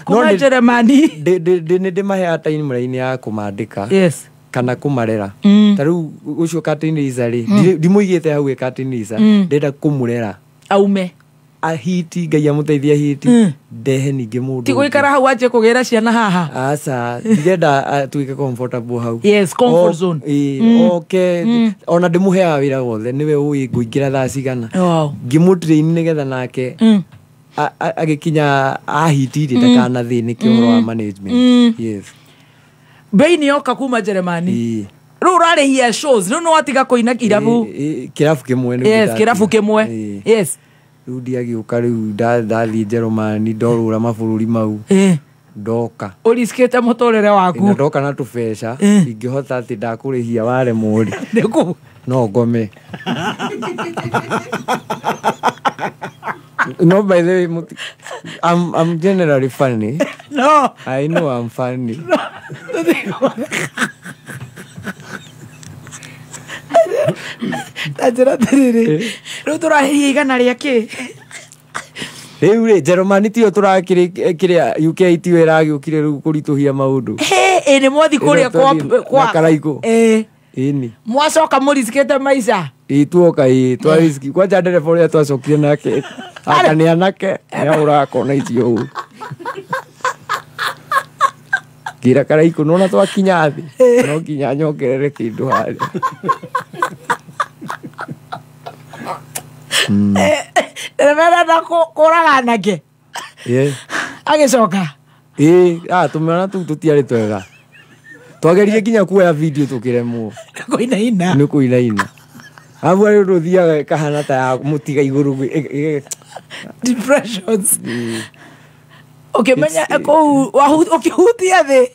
Kuma
No
Jeremani.
Nĩ ndĩmaheaga timeline ya kũmandĩka. Kana kũmarera. Ta rĩu ũcio curtain raiser rĩ, ndimũigĩte hau ĩ curtain raiser, ndĩrenda kũmũrera.
Aume.
Ahiti Ngai amũteithie ahiti, ndehe ningĩ mũndũ
Ti gũikara hau anjie kũgĩra ciana haha.
Aca, ndirenda atuĩke comfortable hau.
Yes, comfort zone.
Ĩ, oke ona ndĩmũheaga wĩra wothe, nĩwe ũĩ ngũingĩra thaa cigana. Ngĩmũtrain nĩgetha nake agĩkinya ahiti rĩ, ndakanathĩnĩke ũhoro wa management. Yes.
Bei nĩ yoka kuma Jeremani. Rĩu ũrarĩhia shows, rĩu nĩ watiga kũina irabu.
Kĩrabu kĩmwe nĩguo
Yes,
ndatiga.
kĩrabu kĩmwe. Yes.
Rĩu ndiagĩũka rĩu ndathiĩ Njerumani ndorũra mabũrũri mau ndoka
ũriskĩte mũtũrĩre waku
na ndoka na tũbeca ingĩhota atĩ ndakũrĩhia waremwo rĩ
nĩkũ
no ngome. No, by the way, I'm generally funny.
No.
I know I'm funny.
No. Ta njĩra atĩrĩrĩ, rĩu tũrahĩria igana rĩa kĩ?
Rĩu rĩ, Njerumani tiyo tũrakĩrĩ kĩrĩa UK tiyo ĩragĩũkire rĩu kũritũhia maũndũ.
Ĩ nĩ mwathi kũrĩa kwa
Karaikũ.
Ĩ.
Ĩni.
Mwacoka mũriskĩte maica?
Ĩ tuoka ĩ twariski kwanja ndereba ũrĩa twacokire nake aka nĩ anake nĩahũraga kona icio ũũ. Ngĩra Karaikũ nĩwona twakinya thĩ no nginya nyongerere kĩndũ harĩa.
Ndereba arenda kũraga anake. Agĩcoka?
Ĩ tũmwana tũu tũtiarĩ twega. Twageririe nginya kuoya video tũkĩremwo.
Nĩ kũinaina.
Nĩ kũinaina. Abu rĩu rũthiaga ĩkahana ta ya mũtiga igũrũ.
Depressions. Ũkĩmenya kũu ũkĩhutia thĩ.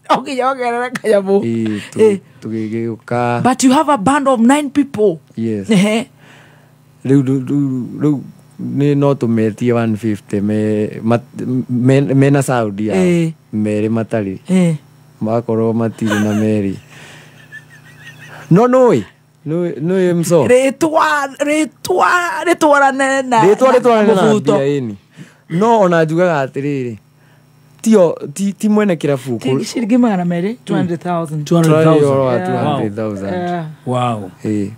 No nginya wongerere kanyamũ.
Tũgĩgĩũka.
But you have a band of 9 people.
Yes. Rĩu nĩ no tũmetie 150 mena sound yao. Merĩ matarĩ. Makorwo matirĩ na merĩ. No nũĩ nũĩ mso.
Rĩtwa rĩtwarane na
rĩtwa rĩtwarane na mbia ĩni. No ona njugaga atĩrĩrĩ tio ti mwene kĩrabu
ciringi 200, 200,000.
200,000.
Wow.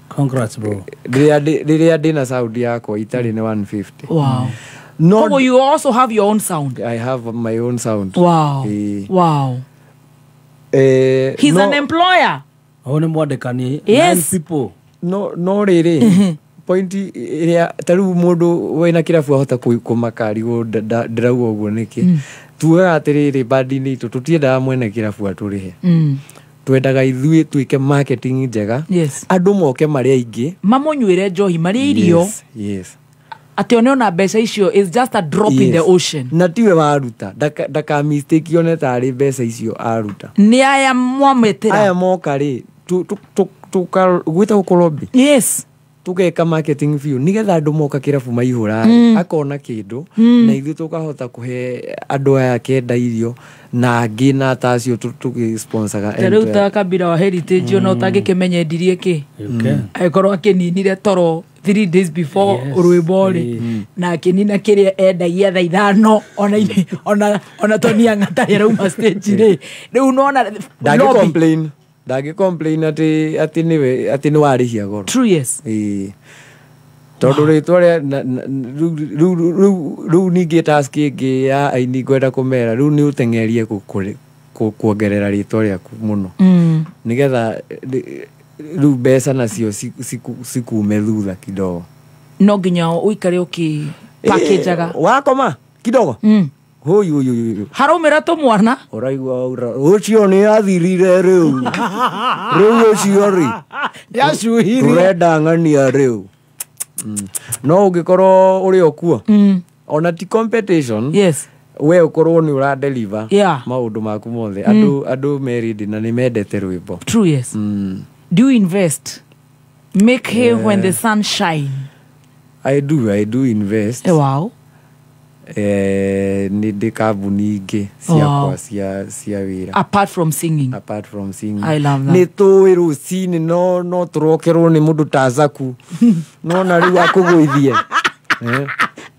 Congrats bro.
Rĩrĩa ndĩna sound yakwa itarĩ nĩ 150.
Wow.
No,
Koguo you also have your own sound.
I have my own sound.
Wow. Wow. He's an employer.
Hau nĩ mwandĩkani.
Yes.
9 people.
No no rĩrĩ point ĩrĩa ta rĩu mũndũ wĩna kĩrabu ahota kũmaka arigwo ndĩrauga ũguo nĩkĩ. Tugaga atĩrĩrĩ bandi-inĩ itũ tũtiendaga mwene kĩrabu atũrĩhe. Twendaga ithuĩ twĩke marketing njega.
Yes.
Andũ moke marĩ aingĩ.
Mamũnyuĩre njohi marĩe irio.
Yes, yes.
Atĩ one ona mbeca icio is just a drop in the ocean.
Na tiwe waruta ndaka mistake yone tarĩ mbeca icio aruta.
Nĩ aya mwamĩtĩra.
Aya moka rĩ gwĩtagwo kũlobby.
Yes.
Tũgeka marketing biũ nĩgetha andũ moka kĩrabu maihũra akona kĩndũ na ithuĩ tũkahota kũhe andũ aya kenda irio na angĩ na ta acio tũgĩsponsaga.
Ta rĩu ta Kabira wa Heritage ona ũtangĩkĩmenya endirie kĩ. Angĩkorwo akĩninire toro 3 days before rwĩmbo rĩ na akĩnina kĩrĩa endagia thaa 5 ona Tony Ang'ata arauma stage rĩ rĩu nona
ndangĩ complain. Ndangĩ complain atĩ atĩ nĩwe atĩ nĩ warĩhia goro.
True, yes.
Ĩĩ. Tondũ rĩtwa rĩa rĩu ningĩ task ĩngĩ ya aini ngwenda kũmera rĩu nĩ ũteng'erie kuongerera rĩtwa rĩaku mũno. Nĩgetha rĩu mbeca nacio cikume thutha kidogo.
No nginya ũikare ũkĩ packageaga.
Wakoma kidogo. Huyu huyu huyu.
Haraumĩra tũmwana.
Ũraigua ũcio nĩ athirire rĩu. Rĩu ũcio rĩ.
Nĩacuhirie.
Tũrenda ng'ania rĩu. No ũngĩkorwo ũrĩ o kuo. Ona ti competition.
Yes.
We ũkorwo nĩ ũra deliver
maũndũ
maku mothe. Andũ me ready na nĩ mendete rwĩmbo.
True, yes. Do you invest? Make hay when the sun shine.
I do invest.
Wow.
Nĩ ndĩ kambuni ingĩ ciakwa cia wĩra.
Apart from singing.
Apart from singing.
I love that.
Nĩ tũĩ rũcinĩ no tũrokerwo nĩ mũndũ ta Zaku. Nona rĩu akũgũithie.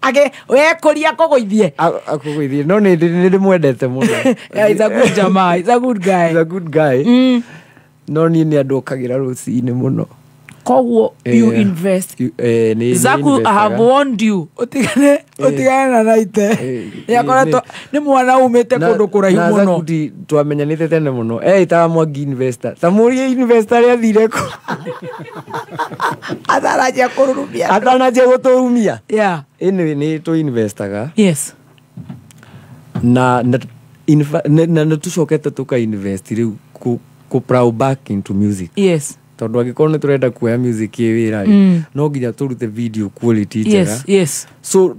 Age we kũria akũgũithie.
Akũgũithie. No nĩ ndĩmwendete mũno.
Yeah, he's a good jamaa. He's a good guy.
He's a good guy. No niĩ nĩ andũ okagĩra rũcinĩ mũno.
Koguo you invest. Zaku, I have warned you. Ũtigane na Naite. Nĩakoretwo nĩ mwana umĩte kũndũ kũraihu mũno.
Na Zaku twamenyanĩte tene mũno. Ĩtaga Mwangi investor. Ta mũrie investor rĩathire kũ.
Atananjia kũrurumia.
Atananjia gũtũrumia.
Yeah.
Anyway, nĩ tũ investaga.
Yes.
Na na tũcokete tũka invest rĩu kũ plow back into music.
Yes.
Tondũ angĩkorwo nĩ tũrenda kuoya music ĩ wĩra rĩ, no nginya tũrute video quality njega. So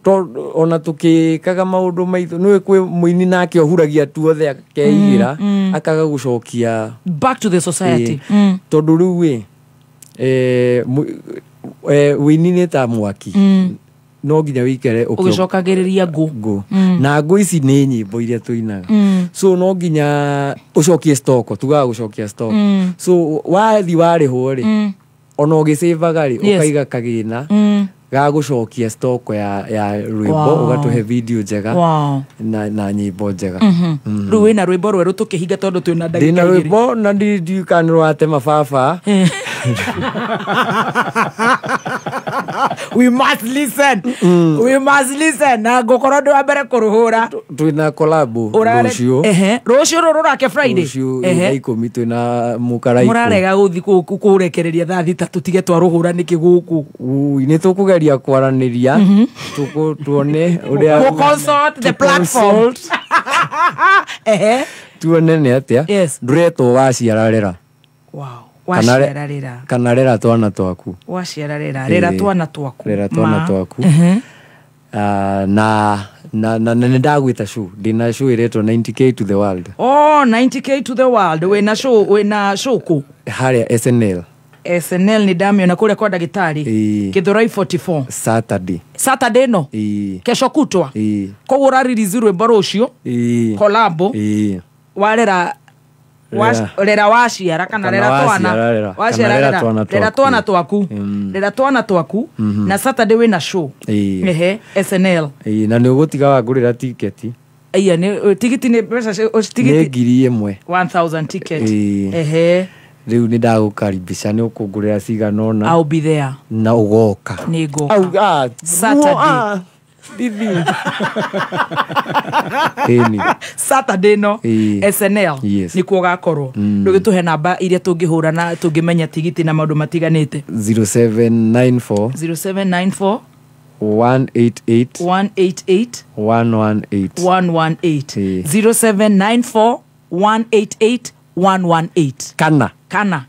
ona tũkĩkaga maũndũ maitũ, nĩũĩ kwĩ mũini nake ũhuragia tuothe akeigĩra, akaga gũcokia
back to the society.
Tondũ rĩu ĩ wĩini nĩ ta mwaki, no nginya wĩikare
ũgĩcokagĩrĩria ngũ.
Ngũ. Na ngũ ici nĩ nyĩmbo iria tũinaga, so no nginya ũcokie stock, tugaga gũcokia stock. So wathi warĩhwo rĩ, ona ũgĩcĩvaga rĩ, ũkaiga kagĩna ga gũcokia stock ya rwĩmbo, ũgatũhe video njega na nyĩmbo njega.
Rĩu wĩna rwĩmbo rwerũ tũkĩhinga tondũ twĩna ndagĩka
Ndĩna
igĩrĩ.
rwĩmbo na ndiũĩ kana nĩ rwatema baba.
We must listen. We must listen. Na ngũkorwo ndĩ wa mbere kũrũhũra.
Twĩna collab rũciũ.
Ehe, rũciũ rũrũ rũrake Friday.
Rũciũ thaa 10 twĩna mũkaraikũ.
Mũrarega gũthi kũrekereria thaa 6 tũtige twarũhũra nĩkĩ gũkũ?
Ui, nĩ tũkũgeria kwaranĩria, tuone ũrĩa
Gũ consult the platform.
Consult. Tuone nĩ atĩa. Ndũretwo waciara rera.
Waciara rera.
Kana rera twana twaku.
Waciara rera, rera twana twaku.
Rera twana twaku. Ah, na nĩ ndagwĩta show, ndĩna show ĩretwo 90K to the world.
Oh, 90K to the world. Wĩna show, wĩna show kũ?
Harĩa SNL.
SNL nĩ ndamĩona kũrĩa kwa ndagĩtarĩ. Gĩthũrai 44.
Saturday.
Saturday no?
Ĩĩ.
Kesho kutwa.
Ĩĩ.
Koguo ũrarelease rwĩmbo rũciũ.
Ĩĩ.
Collabo.
Ĩĩ.
Warera
Rera.
Rera waciara kana
Kana
rera twana.
waciara rera.
Waciara
Kana rera
rera.
twana
Rera
twaku.
twana twaku. Rera twana twaku. Na Saturday wĩna show.
Ĩĩ.
Ehe, SNL.
Ĩĩ, na nĩ ũgũtiga wangũrĩra tiketi.
Iya, nĩ tigiti nĩ mbeca
Nĩ
tigiti
1000.
1000 ticket.
Ĩĩ.
Ehe.
Rĩu nĩ ndagũkaribisha, nĩ ũkũngũrĩra cigana ũna.
I'll be there.
Na ũgoka.
Nĩ ngoka.
Au, ah,
Saturday.
Ah, Didi. Ĩni.
Saturday no.
Ĩĩ.
SNL.
Yes.
Nĩkuo ũgakorwo. Ndũgĩtũhe namba iria tũngĩhũra na tũngĩmenya tigiti na maũndũ matiganĩte.
0794
0794
188
188
118.
118.
Ĩĩ.
0794 188 118.
Kana
Kana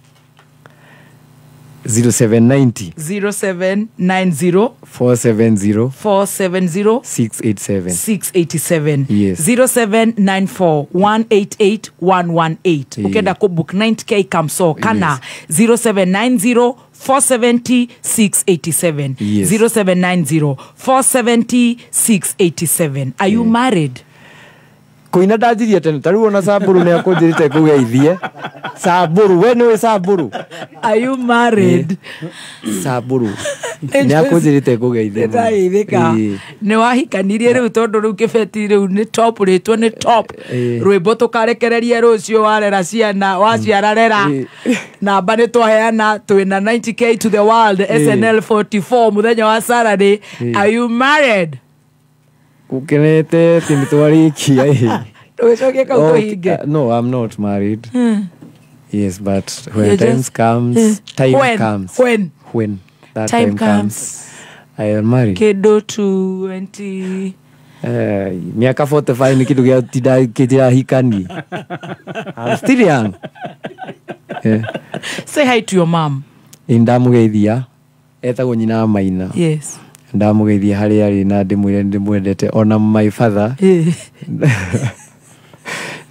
0790
0790
470
470
687.
687.
Yes.
0794 188 118.
Ĩĩ.
Ukenda kũbook 90K Kamso kana 0790 470 687.
Yes.
0790 470 687. Are you married?
Kũina ndanjirie tene, ta rĩu ona Samburu nĩ akũnjĩrĩte ngũgeithie. Samburu, we nĩũĩ Samburu?
Are you married?
Samburu nĩ akũnjĩrĩte ngũgeithie mũno.
Nĩndageithĩka.
Ĩĩ.
Nĩ wahikanirie rĩu tondũ rĩu kĩbeti rĩu nĩ top, rĩtwo nĩ top. Rwĩmbo tũkarekererie rũciũ, warera ciana, waciara rera. Namba nĩ twaheana, twĩna 90K to the world, SNL 44 mũthenya wa Saturday. Are you married?
Ũkenete atĩ nĩ twarĩkia ĩ.
Ndũgĩcokie kau
Oh,
tũhinge.
No, I'm not married. Yes, but when
You're
time comes, time
When?
comes.
When?
When that
Time
time comes, I am married.
Kĩndũ 20
Miaka 45 nĩ kĩndũ gĩa tinda kĩtirahikani. I'm still young. Yeah.
Say hi to your mom.
Ĩ, ndamũgeithia, etagwo nyina wa Maina.
Yes.
Ndamũgeithia harĩa arĩ na ndĩmwĩre nĩ ndĩmwendete, ona my father nĩ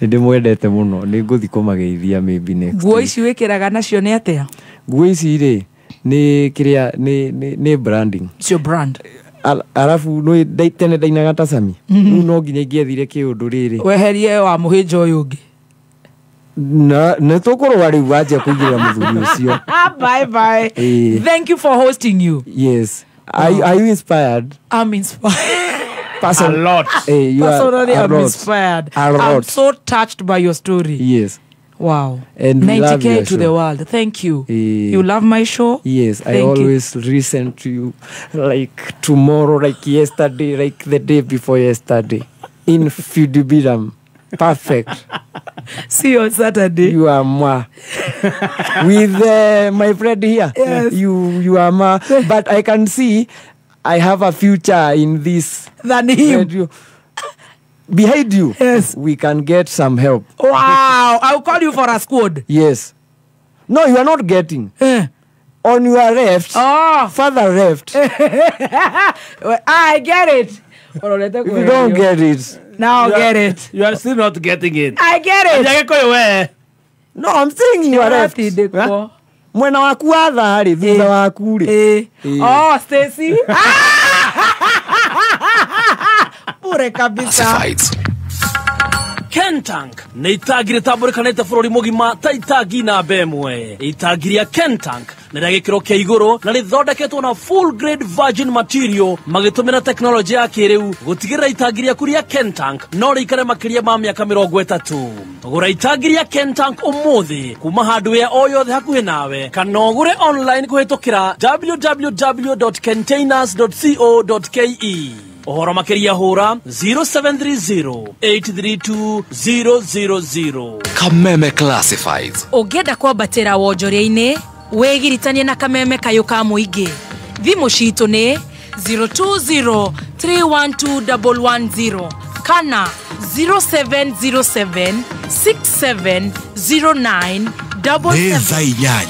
ndĩmwendete mũno, nĩ ngũthiĩ kũmageithia maybe next
Nguo
week.
Ici wĩkĩraga nacio nĩ atĩa?
Nguo ici rĩ, nĩ kĩrĩa nĩ branding.
It's your brand.
Arabu nĩ tene ndainaga ta Sami, rĩu no nginya ingĩethire kĩũndũ rĩrĩ
Weherie wa mũhĩnja ũyũ ũngĩ.
Na nĩ tũkũrũa rĩu wanjia kũigĩrĩra mũthuri ũcio.
Bye bye.
Ĩĩ.
Thank you for hosting you.
Yes. Are you inspired?
I'm inspired.
A
lot.
You are
Personally,
a
I'm
lot.
Inspired.
A
I'm
lot.
so touched by your story.
Yes.
Wow.
And we love
90K
your
to the
show.
world. Thank you.
Eh.
You love my show?
Yes, I
Thank you.
always listen to you like tomorrow, like yesterday, like the day before yesterday. In Fidubiram. Perfect.
See you on Saturday.
You are ma. With my friend here.
Yes.
You are ma. But I can see I have a future in this.
Than him.
Radio. Behind you.
Yes.
We can get some help.
Wow. I'll call you for a squad.
Yes. No, you are not getting. On your left. Further left.
I get it.
If you don't get it.
Now get it.
You are still not getting it.
I get it.
No, I'm saying you are left. Mwena waku wa tha rĩ, thutha waku rĩ.
Oh, Stacy. Bure kabisa.
Kentank nĩ itangi rĩtambũrĩkanĩte bũrũri mũgima ta itangi namba ĩmwe. Itangi rĩa Kentank nĩ rĩa gĩkĩro kĩa igũrũ na rĩthondeketwo na full grade virgin material magĩtũmĩra tekinoronjĩ ya kĩrĩu gũtigĩrĩra itangi rĩaku rĩa Kentank no rĩikare makĩria ma mĩaka 30. Gũra itangi rĩa Kentank ũmũthĩ kuma hardware o yothe hakuhĩ nawe kana ũgũre online kũhĩtũkĩra www.containers.co.ke. Ũhoro makĩria hũra 0730 832 000.
Kameme Classifieds.
Ũngĩenda kwambatĩra wonjoria-inĩ wĩgiritanie na kameme kayũ ka mũingĩ. Thimũ citũ nĩ 020 312 110 kana 0707 6709
Nĩ thaa 8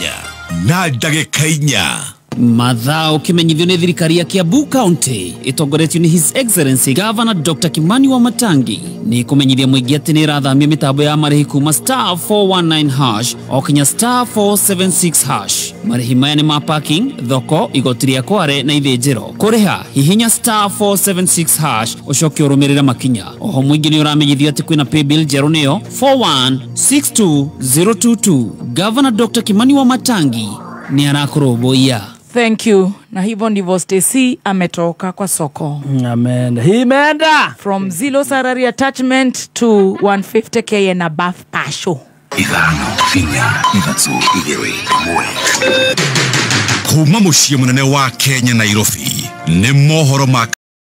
na ndagĩka 4.
Mathao kimenyithio nĩ thirikari ya Kiambu County ĩtongoretio nĩ His Excellency Governor Dr. Kimani Wamatangi nĩ kũmenyithia mũingĩ atĩ nĩ ĩrathamia mĩtambo ya marĩhi kuma star 419 hash o kinya star 476 hash. Marĩhi maya nĩ ma parking, thoko, igoti rĩa kware na ithĩnjĩro. Kũrĩha hihinya star 476 hash ũcoke ũrũmĩrĩre makinya. Oho mũingĩ nĩ ũramenyithio atĩ kwĩna paybill njerũ nĩyo 4162022. Governor Dr. Kimani Wamatangi nĩ arakũrũmbũiya.
Thank you. Na hivyo ndivyo Stacy ametoka kwa soko.
Amen. Imeenda.
From zero salary attachment to 150k and above pasho.
5 4 3 2 1. Kuma mũciĩ mũnene wa Kenya Nairobi nĩ mohoro ma